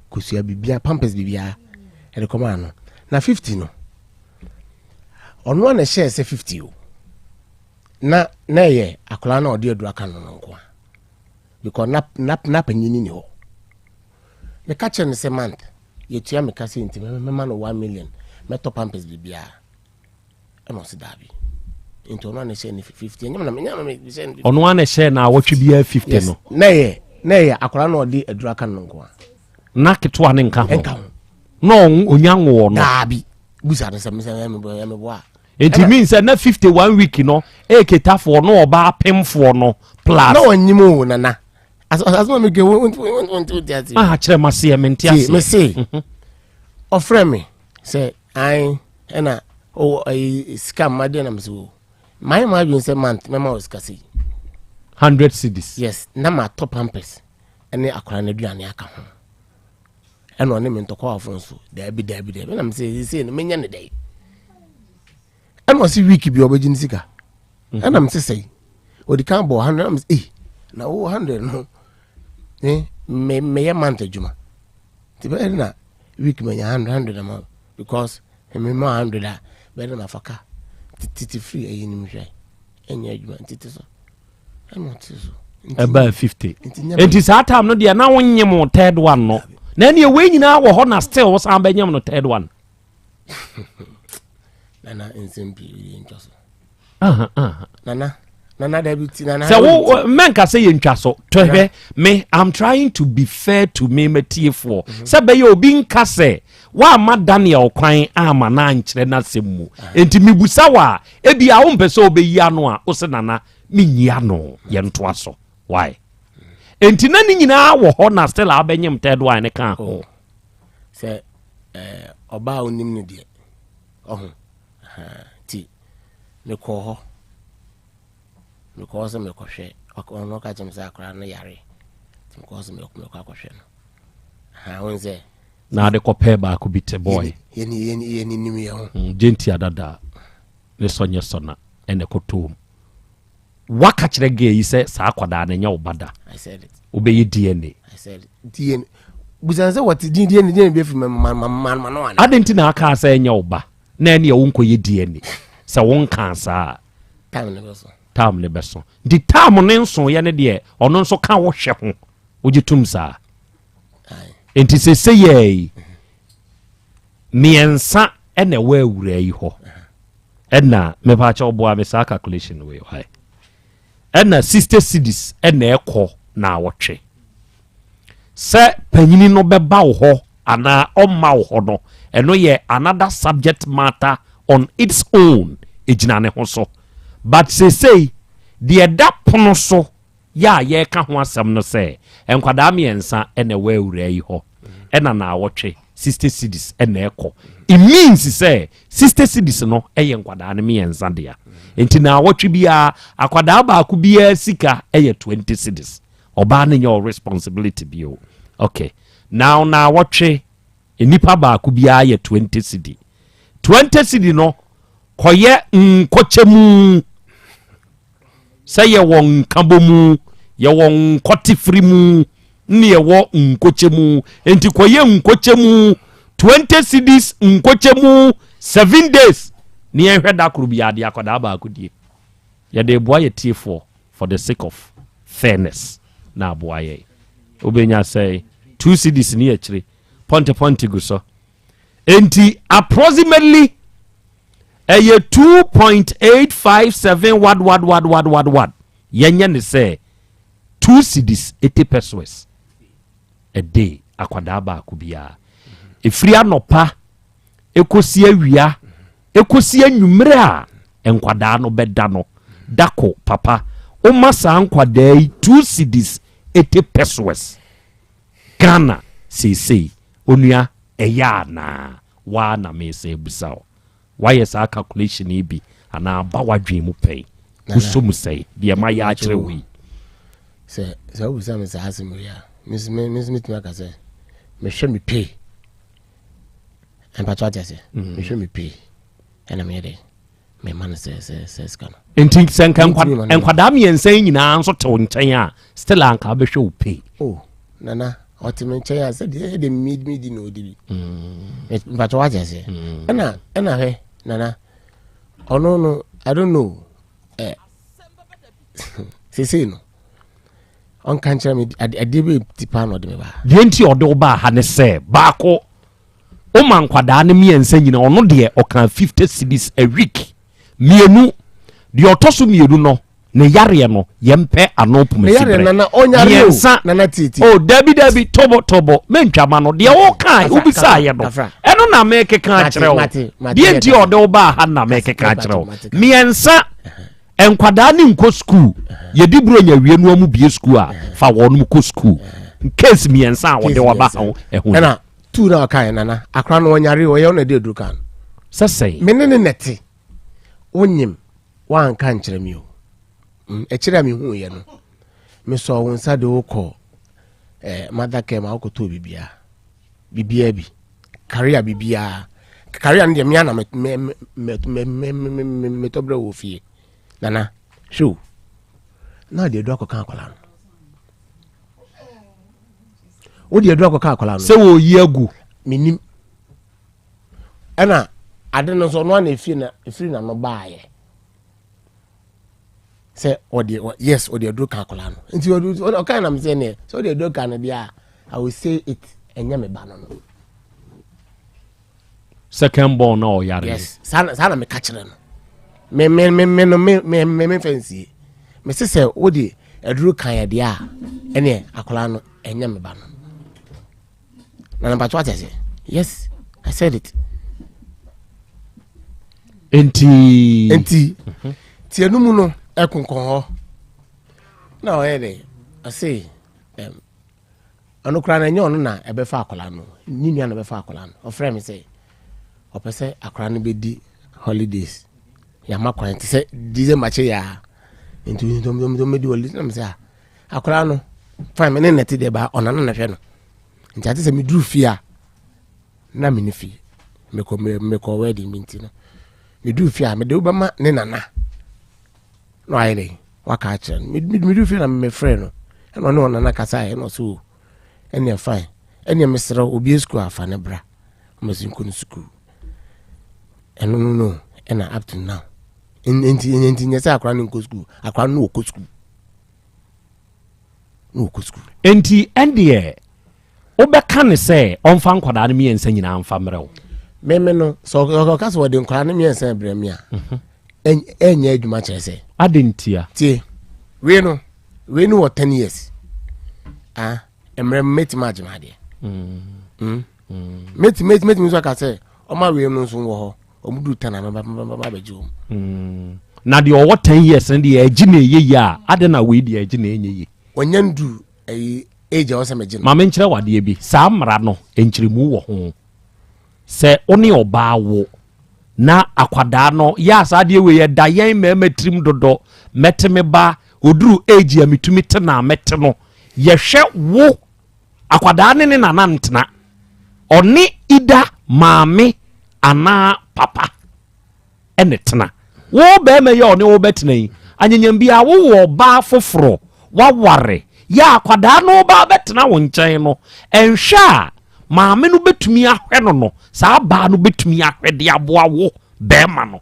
kosua bibia pampers bibia ɛde kɔmaa no na 50 no Ɔno a na ɛhyɛɛ sɛ 50 o. Na na ɛyɛ akwadaa na ɔde aduru aka no no nko a. Because na na na panyin ni hɔ. Meka kyerɛ no sɛ month yɛtua meka sɛ nti mɛma no 1 million mɛtɔ pampers biribiara. Ɛna ɔse daabi. Nti ɔno a na ɛhyɛ ne 50 ɛnyɛ na menya na mehyɛ no 50. Ɔno a na ɛhyɛ na awɔtwe biara 50 yes. no. Na ɛyɛ na ɛyɛ akwadaa na ɔde aduru aka no no nko a. Na ketewa ne nka ho. Nka ho. Na ɔnya nwoɔ no. Daabi. Busa no sɛ mesɛ ɛmeboa. Nti mean sɛ na 51 week no eketafoɔ no ɔba apemfoɔ no plus. Na ɔnyim o nana. Asoma mi ke wo nti ase. Ah kyerɛ ma seɛ me nte aseɛ. Me se mhm. ɔfrɛ me sɛ an ɛna ɔwɔ ɛyi sika mma deɛ na me sɛ o. Mayɛ ma adwene sɛ month mɛma wɔ sika sei. 100 cedis. Yes na ma tɔ pampers ɛne akwadaa no aduane aka ho. Ɛna ɔne me ntɔkwawafo nso daabi daabi daabi ɛna mesɛ sesei no menyɛ ne dɛn ɛna ɔse week bi ɔbɛgye ne sika mhm. ɛna mese sɛi ɔdi kan bɔ 100 ɛna mese ei na wo 100 no me me meyɛ month adwuma nti bɛyɛ na week manya 100 100 ama because me ma 100 a bɛyɛ na mafa ka tete firi ayi nim hwɛ ɛnyɛ adwuma nti te so ɛbaa 50 nti saa time no deɛ na wonyem wo third one no na ɛneɛ wei nyinaa wɔ hɔ na still wo san bɛnyem no third one nana nsɛm pii yɛ ntwa so nana Nana dabi ti nana. Sɛ wo mɛnka sɛ yɛntwa so tɔhwɛ me I'm trying to be fair to me matiefoɔ mhm. sɛ bɛyɛ obi nka sɛ woamma Daniel kwan ama no ankyerɛ n'asɛm mu enti mebusa wo a ebi a wompɛ sɛ wobɛyi ano a wo sɛ nana menyi ano yɛntoa so why enti na ne nyinaa wɔ hɔ na still a wobɛnyem third one ne ka ho oh. sɛ eh, ɔbaa a onim no deɛ ɔho nti mekɔɔ hɔ mekɔɔ hɔ sɛ mekɔhwɛ ɔno ɔka kyerɛ me sɛ akwadaa no yare nti mekɔɔ hɔ sɛ mekɔ akɔhwɛ no wohu sɛ na ade kɔpɛɛ baako bi te bɔɔe yɛninim yɛ ho mm, gyenti adada ne sɔ nyɛ sɔ na ɛna ɛkɔtɔɔ mu waka kyerɛ gay yi sɛ saa akwadaa no ɛnyɛ wo ba da wobɛyɛ dna DNA busan sɛ wɔte din DNA DNA bi afiri ma ma ma ma no ana adɛn nti na aka sɛ ɛnyɛ wo ba na ɛneɛ wonkɔyɛ DNA sɛ wonkaa saa time ne bɛso time ne bɛso nti time ne nsoeɛ no deɛ ɔno nso ka wo hwɛ ho wogye tom saa nti sese yɛi mmiɛnsa ɛna ɛwɔ awura yi hɔ ɛna mepaakyɛ ɔboa me saa calculation wei wae ɛna 60 cedis ɛna ɛkɔ na awɔtwe sɛ panyini no bɛba wo hɔ anaa ɔmma wo hɔ no ɛno yɛ another subject matter on its own ɛgyina ne ho so but sesei deɛ ɛda pono so yɛ a yɛreka ho asɛm no sɛ nkwadaa mmiɛnsa na ɛwɔ awuraa yi hɔ ɛna naawɔtwe 60 cedis na ɛkɔ it means sɛ 60 cedis no ɛyɛ nkwadaa no mmiɛnsa dea nti naawɔtwe biara akwadaa baako biara sika ɛyɛ 20 cedis ɔbaa no nyɛ ɔ responsibility bio okay now naawɔtwe Nnipa baako biara yɛ 20 cedi. 20 cedi no kɔyɛ nkɔkyɛmu sɛ yɛwɔ nkabɔmu, yɛwɔ nkɔtefiri mu, ne yɛwɔ nkɔkyɛmu. Nti kɔyɛ nkɔkyɛmu 20 cedis nkɔkyɛmu 7 days ne yɛnhwɛ da koro biara de akwadaa baako die. Yɛde boa yɛ tiefoɔ for the sake of fairness na aboa yɛn. Wobɛnya sɛ 2 cedis ne akyire pɔnte pɔnte gu so. Enti approximately ɛyɛ 2.857 wad wad wad wad wad wad. Yɛnyɛ ne sɛ 2 cedis 80 pesos a day akwadaa baako biara. Ɛfiri anɔpa ɛkɔsi awia ɛkɔsi anwummerɛ a nkwadaa no bɛda no dako papa woma saa nkwadaa yi 2 cedis 80 pesos Ghana seesei onua ɛyɛ anaa waa na mesa abisa wo wayɛ saa calculation yi bi anaa aba wadwen mu pɛn wosɔ mu sɛe deɛ ma yɛ akyerɛ wo yi. Sɛ sɛ wobisa me saa asɛm yi a me nso metumi aka sɛ mehwɛ me pay mpakyɛ ate aseɛ mm. mehwɛ me pay ɛna meyɛ dɛ mema no sɛ sɛ sɛ sika no nti sɛ nka nkwadaa mmiɛnsa yi nyinaa nso te wo nkyɛn a still anka wobɛhwɛ wo pay oh nana ɔte me nkyɛn a sɛdeɛ ɛde medi na ɔdi bi mm. mpakyɛ wate aseɛ mm. ɛna ɛna hwɛ nana ɔno no i don't know eh, sesei no ɔnka nkyerɛ me adeɛ bɛ ti paa na ɔde me baa. Deɛ nti ɔde wo baa ha ne sɛ baako woma nkwadaa no mmiɛnsa nyina ɔno deɛ ɔka 50 cedis a week mmienu deɛ ɔtɔ so mmienu no ne yareɛ no yɛmpɛ ano pomasi berɛ mmiɛnsa o oh, dabi dabi tobo tobo mentwa ma no deɛ woka wobisaeɛ no ɛno na mekeka akyerɛ wo deɛ nti ɔde wo baa ha na mekeka akyerɛ wo mmiɛnsa Nkwadaa no nkɔ sukuu. Yɛdi Buronya wie no wɔn bie sukuu a, fa wɔn kɔ sukuu. Case mmiɛnsa a wɔde wɔba ha ɛho. Ɛna tu na ɔka yɛ nana akora no ɔnyare ɔyɛ ɔna ɛde aduru kan. Sɛ sɛn. Me ne ne nɛte wonyim wanka nkyerɛ mi o. Mm, akyire a mehu yɛ no mesɔɔ wo nsa de wokɔ eh, mother care ma wokɔtɔɔ biribiara. Biribiara bi. Career biribiara. Career no deɛ mea na metɔ berɛ wɔ fie. Nana, hwɛ o. Na ɔde aduru akɔka akwadaa no. Wode aduru akɔka akwadaa no. Sɛ wɔyi agu. Menim. Ɛna ade no nso ɔno ana efiri n'ano baayɛ. sɛ ɔde yes ɔde aduro ka akwadaa no nti ɔde ɔka nam sɛ neɛ sɛ ɔde aduro ka no deɛ a i will say it ɛnyɛ me ba no no. second born na ɔyare. yes saa na saa na meka kyerɛ no me me me me no me me me me fɛn sie Mese sɛ wode aduro kan yɛ deɛ a, ɛneɛ akwadaa no ɛnyɛ me ba no. Na mpatwa wate aseɛ? Yes, I said it. Nti. Nti, ti ɛno mu no ɛkonkɔn hɔ. Na ɔyɛ dɛ, ɔse, ɛm, ɔno koraa no ɛnyɛ ɔno na ɛbɛfa akwadaa no, ne nua na ɛbɛfa akwadaa no. Ɔfrɛ me sɛ ɔpɛ sɛ akwadaa no bɛdi holidays. Yɛama kwan te sɛ December kye yɛ a, nti ɔmɛdi holidays. Na me sɛ ah, akwadaa no, fine, me ne nɛte deɛ baa ɔnana na hwɛ no. Nti ate sɛ meduru fie a, na me ne fie. Mekɔ mekɔ wedding bi nti no, meduru fie a mede wobɛma ne nana. Na wayɛ dɛ waka akyerɛ no. Meduru fie na mefrɛ no, ɛna ɔne ɔnana kasaeɛ na ɔsɛ o, ɛneɛ fine, ɛneɛ mesrɛ wo obie sukuu afa ne bra, ɔmɛsi nkɔ no sukuu. Ɛno no no, ɛna up to now. Nti nti nyɛ sɛ akora no nkɔ sukuu, akora no wɔkɔ sukuu. Na wɔkɔ sukuu. Nti ɛndeɛ wobɛka ne sɛ ɔmfa nkwadaa no mmiɛnsa nyinaa mfa mmerɛ wo? Meme no, sɛ ɔka sɛ wɔde nkwadaa no mmiɛnsa brɛ me a, ɛnyɛ adwuma kyerɛ sɛ. Ade ntia? Tie, wei no, wei no wɔ 10 years. Ah, mmerɛ mɛtumi agye m'adeɛ. Mɛtumi mɛtumi nso aka sɛ ɔma wei no nso wɔ hɔ, ɔmo duru 10 a mɛba abɛgye wɔm. Na deɛ ɔwɔ 10 years no deɛ ɛgye na ɛyɛ yie a, ade na wei deɛ ɛgye na ɛnyɛ yie? Ɔnya ndu ɛyi age a ɔsɛ mɛgye no. Ma menkyerɛ wo adeɛ bi, saa mmara no nkyerɛmu wɔ ho. Sɛ wo ne ɔbaa wo na akwadaa no yɛ a, saa adeɛ wei ɛda yɛn mmarima tirim dodo, mɛte me ba, ɔduru age a metumi te no a mɛte no. Yɛhwɛ wo akwadaa ne ne nana ntena, ɔne ida maame anaa papa ɛne tena. Wo bɛrima yi a ɔne wo bɛtena yi, anyanyam biara wowɔ ɔbaa foforɔ, waware, yɛ akwadaa no ba bɛtena wo nkyɛn no, ɛnhwɛ a maame no bɛtumi ahwɛ no no, saa baa no bɛtumi ahwɛ de aboa wo bɛrima no.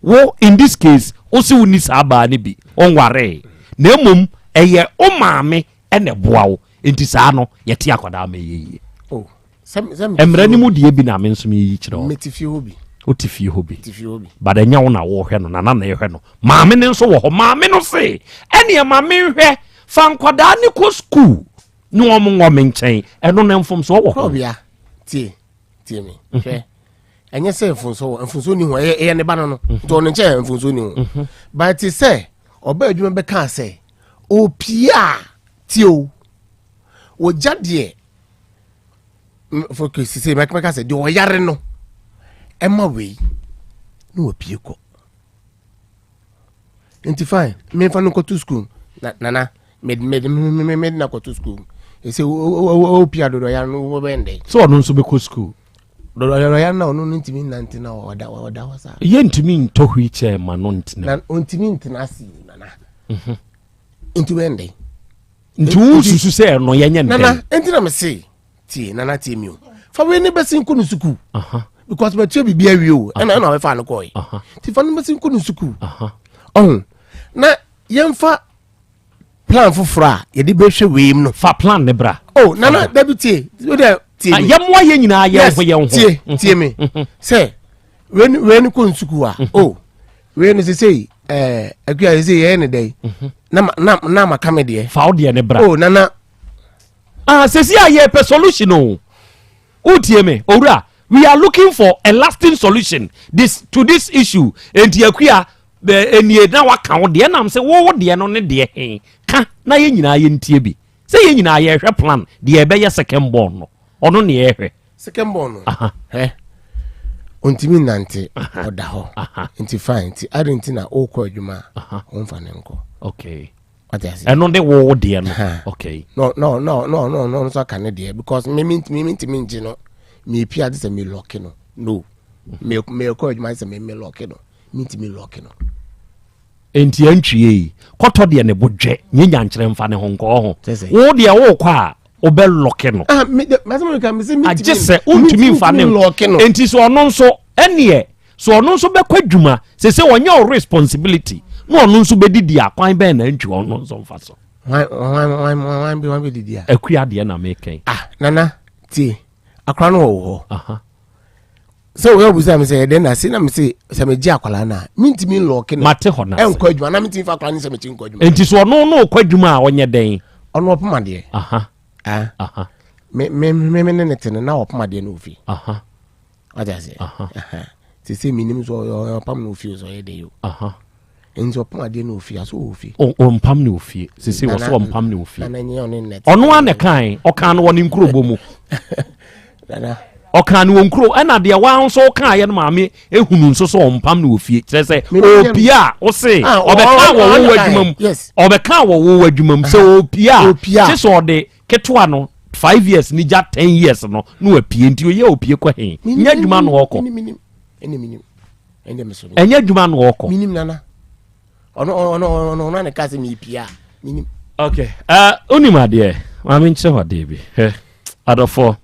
Wo in this case, wo se wonni saa baa no bi, wonwaree, na mmom ɛyɛ wo maame ɛna ɛboa wo, nti saa no yɛte akwadaa ma ɛyɛ yie. Oh. Mmara no mu deɛ bi na me nso meyi kyerɛ wo. Mete fie hɔ bi. Wote fie hɔ bi. But ɛnyɛ wo na wohwɛ no, nana na ɛhwɛ no. Maame no nso wɔ hɔ. Maame no se, ɛneɛ ma menhwɛ, fa nkwadaa ne kɔ sukuu ne wɔn nwɔ me nkyɛn. Ɛno no mfomsoɔ wɔ hɔ. Kɔbea, tie, tie me. Mhm. Hwɛ, ɛnyɛ sɛ mfomsoɔ wɔ, mfomsoɔ ni ho, ɛyɛ ɛyɛ ne ba no no. Mhm. Nti ɔno nkyɛn mfomsoɔ ni ho. Mhm. But te sɛ, ɔbaa adwuma bɛka sɛ, opie a, tie o, wɔgya deɛ focus sɛ mɛka sɛ deɛ ɔyare no ɛma wei na wapue kɔ nti fine memfa no nkɔto school na nana mede mede mede na kɔto school ɛsɛ wopia dodo ɔyare no wobɛyɛ ndɛn sɛ ɔno nso bɛkɔ school dodo ɔyare no ɔno no ntumi nnante na ɔda ɔda hɔ saa yɛntumi ntɔ wheelchair ma no ntena na ɔntumi ntena ase nana mhm. nti wobɛyɛ ndɛn nti wosusu sɛ ɛno yɛnyɛ ntɛm nana nti na mese tie nana tie mi o fa wei ne bɛsi nkɔ ne sukuu because matua biribi awie o ɛna ɛna ɔbɛfa no kɔɛ nti fa no bɛsi nkɔ ne sukuu ɔho na yɛmfa plan foforɔ a yɛde bɛhwɛ wei mu no fa plan ne bra oh nana dabi tie o de tie mi yɛmmoa yɛn nyinaa yɛn ho yɛn ho tie tie mi mhm. sɛ wei wei no kɔ nsukuu a mhm. oh wei no sesei ɛɛ akua sesei yɛyɛ ne dɛn mhm. na na na ma ka me deɛ. fa wo deɛ ne bra. oh nana. ah sesi a yɛ pɛ solution o o tie me owura we are looking for a lasting solution this to this issue enti akua enie na waka wo deɛ nam sɛ wo deɛ no ne deɛ he ka na yɛn nyinaa yɛntie bi sɛ yɛn nyinaa yɛhwɛ plan deɛ ɛbɛyɛ second born no ɔno ne yɛhwɛ. Second born no hwɛ ɔntumi nnante ɔda hɔ nti fine nti adi nti na ɔrekɔ adwuma a ɔmfa ne nkɔ. Okay. Wate ase. Ɛno de wo deɛ no. Okay. No no no no no no nso aka ne deɛ because me me ntumi me ntumi ngye no me pia de sɛ me lɔki no no me me kɔ adwuma de sɛ me me lɔki no me ntumi lɔki no. Enti antwie yi, kɔtɔ deɛ ne bo dwɛ, nyɛ nyankyerɛ mfa ne ho nkɔɔ ho. Wo deɛ wokɔ a, wobɛ lɔke no. Ah, Agye sɛ wontumi mfa ne Enti sɛ ɔno nso, ɛneɛ, sɛ ɔno nso bɛkɔ adwuma, sɛ sɛ ɔnyɛ wo responsibility, na ɔno nso bɛdidi a, kwan bɛn na antwi ɔno nso mfa so? Akua deɛ na mekɛn. Ah, nana, tie, akora no wɔ hɔ. Sɛ wɔyɛ obusa mi sɛ ɛdɛn na se na mi se sɛ mi gye akwadaa na mi ntumi nlɔɔke no. Mate hɔ na ase. Ɛnkɔ adwuma na mi ntumi fa akwadaa no sɛ mi kyi nkɔ adwuma. Nti so ɔno no kɔ adwuma a ɔnyɛ dɛn? Ɔno ɔpem adeɛ. Aha. Ah. Aha. Me me me me ne ne te no na ɔpem adeɛ no wɔ fie. Aha. Wate aseɛ. Aha. Aha. Sese mi nim so ɔyɛ ɔpam no wɔ fie so ɔyɛ dɛ yi o. Aha. Nti ɔpam adeɛ no wɔ fie aso wɔ fie. Ɔmpam ne wɔ fie. Sese wɔ so ɔmpam ne wɔ fie. Nana nyɛ ɔne nnɛ. Ɔno ara na ɛkae ɔkaa no wɔ ne nkurobɔ mu. Nana. Ɔkaa no wɔ nkuro ɛna deɛ waa nso ɔkaeɛ no maame ehunu nso so ɔmpam no wɔ fie kyerɛ sɛ ɔpie a ɔse ɔbɛka wɔ wo adwuma mu ɔbɛka wɔ wo adwuma mu sɛ ɔpie a kye sɛ ɔde ketewa no five years ne gya ten years no na wapie nti oyɛ ɔpie kɔ he nyɛ adwuma na ɔkɔ ɛnyɛ adwuma na ɔkɔ. Minim nana ɔno ɔno ɔno ɔno ne ka sɛ mepie a minim. Okay uh, wonim adeɛ maame nkyerɛ hɔ adeɛ bi hwɛ adɔfoɔ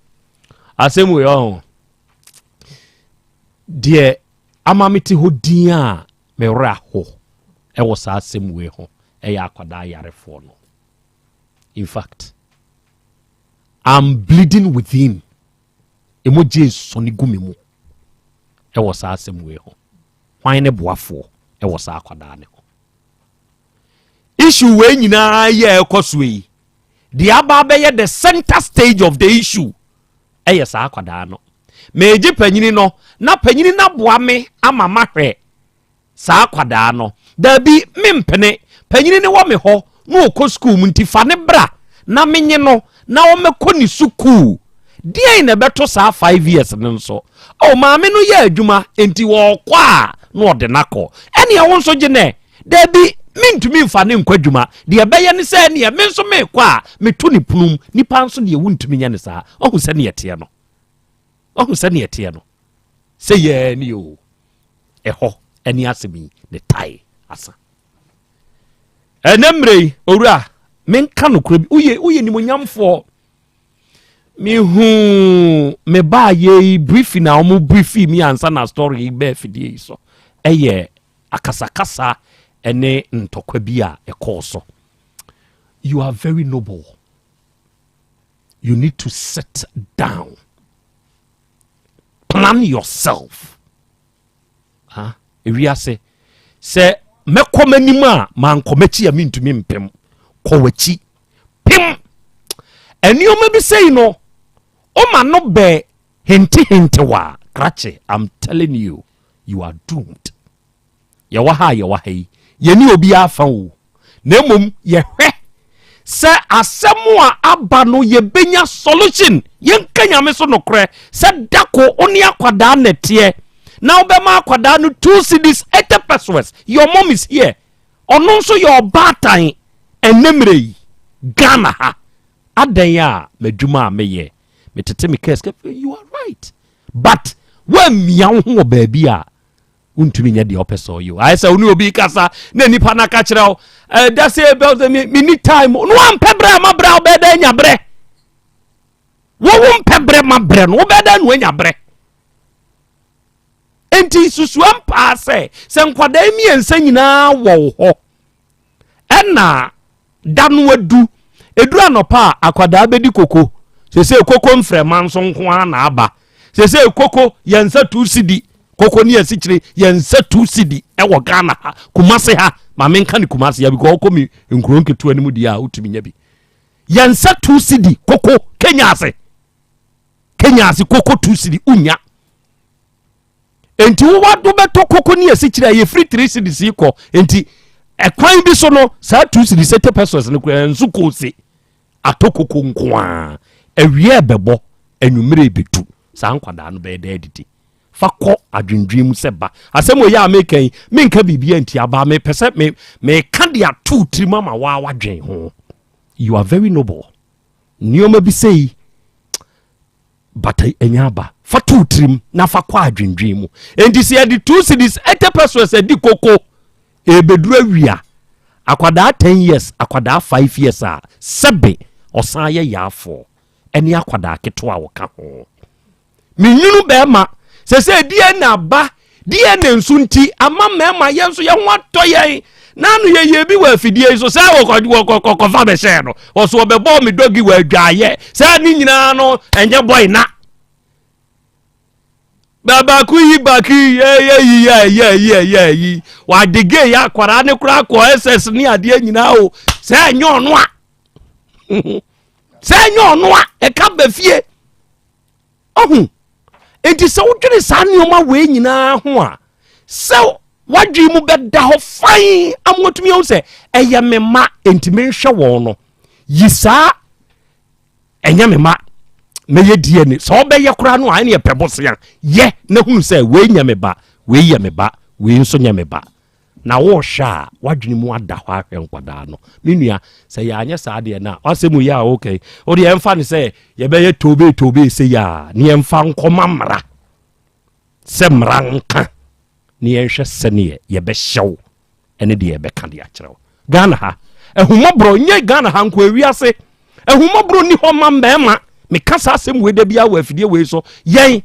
Asɛm wei ɔho deɛ ama mete hɔ din a me werɛ aho ɛwɔ saa asɛm wei ho ɛyɛ akwadaa yarefoɔ no. In fact, I'm bleeding within. Emu gye sɔne gu me mu ɛwɔ saa asɛm wei ho. Hwan ne boafoɔ ɛwɔ saa akwadaa ne ho? Issue wei nyinaa yɛ ɛkɔ so yi. Deɛ aba abɛyɛ the center stage of the issue ɛyɛ saa akwadaa no. Meegye panyini no na panyini no aboa me ama mahwɛ saa akwadaa no. Daabi, mempene. Panyini no wɔ me hɔ na ɔkɔ sukuu mu nti fa ne bra na menye no na ɔmmɛkɔ ne sukuu. Deɛn na ɛbɛto saa five years no nso? Oh, maame no yɛ adwuma nti ɔɔkɔ a na ɔde no akɔ. Ɛneɛ wo nso gye nɛ. Dabi, mentumi mfa no nkɔ adwuma. Deɛ ɛbɛyɛ ne sɛ ɛneɛ me nso merekɔ a, meto ne pono mu. Nipa nso deɛ wontumi nyɛ no saa. Wahu sɛdeɛ ɛteɛ no? Wahu sɛdeɛ ɛteɛ no? Sɛ yɛɛ ni o, ɛhɔ ɛne asɛm yi ne tae asa. Ɛnɛ mmerɛ yi, owura, menka nokorɛ bi, woyɛ woyɛ nimonyamfoɔ. Mehu me baa yɛ yi briefing a wɔn briefing mi ansa na story yi bɛɛ fidie yi so ɛyɛ akasakasa ne ntɔkwa bi a ɛkɔɔ so. You are very noble. You need to sit down. Plan yourself. Ah, ewiase sɛ mɛkɔ m'anim a mankɔ m'akyi a mentumi mpem. Kɔ w'akyi. Pem. Nneɛma bi sei no, woma no bɛ hintehintewa krakye. I'm telling you. You are doomed. Yɛwɔ ha a yɛwɔ ha yi, yɛne obiara afa o, na mmom yɛhwɛ sɛ asɛm a aba no yɛbɛnya solution. Yɛnka Nyame so nokorɛ sɛ dako wo ne akwadaa na ɛteɛ na wobɛma akwadaa no two cedis 80 pesos. Your mom is here. Ɔno nso yɛ ɔbaatan ɛnɛ mmerɛ yi Ghana ha. Adɛn a m'adwuma a meyɛ metete me case. You are right. But woammia wo ho wɔ baabi a wontumi nyɛ deɛ ɔpɛ sɛ ɔyɛ o. Ayɛ sɛ wo ne obi kasa na nipa no aka kyerɛ wo ɛda sɛ ɛbɛ sɛ menni time no wampɛ berɛ ama berɛ a wobɛyɛ dɛ anya berɛ. Wo wo mpɛ berɛ ma berɛ no wobɛyɛ dɛ na wanya berɛ. Enti susua mpaa sɛ sɛ nkwadaa mmiɛnsa nyinaa wɔ wo hɔ Ɛna da no adu. Ɛduru anɔpa a, akwadaa bɛdi koko. Sesei koko mfrɛma nso nko ara na aba. Sesei koko yɛn nsa tu sidi. Koko ne asikyire yɛn nsa tu sidi ɛwɔ Ghana ha. Kumase ha. Ma menka ne Kumase ha because ɔkɔ mi nkuro nketewa no mu deɛ a wotumi nya bi. Yɛn nsa tu sidi koko Kenya ase. Kenya ase koko tu sidi unya. Enti wo wobɛtɔ koko ne asikyire a yɛfiri three cedis yi kɔ. Enti ɛkwan bi so no saa two cedis eighty pesos no koraa nso kose atɔ koko nko a awia ɛbɛbɔ anwummerɛ ɛbɛtu saa nkwadaa no bɛyɛ dɛ adidi. Fa kɔ adwendwen mu sɛ ba asɛm wɔ yɛ a meka yi menka biribi anti aba mepɛ sɛ me meka de ato tirim ama waa wadwen ho. You are very noble. Nneɛma bi sɛ yi Bata anya aba. Fa to wo tirim na fa kɔ adwendwen mu. Enti sɛ yɛde two cedis 80 pesos adi koko ɛrebɛduru awia, akwadaa 10 years, akwadaa 5 years a sɛbe ɔsan yɛ yaafoɔ ɛne akwadaa ketewa a wɔka ho. Menwunu bɛrima sɛ sɛ DNA aba DNA nso nti ama mmarima yɛn nso yɛn ho atɔ yɛn na ano yɛyɛ bi wɔ afidie yi so sɛ wɔkɔfa bɛhyɛɛ no wɔso wɔbɛbɔɔ me dɔgi wɔ adwaayɛ sɛ ne nyinaa no ɛnyɛ bɔe na. Baako yi baako yi yɛ yi yɛ yɛ yɛ yɛ yi wade gay yɛ akwaraa ne koraa kɔ ss ne adeɛ nyinaa o sɛ ɛnyɛ ɔno a sɛ ɛnyɛ ɔno a ɛka ba fie ɔho nti sɛ wodwene saa nneɛma wei nyinaa ho a sɛ wadwene mu bɛda hɔ fan ama watumi ahu sɛ ɛyɛ me mma nti menhwɛ wɔn no yi saa ɛnyɛ me ma mɛyɛ DNA sɛ ɔbɛyɛ koraa no a ɛne ɛpɛ bosea yɛ na hunu sɛ wei nyɛ me ba wei yɛ me ba wei nso nyɛ me ba na wɔrehwɛ a wadwene mu ada hɔ ahwɛ nkwadaa no me nua sɛ yɛanyɛ saa deɛ no a wasɛm yɛ a okay wo deɛ ɛmfa no sɛ yɛbɛyɛ tobe tobe sɛ yɛ a ne yɛmfa nkɔma mmara sɛ mmara nka ne yɛnhwɛ sɛneɛ yɛbɛhyɛ wo ɛne deɛ yɛbɛka de akyerɛ wo. Ghana ha, ahummɔborɔ nyɛ Ghana ha nko, ewiase ahummɔborɔ ni hɔ ma mmarima. Meka saa asɛm wei da biara wɔ afidie wei so. Yɛn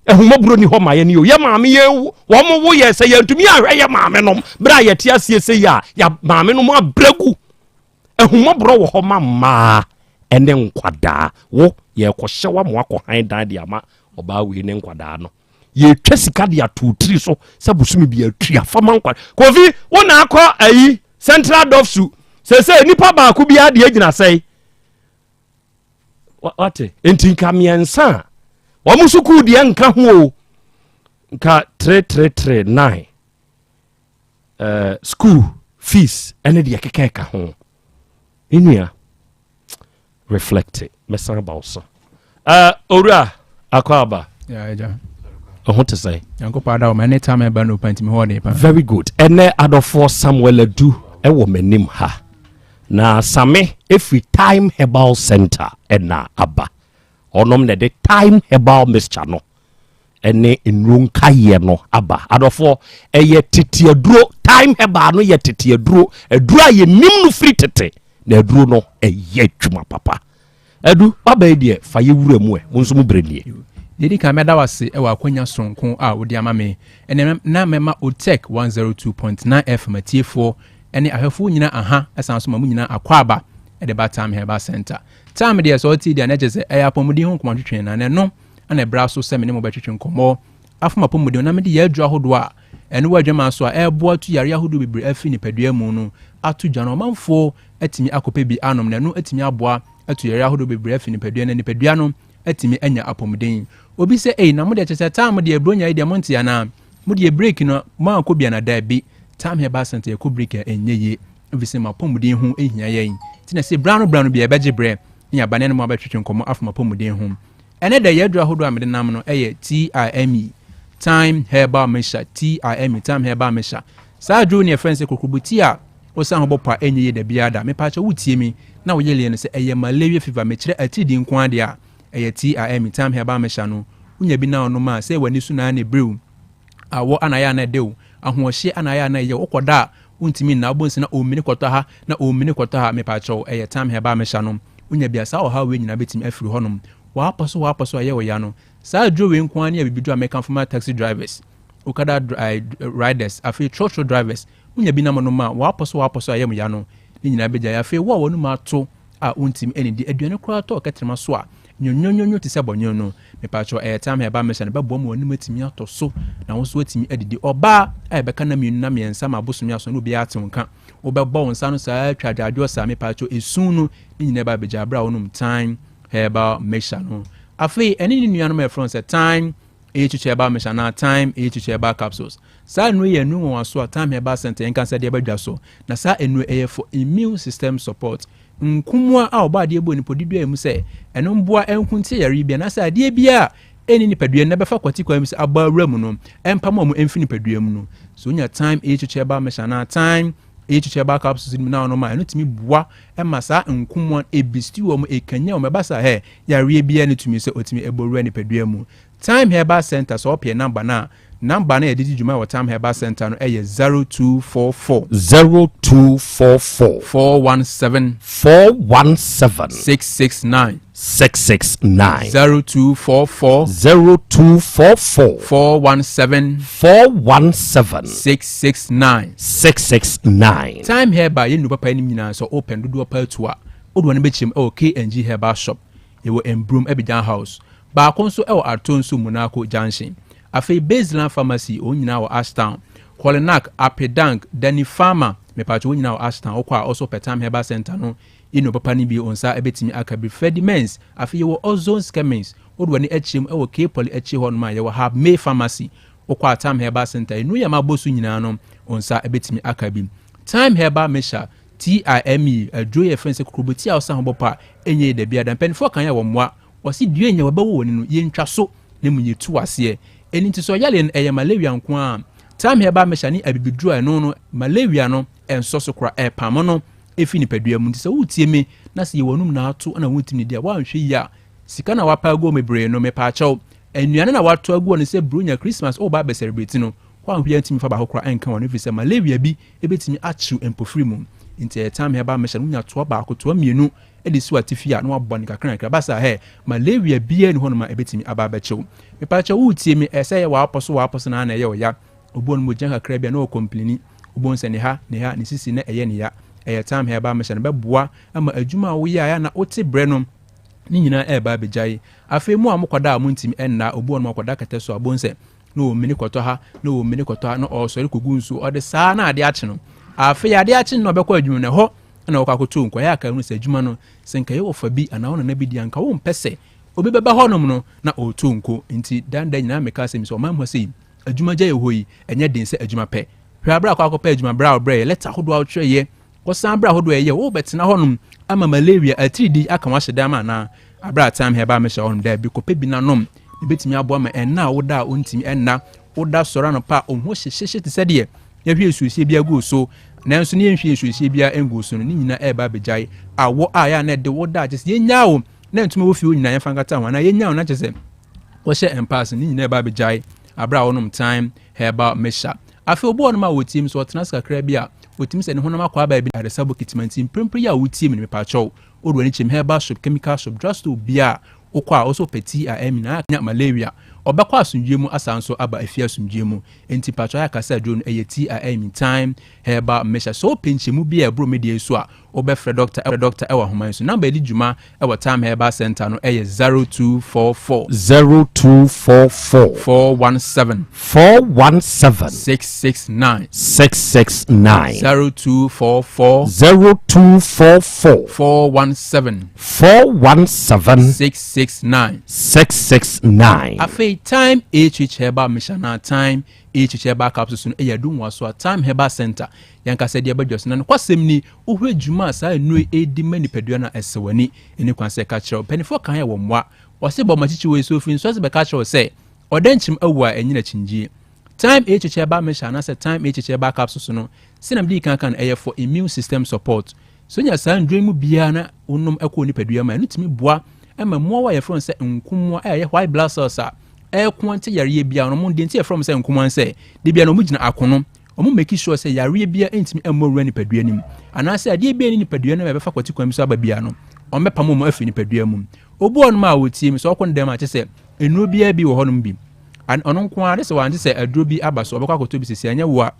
ahummɔborɔ ni hɔ ma yɛn o. Yɛ maame yɛn wɔn wo yɛ sɛ yɛntumi ahwɛ yɛ maame nom berɛ a yɛte aseɛ sɛ yi a yɛ maame nom abrɛ gu. Ahummɔborɔ wɔ hɔ ma mmaa ɛne nkwadaa. Wo yɛkɔhyɛ wo ama wakɔ han dan de ama ɔbaa wei ne nkwadaa no. Yɛtwa sika de ato tiri so sɛ bosome bi atua fa ma nkwa. Kofi wo na akɔ ayi Central Dɔfsu sɛsɛ nipa baako biara deɛ gyina sɛe. Wate nti nka mmiɛnsa a wɔn sukuu deɛ nka ho o nka 3339 uh, school fees ɛne deɛ keka ɛka ho me nua reflect mɛsan aba wo so uh, owura akɔ aba ɛho te sɛ very good ɛnɛ adɔfoɔ Samuel Adu ɛwɔ m'anim ha na Same ɛfiri Time Herbal Center ɛna aba ɔnom na ɛde Time Herbal Mixture no ne nnuro nkaeɛ no aba. Adɔfoɔ, ɛyɛ tete aduro. Time herbal no yɛ tete aduro. Aduro a yɛnim no firi tete. Na aduro no ɛyɛ adwuma papa. Adu, waba yi deɛ fa yɛ wura mu ɛ. Mo nso mo berɛ nie. Deɛ ɛdi kan, mɛda wo ase wɔ akwanya soronko a wode ama me ɛnɛ na mɛma Otec 102.9 FM atiefoɔ ne ahwɛfoɔ nyinaa aha san so ma mo nyinaa akwaaba de ba Time Herbal Center. Time deɛ sɛ ɔte deɛ na kyerɛ sɛ ɛyɛ apɔmuden ho nkɔmmɔtwetwe na ɛno na ɛbra so sɛ me ne mo bɛtwetwe nkɔmmɔ afa m'apɔmuden ho na mede yɛn aduru ahodoɔ a ɛno wɔ adwaman so a ɛreboa tu yareɛ ahodoɔ bebree afiri nipadua mu no ato dwa na ɔmanfoɔ atumi akɔpɛ bi anom na ɛno atumi aboa atu yareɛ ahodoɔ bebree afiri nipadua na nipadua no atumi anya apɔmuden. Obi sɛ ei na mo deɛ kyerɛ sɛ time deɛ bronya yi deɛ monte anaa? Mo deɛ break no moankɔ bi anaa? Daabi, time herbal center yɛkɔ break a ɛnyɛ yie ɛfiri sɛ mo apɔmuden ho hia yɛn nti na ɛsɛ berɛ ano berɛ ano biara yɛbɛgye berɛ ne yɛaba ne mo abɛtwetwe nkɔmmɔ afa mo apɔmuden ho. Ɛnnɛ da yi, aduru ahodoɔ a mede nam no yɛ TIME, Thyme Herbal Mixture, TIME, Thyme Herbal Mixture. Saa aduru no yɛfrɛ no sɛ kokuroboti a wosan ho bɔ pɔ a ɛnyɛ yie da biara da. Mepaakyɛw wotie me na woyɛ liɛ no sɛ ɛyɛ malaria fever, mekyerɛ atiridii nko ara deɛ a, ɛyɛ TIME, Thyme Herbal Mixture no. Wonya bi na wonom a, sɛ w'ani so na na ɛbiriw, awɔ ana ayɛ a na ɛde wo, ahoɔhyeɛ ana ayɛ a na ɛyɛ wo, wokɔda a Wontumi nna, wobɛhu sɛ na ɔremini kɔtɔ ha, na ɔremini kɔtɔ ha, mepakyɛw, ɛyɛ Thyme Herbal Mixture no, wonya bi a, saa ɔhaw wei nyinaa bɛtumi afiri hɔnom. W'apɔ so, w'apɔ so a ɛyɛ wo ya no, saa aduro wei nko ara ne abibiduro a mekamfo ma taxi drivers, okada riders, afei trɔtrɔ drivers, monya bi na monom a, w'apɔ so, w'apɔ so a ɛyɛ mo ya no, ne nyinaa bɛgyae. Afei wo a w'anum ato a wontumi nnidi, aduane koraa tɔ kɛtrɛma so a, Nwonwonwonwo te sɛ bɔnwon no. Mepakyɛw, ɛyɛ tam herbal mixture no bɛboa ma w'anum atumi atɔ so na wo nso woatumi adidi. Ɔbaa a ɛbɛka nna mmienu nna mmiɛnsa ma abosome aso na obiara ate wo nka. Wobɛbɔ wo nsa ano saa atwa adwadwoɔ saa. Mepakyɛw, esu no ne nyinaa bɛba abɛgyae bere a wonom thyme herbal mixture no. Afei, ɛne ne nuanom a yɛfrɛ wɔn sɛ thyme AHH herbal mixture anaa thyme AHH herbal capsules. Saa nnuro yi yɛ nnuro nwonwaso a Thyme Herbal Center yɛn nka sɛ de aba dwa so. Na saa nnuro yi ɛyɛ for immune system support. Nkumoa a Ɔbɔadeɛ bɔɔ nipa ɔde duae mu sɛ ɛno mboa nko ntia yareɛ bi anaasɛ adeɛ biara a ɛnni nipadua no na ɛbɛfa kwati kwan mu sɛ abɔ awura mu no ɛmpam wɔn mfiri nipadua mu no. Sɛ wonya Thyme AHH Herbal Mixture anaa Thyme AHH Herbal Capsules no mu na wonom a, ɛno tumi boa ma saa nkumoa no ɛbisti wɔn, ɛkanyan wɔn, ɛba saa hɛ, yareɛ biara nni tumi sɛ ɔtumi bɔ wura nipadua mu. Thyme Herbal Center, sɛ wopɛ number no a, Number no a yɛde di dwuma wɔ Tam Herbal Centre no yɛ 0244. 0244. 417. 417. 669. 669. 0244. 0244. 417. 417. 669. 669. Time Herbal yɛ nnuru papa yi nom nyinaa sɛ wopɛ no dodoɔ paa tu a, wode wɔn bɛkyerɛ mu wɔ KNG Herbal Shop. Yɛwɔ Mbrom Abidjan House. Baako nso wɔ Artonso Munako Junction. Afei Baseline Pharmacy, wɔn nyinaa wɔ Ashtown. Kolinak, Apedang, Danny Pharma, mepatwo wɔn nyinaa wɔ Ashtown. Wokɔ a also pɛ Time Herbal Center no, eno papa no bi, wo nsa bɛtumi aka bi. Freddie Mens, afei yɛwɔ Ozone Chemist, wode w'ani akyerɛ mu wɔ K-Poly akyire hɔnom a, yɛwɔ Hub May Pharmacy. Wokɔ a Time Herbal Center, nnuro yi a mabɔ so nyinaa no, wo nsa bɛtumi aka bi. Time Herbal Mixture, TIME, aduro yi a yɛfrɛ no sɛ kokroboti a wosa ho bɔ pa a, ɛnyɛ yie da biara da. Mpanimfoɔ kan yɛ a wɔmmoa. Wɔse dua nya waba wɔ w'ani no, yɛntwa so na mmom yɛtu aseɛ. Ɛno nti sɛ ɔyare no ɛyɛ malaria nko ara a, Time Herbal Mixture ne abibiduro a ɛno no malaria no ɛnsɔ so koraa, ɛpamo no ɛfiri nipadua mu. Nti sɛ woretie me na sɛ yɛ w'anum na ato na wontumi nnidi a, woanhwɛ yie a, sika no a woapɛ agu hɔ bebree no, mepaakyɛw, nnuane no a woatɔ agu hɔ no sɛ Buronya, Christmas, woreba abɛ celebrate no, woanhwɛ yie a ntumi mfa baako koraa ɛnka w'ano ɛfiri sɛ malaria bi ɛbɛtumi akyew mpofiri mu. Nti ɛyɛ Time Herbal Mixture no, wonya toa baako, toa mmienu de si w'atifi a na wabɔ no nkakrankakra. Ɛba saa a, hɛ, malaria biara nni hɔnom a ɛbɛtumi aba abɛkye wo. Mepakyɛw, woretie me? Ɛsɛ sɛ ɛyɛ w'apɔ so w'apɔ so na na ɛyɛ wo ya. Obi wɔ hɔnom, ogyina kakra bi a na ɔrekɔmpleni. Wobɛhu sɛ ne ha, ne ha, ne sisi na ɛyɛ ne ya. Ɛyɛ Time Herbal Mixture no bɛboa ama adwuma a woyɛ a ɛyɛ a na wote brɛ no ne nyinaa ɛreba abɛgyae. Afei mo a mokɔda a montumi nna, obi wɔ hɔnom a ɔkɔda kɛtɛ so a, wobɛhu sɛ na ɔmini kɔtɔ ha, na ɔmini kɔtɔ ha, na ɔresɔre kɔgu nsuo, ɔde saa na adeɛ akye no. Afei adeɛ akye no na ɔbɛkɔ adwuma no, ɛhɔ na ɔkɔ akɔtɔ nku. Ɛyɛ a ka hunu sɛ adwuma no, sɛ nka ɛyɛ ɔfa bi anaa wo nana bi deɛ, anka wompɛ sɛ obi bɛba hɔnom no na ɔretɔ nku. Nti da ne da nyinaa meka asɛm yi sɛ ɔman mu ha sei, adwuma gya yɛ hɔ yi, ɛnyɛ den sɛ adwuma pɛ. Hwɛ aberɛ a akɔ akɔpɛ adwuma, berɛ a ɔbrɛeɛ, lɛta ahodoɔ a wotwerɛeɛ, Kɔsan bere ahodoɔ a ɛyɛ worebɛtena hɔnom ama malaria atiridii aka w'ahyɛ dan mu anaa? Bere a Time Herbal Mixture wɔ hɔnom, daabi, kɔpɛ bi na nom. Ebetumi aboa ma ɛnna a woda a ontumi nna, woda sɔre anɔpa a wo ho hyehyehye te sɛ deɛ yɛahwie nsuohyeɛ bi agu wo so, nanso ne yɛnhwie nsuohyeɛ biara nguu wo so no, ne nyinaa ɛreba abɛgyae. Awɔ a ɛyɛ a na ɛde wo da a kyerɛ sɛ yɛnnyaa wo na ntoma wɔ fie hɔ nyinaa yɛmfa nkata ho anaa yɛnnyaa wo na kyerɛ sɛ wɔhyɛ mpa ase no, ne nyinaa ɛreba abɛgyae bere a wonom Time Herbal Mixture. Afei obi wɔ hɔnom a ɔtie me, sɛ ɔtena ase kakra bi a, ɔtumi sɛ ne honam akɔ aba bi ayaresa bokiti ma nti mprempren yi a wotie me no mepaakyɛw wode w'ani kyerɛ me herbal shop, chemical shop, drug store biara a wokɔ a wosɛ wopɛ tea a ɛyɛ na anya malaria ɔbɛkɔ asomdwie mu asan nso aba afie asomdwie mu nti mpaakyɛw ayɛ akasa aduro no ɛyɛ tea a ɛyɛ me thyme herbal mixture sɛ wopɛ nkyɛmu bi a ɛboro me deɛ yi so a Wobɛfrɛ dɔkta frɛ dɔkta wɔ ahoma yi so. Namba a ɛdi dwuma wɔ Time Herbal Centre no yɛ 0244. 0244. 417. 417. 669. 669. 0244. 0244. 417. 417. 669. 669. Afei Time HH Herbal Mixture anaa Time HH Herbal Capsules no yɛ adunwaso a Time Herbal Centre yɛn ankasa de aba dwa so. Na nokwasɛm ni, wohwɛ dwuma a saa nnuro yi redi ma nipadua no a, ɛsɛ w'ani. Ɛnni kwan sɛ ɛka kyerɛ wo. Mpanimfoɔ kan yɛ wɔn mmoa. Wɔse bɔ ma kyekye wei so ofiri nso ase bɛka kyerɛ wo sɛ ɔda nkyem awu a ɛnyina kyingyie. Time HH Herbal Mixture anaasɛ Time HH Herbal Capsules no, sɛnea medii kan ka no, ɛyɛ for immune system support. Sɛ wonya saa nnuro yi mu biara na wonom kɔ wo nipadua mu a, ɛno tumi boa ma mmoawa a yɛfrɛ wɔn sɛ nkomoa a ɛyɛ white blood cells a ɛreko ante yareɛ biara no, wɔn deɛ nti yɛfrɛ wɔn sɛ nkomoa ne sɛ, da biara no wɔgyina akono. Wɔn make sure sɛ yareɛ biara ntumi mmɔ nwura nipadua no mu anaasɛ adeɛ biara ne nipadua no mu a ɛbɛfa kwati kwan bi so aba biara no, wɔn bɛpam wɔn afiri nipadua mu. Obi wɔ hɔnom a ɔtie mi sɛ ɔkɔ ne dɛm a kyɛ sɛ nnuro biara bi wɔ hɔnom bi. Ɔno nko ara de sɛ wante sɛ aduro bi aba so ɔbɛkɔ akɔtɔ bi sisi ɛnyɛ wo a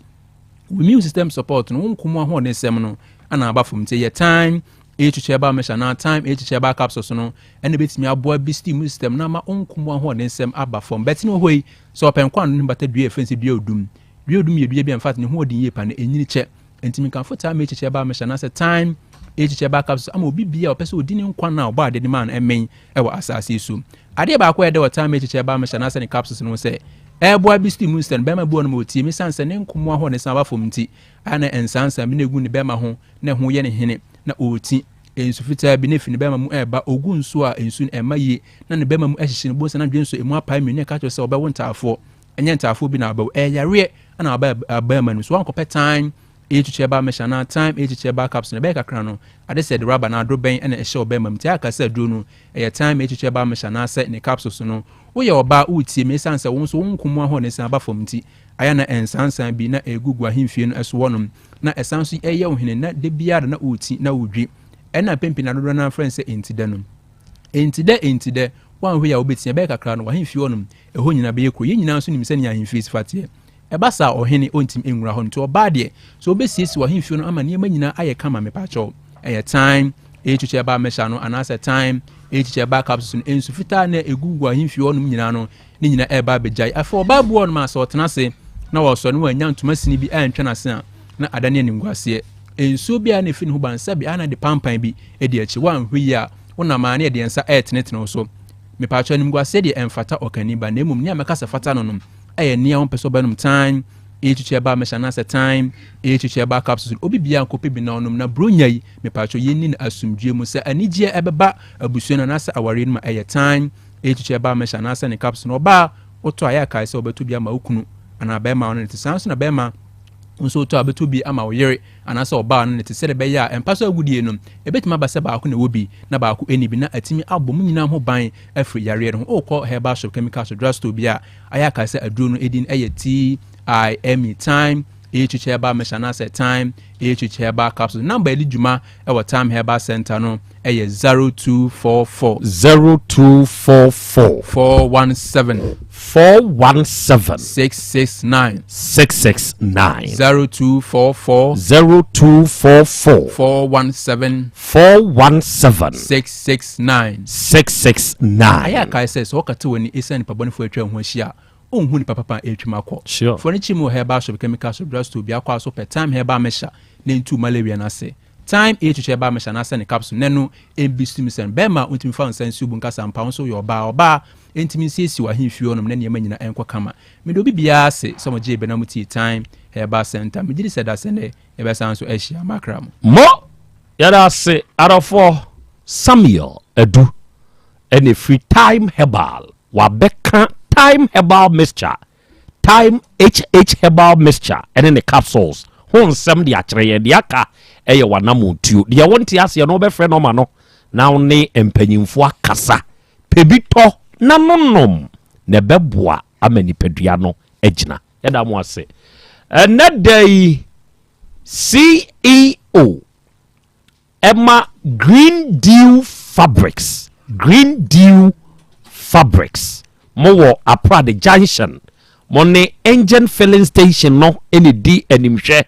wo immune system support no wo nko mu ahoɔden no ana aba fam nti ɛyɛ time ɛtwitwa ɛba mehyɛ anaa time ɛtwitwa ɛba capsules no ɛna ɛbɛtumi aboa bi immune system no ama wo nko mu ahoɔden sɛm aba fam. Bɛtene wɔ hɔ yi sɛ ɔpɛ nkwa no ne bata dua ɛfɛn sɛ dua odum. Dua odum yɛ dua bi a in fact ne ho ɔden yie pa na ɛnyini kyɛ. Nti mekamfo Time HH Herbal Mixture anaasɛ Thyme HH Herbal Capsules ama obi biara a ɔpɛ sɛ ɔdi ne nkwa nna a ɔbɔ ade de maa no ɛmɛn wɔ asaase yi so. Adeɛ baako a ɛdɛ wɔ Thyme HH Herbal Mixture anaasɛ ne capsules no ho sɛ, ɛreboa bi so immune system no, bɛrima bi wɔ nom a ɔtie me sane sɛ ne nkomoa ho ne san ba fam nti, ayɛ na nsansan bi na ɛgu ne bɛrima ho na ɛho yɛ ne hene na ɔreti. Nsu fitaa bi na ɛfiri ne bɛrima mu ɛreba, ɔgu nsuo a nsu no ɛmma yie na ne bɛrima mu ɛhyehye no, bohu sɛ n'adwene nso ɛmu apae mmienu na ɛka kyerɛ sɛ ɔbɛwo ntaafoɔ. Ɛnyɛ ntaafoɔ bi na aba o, ɛyɛ yareɛ na aba abarimaa no mu. So wankɔpɛ thyme HH herbal mixture anaa thyme HH herbal capsule no, ɛbɛyɛ kakra no, ade sɛ ɛde rubber anaa dorobɛn na ɛhyɛ ɔbarima mu. Nti ayɛ sɛ aduro no, ɛyɛ thyme HH herbal mixture anaasɛ ne capsules no. Woyɛ ɔbaa, woretie me, ɛsiane sɛ wo nso wo nko mu ahoɔden san ba fam nti, ayɛ na ɛnsansan bi na ɛregugu ahemfie no so hɔnom, na ɛsan nso ɛreyɛ wo hene, na da biara da na woreti na woredwi. Ɛna mpɛn pii na dodoɔ no ara frɛ no sɛ enti dɛ no. Enti dɛ, enti dɛ, woanhwɛ yie a wobɛtia, ɛbɛyɛ kakra no, w'ahemfie hɔnom, Ɛhɔ nyinaa bɛyɛ kuro. Yɛn nyinaa nso nim sɛnea ahemfie si fa teɛ. Ɛba saa a, ɔhene, ɔntumi nwura hɔ. Nti ɔbaa deɛ, sɛ wobɛsiesie w'ahemfie no ama nneɛma nyinaa ayɛ kama, mepakyɛw, ɛyɛ thyme, ɛyɛ herbal mixture no, anaasɛ thyme, ɛyɛ herbal capsules no, nsu fitaa na ɛgugu ahemfie hɔnom nyinaa no, Ne nyinaa ɛreba abɛgyae. Afei ɔbaa bi wɔ hɔnom a sɛ ɔtena ase na ɔresɔre na wannya ntoma sini bi antwa n'ase a, na adane animguaseɛ. Nsuo biara na ɛfiri ne ho ba nsa bi a na de pampan bi di akyi. Woanhwɛ yie a, wonam ara na yɛde yɛn nsa retenetene wo so. Mepaakyɛw, animguaseɛ deɛ ɛmfata ɔkani ba, na mmom nea mɛka sɛ fata no no yɛ nea ɔmpɛ sɛ ɔbɛnom thyme HH herbal mixture anaasɛ thyme HH herbal capsules no. Obi biara nkɔpɛ bi na ɔnom. Na Buronya yi, mepaakyɛw, yɛnni no asomdwoeɛ mu. Sɛ anigyeɛ ɛbɛba abusua no anaasɛ awareɛ no mu a, ɛyɛ thyme HH herbal mixture anaasɛ ne capsule no. Ɔbaa, wotɔ a, yɛ a kae sɛ wobɛtɔ bi ama wo kunu anaa barima a ɔne no te. Saa ara nso na barima nso wotɔ a, wobɛtɔ bi ama wo yere anaasɛ ɔbaa no ne te. Sɛdeɛ ɛbɛyɛ a mpa so agodie no, ɛbɛtumi aba sɛ baako na ɛwɔ bi na baako nni bi na atumi abɔ mo nyinaa ho ban afiri yareɛ no ho. Wokɔ herbal shop, chemical shop, drug store bi a, ayɛ a kae sɛ aduro no edin yɛ TIME, Thyme HH Herbal Mixture anaasɛ Thyme HH Herbal Capsules. Number a ɛdi dwuma wɔ Thyme Herbal Center no yɛ 0244. 0244. 417. 417. 669. 669. 0244. 0244. 417. 417. 669. 669. Ayɛ a kae sɛ, sɛ wɔkata w'ani esiane nnipa bɔnefo a atwa wo ho ahyia a, wonhu nnipa papa a ɛretwam akɔ. Sure. Fa w'ani kyerɛ mu wɔ herbal shop, chemical shop, drug store biako a so pɛ Thyme Herbal Mixture na entu malaria no ase. Thyme HH Herbal Mixture anaasɛ ne capsule na ɛno mbi sum sɛn. Bɛrima a ontumi fa nsa nsi wo bo nkasa mpa wo nso woyɛ ɔbaa. Ɔbaa ntumi nsiesie w'ahemfie hɔnom na nneɛma nyina ɛnkɔ kama. Meda obi biara ase sɛ mo gyee bɛ na mo tie Thyme Herbal Center. Megye di sɛ dasɛnnɛ yɛbɛsan nso ahyia. Makra mo. Mo! Yɛda ase adɔfoɔ. Samuel Adu ɛna ɛfiri Thyme Herbal. Wabɛka Thyme Herbal Mixture, Thyme HH Herbal Mixture ɛne ne capsules ho nsɛm de akyerɛ yɛn. Deɛ aka ɛyɛ w'anammɔntuo. Deɛ wonte aseɛ no wobɛfrɛ nɔma no na wo ne mpanyimfoɔ akasa. Pɛ bi tɔ na nonom na ɛbɛboa ama nipadua no agyina. Yɛda mo ase. Ɛnnɛ da yi CEO ɛma Green Dew Fabrics, Green Dew Fabrics, mo wɔ Aprade Junction, mo ne Engine Filling Station no ɛna di animhwɛ.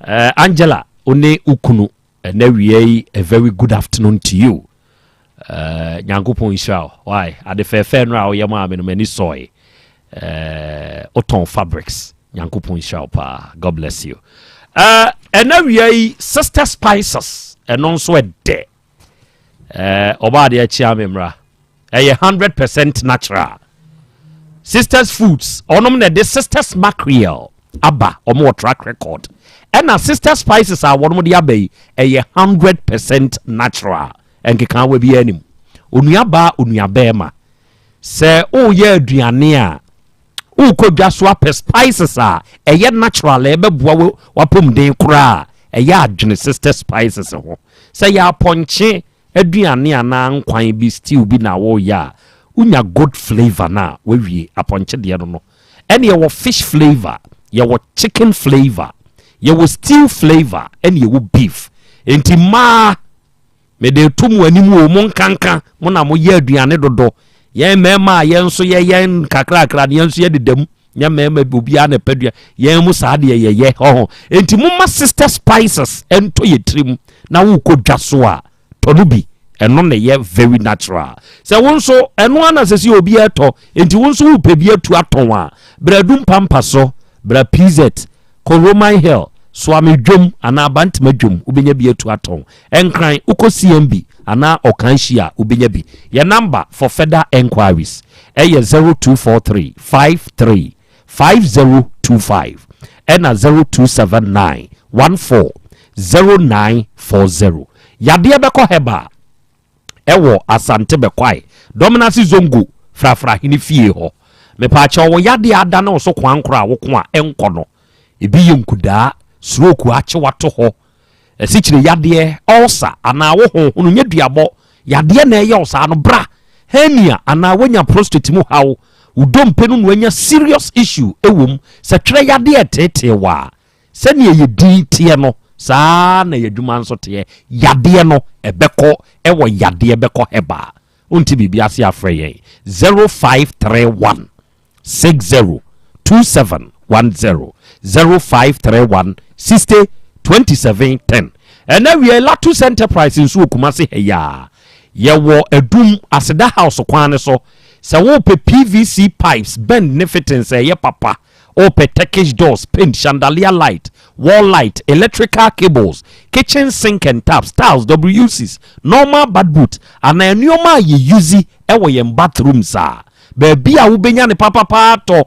Uh, Angela, wo ne wo kunu ɛnɛ wia yi, a very good afternoon to you. Uh, Nyankopɔn nhyira wo. Why? Ade fɛɛfɛɛ no a woyɛ maa me no m'ani sɔe. Eh, wotɔn fabrics. Nyankopɔn nhyira wo paa. God bless you. Eh, ɛna wia yi Sister Spices ɛno nso ɛdɛ. Eh, ɔbaa deɛ akyia me mmra. Ɛyɛ 100% natural. Sisters Foods ɔnom na ɛde Sisters Mackerel aba ɔmo wɔ track record. Ɛna Sister Spices a wɔnom de aba yi ɛyɛ 100% natural. Ɛnkekaawa biara nim. Onua baa onua bɛɛma Sɛ woreyɛ aduane a, worekɔ dwa so apɛ spices a ɛyɛ natural a ɛbɛboa w'apɔmuden koraa a, ɛyɛ adwene sister spices ho. Sɛ ɛyɛ apɔnkye aduane anaa nkwan bi, stew bi na woreyɛ a, wonya good flavour no a, woawie apɔnkye deɛ no no. Ɛne yɛwɔ fish flavour, yɛwɔ chicken flavour, yɛwɔ stew flavour, ɛne yɛwɔ beef. Enti mmaa Mede reto mo anim o, monkanka, mo na moyɛ aduane dodo. Yɛn mmarima a yɛn nso yɛyɛ nkakrakra no, yɛn nso yɛdeda mu. Nyɛ mmarima bi, obiara na ɛpɛ dua. Yɛn mu saa deɛ yɛyɛ hɔho. Enti momma Sister Spices ntɔ yɛ tirim na wokɔ dwa so a, tɔ no bi. Ɛno na ɛyɛ very natural. Sɛ wo nso, ɛno ara na sɛ sɛ obiara tɔ, enti wo nso wopɛ bi atu atɔn a, bra du mpampa so, bra PZ, Kɔ Roman Hill, Soame dwom anaa Bantama dwom, wobɛnya bi atu atɔn. Nkran, wokɔ CMB anaa Ɔkanhyi a, wobɛnya bi. Yɛn number for further enquiries yɛ 0243 53 5025 ɛna 0279 14 0940. Yadeɛ bɛkɔ Herbal. ɛwɔ Asante Bɛkwae, Dɔmenase Zongo Frafrahene fie hɔ. Mepaakyɛw wo yadeɛ adane wo so koankorɔ a woko a ɛnkɔ no. Ebi yɛ nkudaa, stroke akye wo ato hɔ, asikyire yadeɛ, ulcer anaa wo honhono nyɛ duabɔ yadeɛ na ɛyɛ wo saa no bra. Hernia anaa woanya prostate mu haw, wo dompe no na woanya serious issue ɛwɔ mu, sɛ twerɛ yadeɛ reteetee wo a, Sɛdeɛ yɛn din teɛ no, saa ara na yɛn adwuma nso teɛ. Yadeɛ no, ɛbɛkɔ wɔ yadeɛ bɛkɔ herbal. Wonte biribi ase a, frɛ yɛn 0531 60 27 10, 0531 60 27 10. Ɛnɛ awia yi, Latus Enterprise nso wɔ Kumasi ha yi ara. Yɛwɔ Adum, Aseda House kwan no so. Sɛ wopɛ PVC pipes, bend ne fittings a ɛyɛ papa, wopɛ Turkish doors, paint, chandelier light, wall light, electrical cables, kitchen sink and taps, tiles, WCs, normal bath boot, anaa nneɛma a yɛ use wɔ yɛn bathrooms a, baabi a wobɛnya ne papapaa tɔ,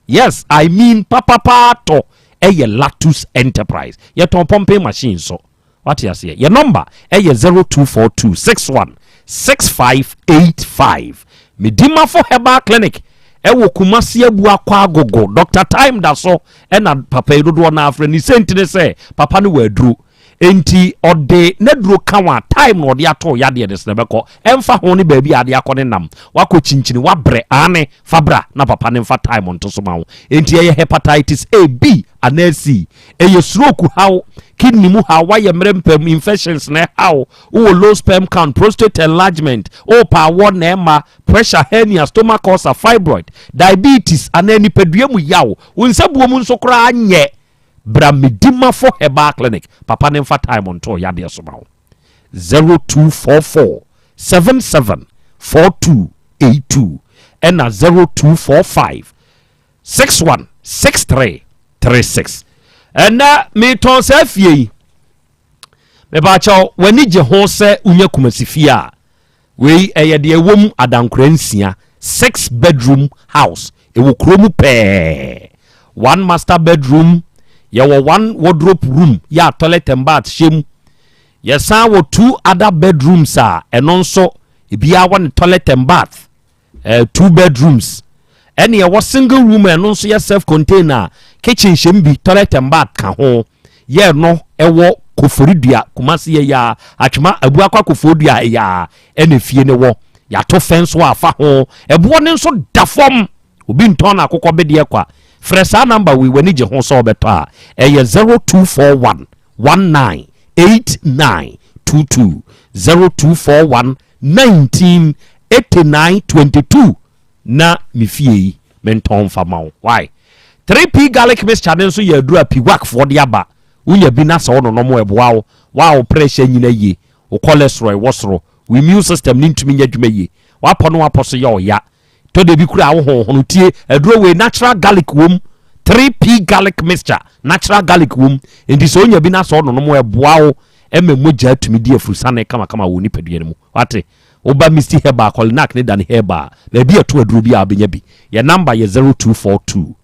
yes, I mean papapaa tɔ, ɛyɛ Latus Enterprise. Yɛtɔn pumping machine nso. Wate aseɛ? Yɛ nɔmba ɛyɛ 0242 61 6585. Medimafo Herbal Clinic ɛwɔ Kumasi Abuakwa Agogo. Dr. Time da so ɛna papa yi dodoɔ no afrɛ ne sɛnti ne sɛ papa no wɔ aduro. Enti ɔde n'aduro ka wa time na ɔde ato yadeɛ no so na ɛbɛkɔ. Ɛmfa ho ne baabi a ade akɔ ne nam. Wakɔ kyinkyini, wabrɛ, aane, fa bra na papa no mfa time nto so ma wo. Enti ɛyɛ hepatitis A, B anaa C. Ɛyɛ stroke haw, kidney mu haw, wayɛ mmerɛ mpam, infections na ɛhaw, wowɔ low sperm count, prostate enlargement, wopɛ awɔ na ɛma, pressure, hernia, stomach ulcer, fibroid, diabetes anaa nipadua mu yaw, wo nsabuo mu nso koraa nyɛ. Bra Medimafo Herbal Clinic, papa ne mfa time nto yadeɛ so ma wo. 0244 77 4282 ɛna 0245 61 63 36. Ɛnɛ metɔn saa fie yi. Mepaakyɛw, w'ani gye ho sɛ wonya Kumasi fie a, wei ɛyɛ deɛ ɛwɔ mu adankora nsia, six bedroom house, ɛwɔ kuro mu pɛɛ, one master bedroom, yɛwɔ one wardrobe room yɛ a toilet and bath hyɛ mu. Yɛsan wɔ two other bedrooms a ɛno nso ebiara wɔ ne toilet and bath, two bedrooms. Ɛne ɛwɔ single room a ɛno nso yɛ self contained a kitchen hyɛm bi, toilet and bath ka ho. Yɛ no ɛwɔ Koforidua, Kumasi yɛ ya Atwema Abuakwa Koforidua ɛyɛ ɛna fie ne wɔ. Yɛato fɛn so afa ho, ɛboɔ ne nso da fam, obi ntɔn na akokɔ bedeɛ kwa. Frɛ saa number wei, w'ani gye ho sɛ ɔbɛtɔ a, ɛyɛ 0241 19 89 22, 0241 19 89 22, na me fie yi mentɔn mfa ma wo. Why 3P garlic mixture ne nso yɛ aduru a piwakfoɔ de aba. Wonya bi na sɛ wononom, ɛboa wo wa wo pressure nyina yie, wo cholesterol ɛwɔ soro, wo immune system ne ntumi nyɛ adwuma yie, wapɔ no wapɔ so yɛ ɔya tɔ de bi kura wo honhono tie aduro wei. Natural garlic wom, 3P garlic mixture, natural garlic wom. Nti sɛ wonya bi na sɛ wononom, ɛboa wo ɛma mogya atumi di afurusane kamakama wɔ nipadua no mu. Wate? Woba Misty Herbal, Kolinak ne Dane Herbal, baabi ɛto aduro bi a wobɛnya bi. Yɛ number yɛ 0242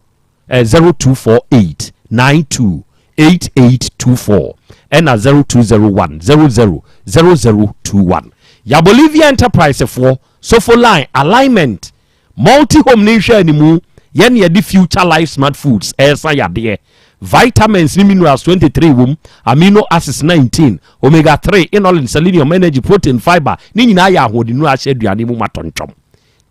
0248 92 8824 ɛna 0201 00 0021. Ya Bolivia Enterprise foɔ sofo line alignment multi home ne nhwɛ animu. Yɛne yɛde Future Life Smart Foods ɛɛsa yadeɛ. Vitamins ne minerals 23 wom, amino acids 19, omega 3, inulin, selenium, energy, protein, fiber ne nyinaa yɛ ahoɔdenu ahyɛ aduane mu matɔntwɔm.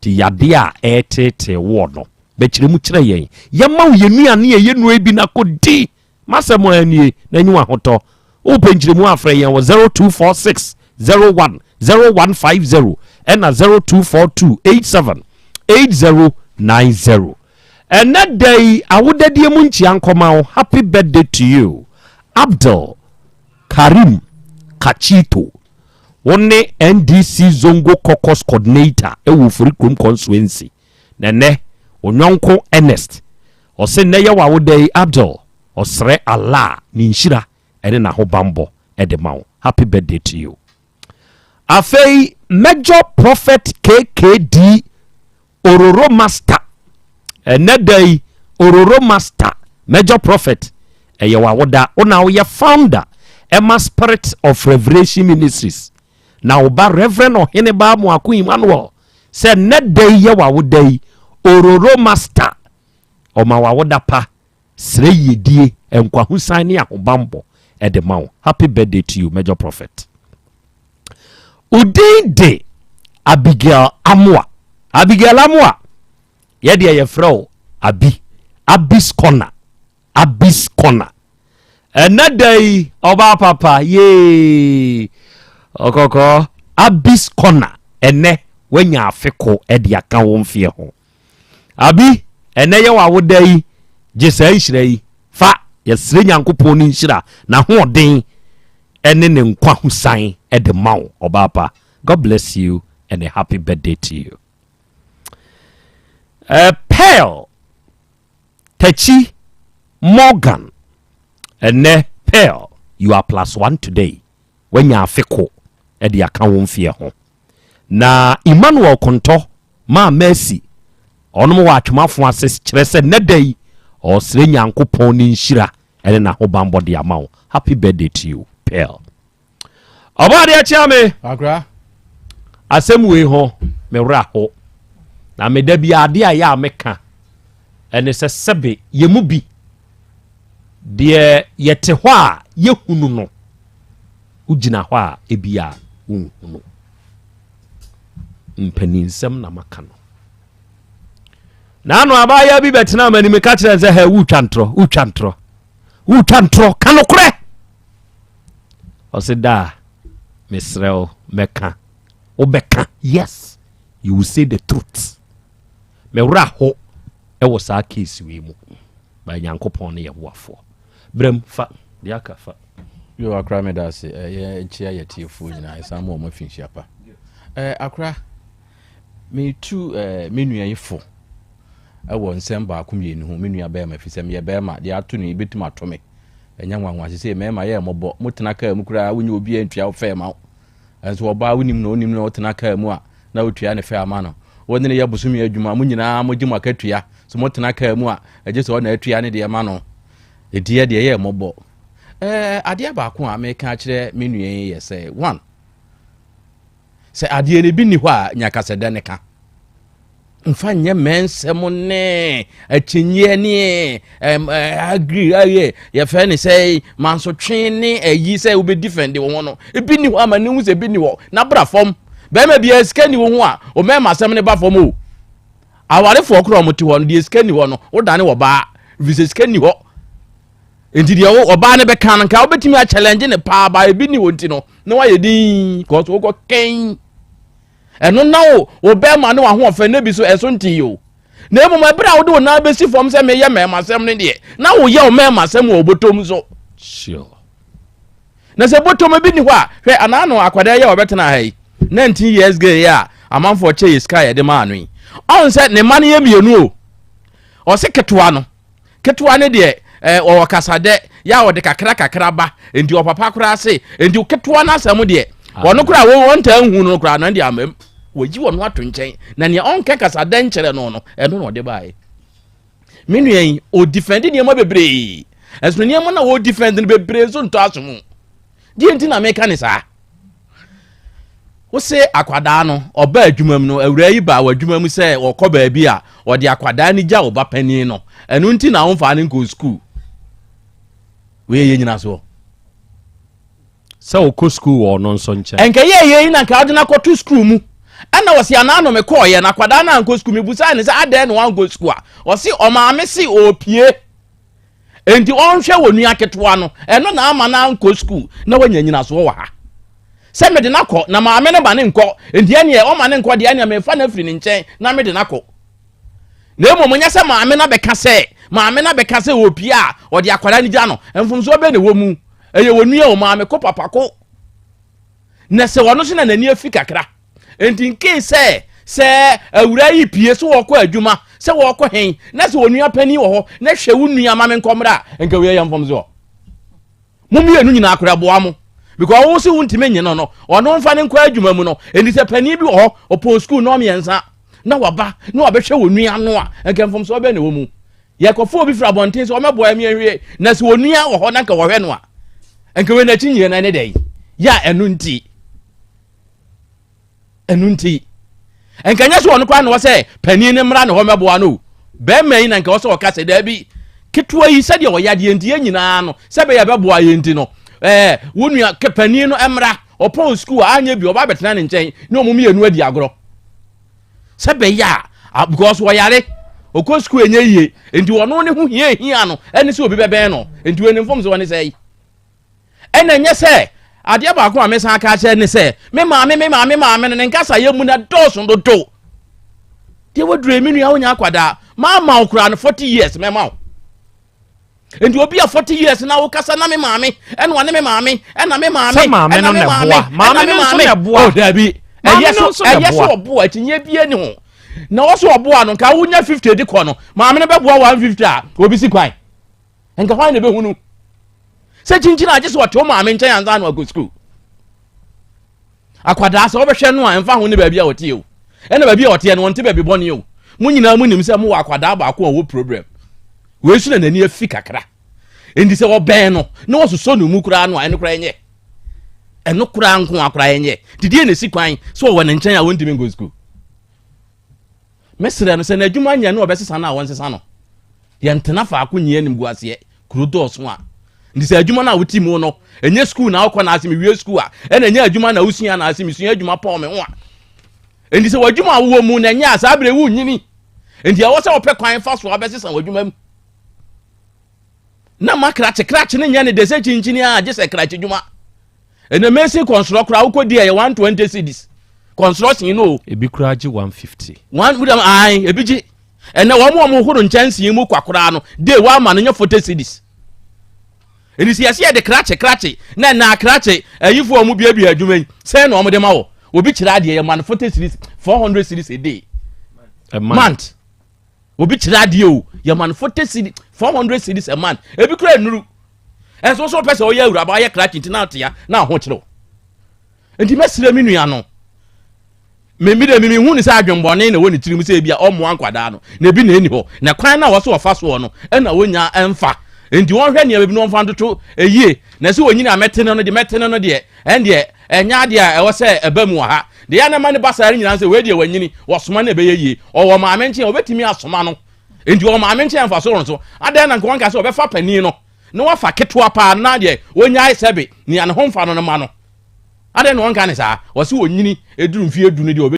Nti yadeɛ a ɛɛtetee woɔ no, bɛkyerɛ mu kyerɛ yɛn, yɛma wo yɛ nnuane a yɛnnua bi na kɔdi. Masɛm anie na anyi ahotɔ. Wopɛ nkyerɛmu afrɛ yɛn wɔ 0246 01 0150 ɛna 0242 87 8090. Ɛnɛ da yi awodadie mu nkyia nkɔma wo. Happy birthday to you, Abdul Karim Kachito. Wo ne NDC Zongo Caucus coordinator ɛwɔ Ofori constituency. Na ɛnɛ onyɔnko Ernest ɔsɛ nnɛ yɛ wɔ awoda yi, Abdul ɔsrɛ Allah ne nhyira ɛne n'ahobanbɔ ɛde ma wo. Happy birthday to you. Afei Major Prophet KKD Ororo Master, ɛnɛ da yi Ororo Master Major Prophet ɛyɛ w'awoda. Wona woyɛ founder ɛma Spirit of Revelation Ministries na woba Reverend Ɔheneba Moako Emmanuel sɛ nnɛ da yi yɛ w'awoda yi, Ororo Master ɔma w'awoda pa, srɛ yiedie, nkwahosan ne ahobanbɔ ɛde ma wo. Happy birthday to you, Major Prophet. Odin de Abigail Amoa. Abigail Amoa, yɛdeɛ yɛfrɛ wo Abi, Abis Corner, Abis Corner. Ɛnɛ da yi ɔbaa papa yee ɔkɔkɔɔ Abis Corner, ɛnɛ wanya afeko ɛde aka wo mfeɛ ho. Abi, ɛnɛ yɛ wɔ awoda yi, gye saa nhyira yi fa. Yɛsrɛ Nyankopɔn no nhyira n'ahoɔden ɛne ne nkwa hosan ɛde ma wo. Ɔbaa pa, God bless you and a happy birthday to you. Pearl Tachi Morgan, ɛnɛ Pearl, you are plus one today. Wanya afe ko de aka wo mfeɛ ho. Na Emmanuel Kontɔ maa Mercy, ɔnom wɔ atwomafo ase kyerɛ sɛ nnɛ da yi ɔresrɛ Nyankopɔn ne nhyira ne n'ahobanbɔ de ama wo. Happy birthday to you, Pearl. Ɔbɔ adeɛ kyea me. Akra. Asɛm wei ho me werɛ aho. Na me da bi adeɛ a yɛ a meka ɛne sɛ sɛbe yɛ mu bi deɛ yɛte hɔ a yɛhunu no wogyina hɔ a ebi a wonhunu. Mpaninsɛm na maka no. Naano abaayewa bi bɛtena m'anim ka kyerɛ sɛ hɛ wotwa ntorɔ wotwa ntorɔ wotwa ntorɔ ka nokorɛ. Ɔse daa mesrɛ wo mɛka wobɛka yes you will say the truth. Me werɛ aho ɛwɔ saa case wei mu ba Nyankopɔn ne yɛ boafoɔ. Brɛm fa deɛ aka fa. Yo akora meda ase eh, yɛ nkyia yɛ tiefoɔ nyinaa ɛsan mu ɔmo afi nhyia pa eh, akora metu eh, me nua yi fo ɛwɔ nsɛm baako mmienu ho me nua bɛrima fi sɛ meyɛ bɛrima deɛ ato no yi bɛtumi ato me ɛnyɛ nwanwa sɛ mmarima yɛ mmɔbɔ motena kaa mu koraa wonyɛ obi antua wo fɛɛ ma wo ɛnso ɔbaa wonim na onim na ɔtena kaa mu a na wotua ne fɛɛ ama no wo ne no yɛ bosome adwuma mo nyinaa mogye mo akatua so motena kaa mu a ɛgye sɛ ɔna atua ne deɛ ma no ɛti yɛ deɛ yɛ mmɔbɔ ɛɛ adeɛ baako a meka akyerɛ me nua yi yɛ sɛ one Sɛ adeɛ no bi nni hɔ a, nya kasɛdɛ no ka. Mfa nyɛ mmɛnsɛm ne akyinnyeɛ ne agri ayɛ yɛfrɛ ne sɛ mansotwe ne ayi sɛ wobɛdi fɛnde wo ho no. Ebi nni hɔ ama ne hu sɛ ebi nni hɔ na bra fam. Bɛrima biara sika nni wo ho a, ɔmɛɛma asɛm no ba fam o. Awarefoɔ koraa wɔte hɔ no, deɛ sika nni hɔ no, wodane wɔ baa, ɛfiri sɛ sika nni hɔ. Nti deɛ ɔbaa no bɛka no nka wobɛtumi akyɛlɛngye ne paa ba ebi ni hɔ nti no na wayɛ din kɔɔ so wokɔ kɛn ɛno na wo wo bɛrima ne wahoɔfɛ no bi so ɛso nte yi o na mmom ɛberɛ a wode wo nan bɛsi fam sɛ meyɛ mmarima asɛm no deɛ na woyɛ wo mmarima asɛm wɔ bɔtɔm so sure na sɛ bɔtɔm bi ni hɔ a hwɛ anaa no akwadaa yi a wɔbɛtena ha yi 19 years girl yi a amanfoɔ kyɛ yɛ sika yɛde maa no yi ɔn sɛ ne mma no yɛ mmienu o ɔse ketewa no Ketewa no deɛ eh, ɔwɔ kasadɛ, yɛ a ɔde kakra kakra ba, nti ɔpapa koraa se, nti ketewa no asɛm deɛ, ɔno koraa wɔn wɔntaa nhu no koraa no deɛ amam, wɔyi ɔno ato nkyɛn, na nea ɔnka kasadɛ nkyerɛ no no, ɛno na ɔde baeɛ. Me nua yi, ɔdifɛnde nneɛma bebree, ɛsono nneɛma na ɔdifɛnde no bebree nso ntɔ aso mu. Deɛ nti na meka ne saa? Wose akwadaa no ɔba adwuma mu no awuraa yi baa w'adwuma mu sɛ ɔkɔ baabi a ɔde akwadaa no gya wo ba panin no ɛno nti na womfaa no nkɔɔ sukuu wei yɛ nyina soɔ sɛ ɔkɔ sukuu wɔ ɔno nso nkyɛn ɛnka yɛ yɛ yi na nka wode no akɔto sukuu mu ɛna wɔsi anaa no mekɔɔyɛ na akwadaa no ankɔ sukuu mebusaa ne sɛ adɛn na wankɔ sukuu a ɔse ɔmaame se ɔpie Enti ɔnhwɛ wɔ nua ketewa no, ɛno na ama no ankɔ sukuu na wanya nyinasoɔ wɔ ha. Sɛ mede no akɔ na maame no ma no nkɔ, enti ɛneɛ ɔma no nkɔ deɛ ɛneɛ mefa no afiri ne nkyɛn na mede no akɔ. Na mmom nyɛ sɛ maame no abɛka sɛ, maame no abɛka sɛ ɔpie a ɔde akwadaa no gya no, mfomsoɔ bɛn na ɛwɔ mu? Ɛyɛ wɔ nua o, maame ko papa ko. Na sɛ ɔno nso na n'ani afi kakra. Enti nkee sɛ sɛ awuraa yi pie sɛ wɔkɔ adwuma sɛ wɔkɔ hen na sɛ onua panin wɔ hɔ na hwɛ wo nua ma me nkɔmmra a nka wei yɛ mfomsoɔ. Mo mmienu nyinaa koraa boa mo because wo se wontumi nye no no ɔno mfa ne nkɔ adwuma mu no enti sɛ panin bi wɔ hɔ ɔpɔn sukuu nɔɔ mmiɛnsa na waba na wabɛhwɛ wɔ nua no a nka mfomsoɔ bɛn na ɛwɔ mu. Yɛkɔfa obi firi abɔnten sɛ ɔmɛboa yɛn yɛnhwɛ na sɛ onua wɔ hɔ na nka wɔhwɛ no a nka wei n'akyi nyɛ no ɛne dɛn yɛ a ɛno nti ɛno nti nka nyɛ sɛ ɔno koraa na ɔsɛ panin no mmra ne hɔ mɛboa no bɛrima yi na nka ɔsɛ ɔka sɛ daabi ketewa yi sɛdeɛ ɔyɛ adeɛ nti yɛn nyinaa no sɛ bɛyɛ bɛboa yɛn nti no ɛɛ wo nua panin no mmra ɔpɔn sukuu a anyɛ bi ɔba abɛtena ne nkyɛn ne ɔmo mmienu adi agorɔ sɛ bɛyɛ a because ɔyare ɔkɔ sukuu ɛnyɛ yie nti ɔno ne ho hia hia no ɛne sɛ obi bɛbɛn no nti wɔn mfom so wɔne sɛ yi Ɛna ɛnyɛ sɛ adeɛ baako a mesan aka akyerɛ ne sɛ me maame me maame maame no ne nkasa yɛ mu na dɔɔso dodo. Deɛ waduru me nua wonya akwadaa maama wo koraa no 40 years mɛma wo. Nti obi a 40 years na wokasa na me maame ɛna ɔne me maame ɛna me maame ɛna me maame ɛna me maame. Oh dabi ɛyɛ so ɛyɛ so ɔboa akyinnye bie ne ho. Na wɔso ɔboa no nka wonya 50 de kɔ no maame no bɛboa 150 a obi si kwan. Nka hwan na ɛbɛhunu sɛ kyinkyin a gye sɛ ɔte wo maame nkyɛn ansa na wakɔ sukuu. Akwadaa sɛ wobɛhwɛ no a ɛmfa ho ne baabi a ɔteɛ o. Ɛna baabi a ɔteɛ no ɔnte baabi bɔne o. Mo nyinaa mo nim sɛ mowɔ akwadaa baako a ɔwɔ problem. Wei so na n'ani afi kakra. Enti sɛ wɔbɛn no na wɔsosɔ ne mu koraa no a ɛno koraa ɛnyɛ. Ɛno koraa nko a koraa ɛnyɛ. Nti deɛ na ɛsi kwan sɛ ɔwɔ ne nkyɛn a wɔntumi nkɔ sukuu. Mesrɛ no sɛ n'adwuma nyɛ no ɔbɛsesa no a wɔnsesa no. Yɛntena faako nyi animguaseɛ. Kuro dɔɔso a. Nti sɛ adwuma no a wote mu no, ɛnyɛ sukuu na wokɔ na ase mewie sukuu a, ɛna ɛnyɛ adwuma na wosua na ase mesua adwuma pɔn me ho a. Nti sɛ w'adwuma a wowɔ mu na ɛnyɛ a saa berɛ wonyini. Nti ɛwɔ sɛ wɔpɛ kwan fa so abɛsesa w'adwuma mu. Na ma krakye krakye no nyɛ ne de sɛ kyinkyini a gye sɛ krakye dwuma. Ɛnɛ mesi kɔnsorɔ koraa wokɔ di ɛyɛ 120 cedis. Kɔnsorɔ no o. Ebi koraa gye 150. One wudam ae ebi gye. Ɛnɛ wɔn a wɔn horo nkyɛnsee mu kwa koraa no de wɔama no nyɛ 40 cedis. Ɛni sɛ yɛsɛ yɛde krakye krakye na ɛna krakye ayifoɔ a wɔn biabia adwuma yi sɛn na wɔn de ma wɔ. Obi kyerɛ adeɛ yɛ ma no 40 cedis 400 cedis a day. A month. Obi kyerɛ adeɛ o yɛ ma no 40 cedis 400 cedis a month. Ebi koraa nnuru. Ɛnso so pɛ sɛ ɔyɛ awuraba ɔyɛ krakye nti na atea na ahokyerɛw. Nti mɛsrɛ me nua no me me de me hu ne sɛ adwembɔne na ɛwɔ ne tirim sɛ ebi a ɔmmoa nkwadaa no na ebi na ɛni hɔ na kwan na wɔso wɔfa soɔ no ɛna wɔnya ɛmfa nti wɔnhwɛ nneɛma bi na wɔmfa ntoto ɛyie na sɛ wɔnyini a mɛtene no deɛ mɛtene no deɛ ɛndeɛ ɛnyɛ adeɛ a ɛwɔ sɛ ɛba mu wɔ ha deɛ yɛ na ma ne ba saa nyinaa sɛ wei deɛ wɔnyini wɔsoma no ɛbɛyɛ yie ɔwɔ maame nkyɛn wɔbɛtumi asoma no nti ɔwɔ maame nkyɛn mfa so no so adɛn na nka wɔnka sɛ wɔbɛfa panin no na wafa ketewa paa na deɛ wɔnyae sɛbe nea ne ho mfa no no ma no adɛn na wɔnka ne saa wɔse wɔnyini ɛduru mfeɛ du no deɛ wɔbɛ.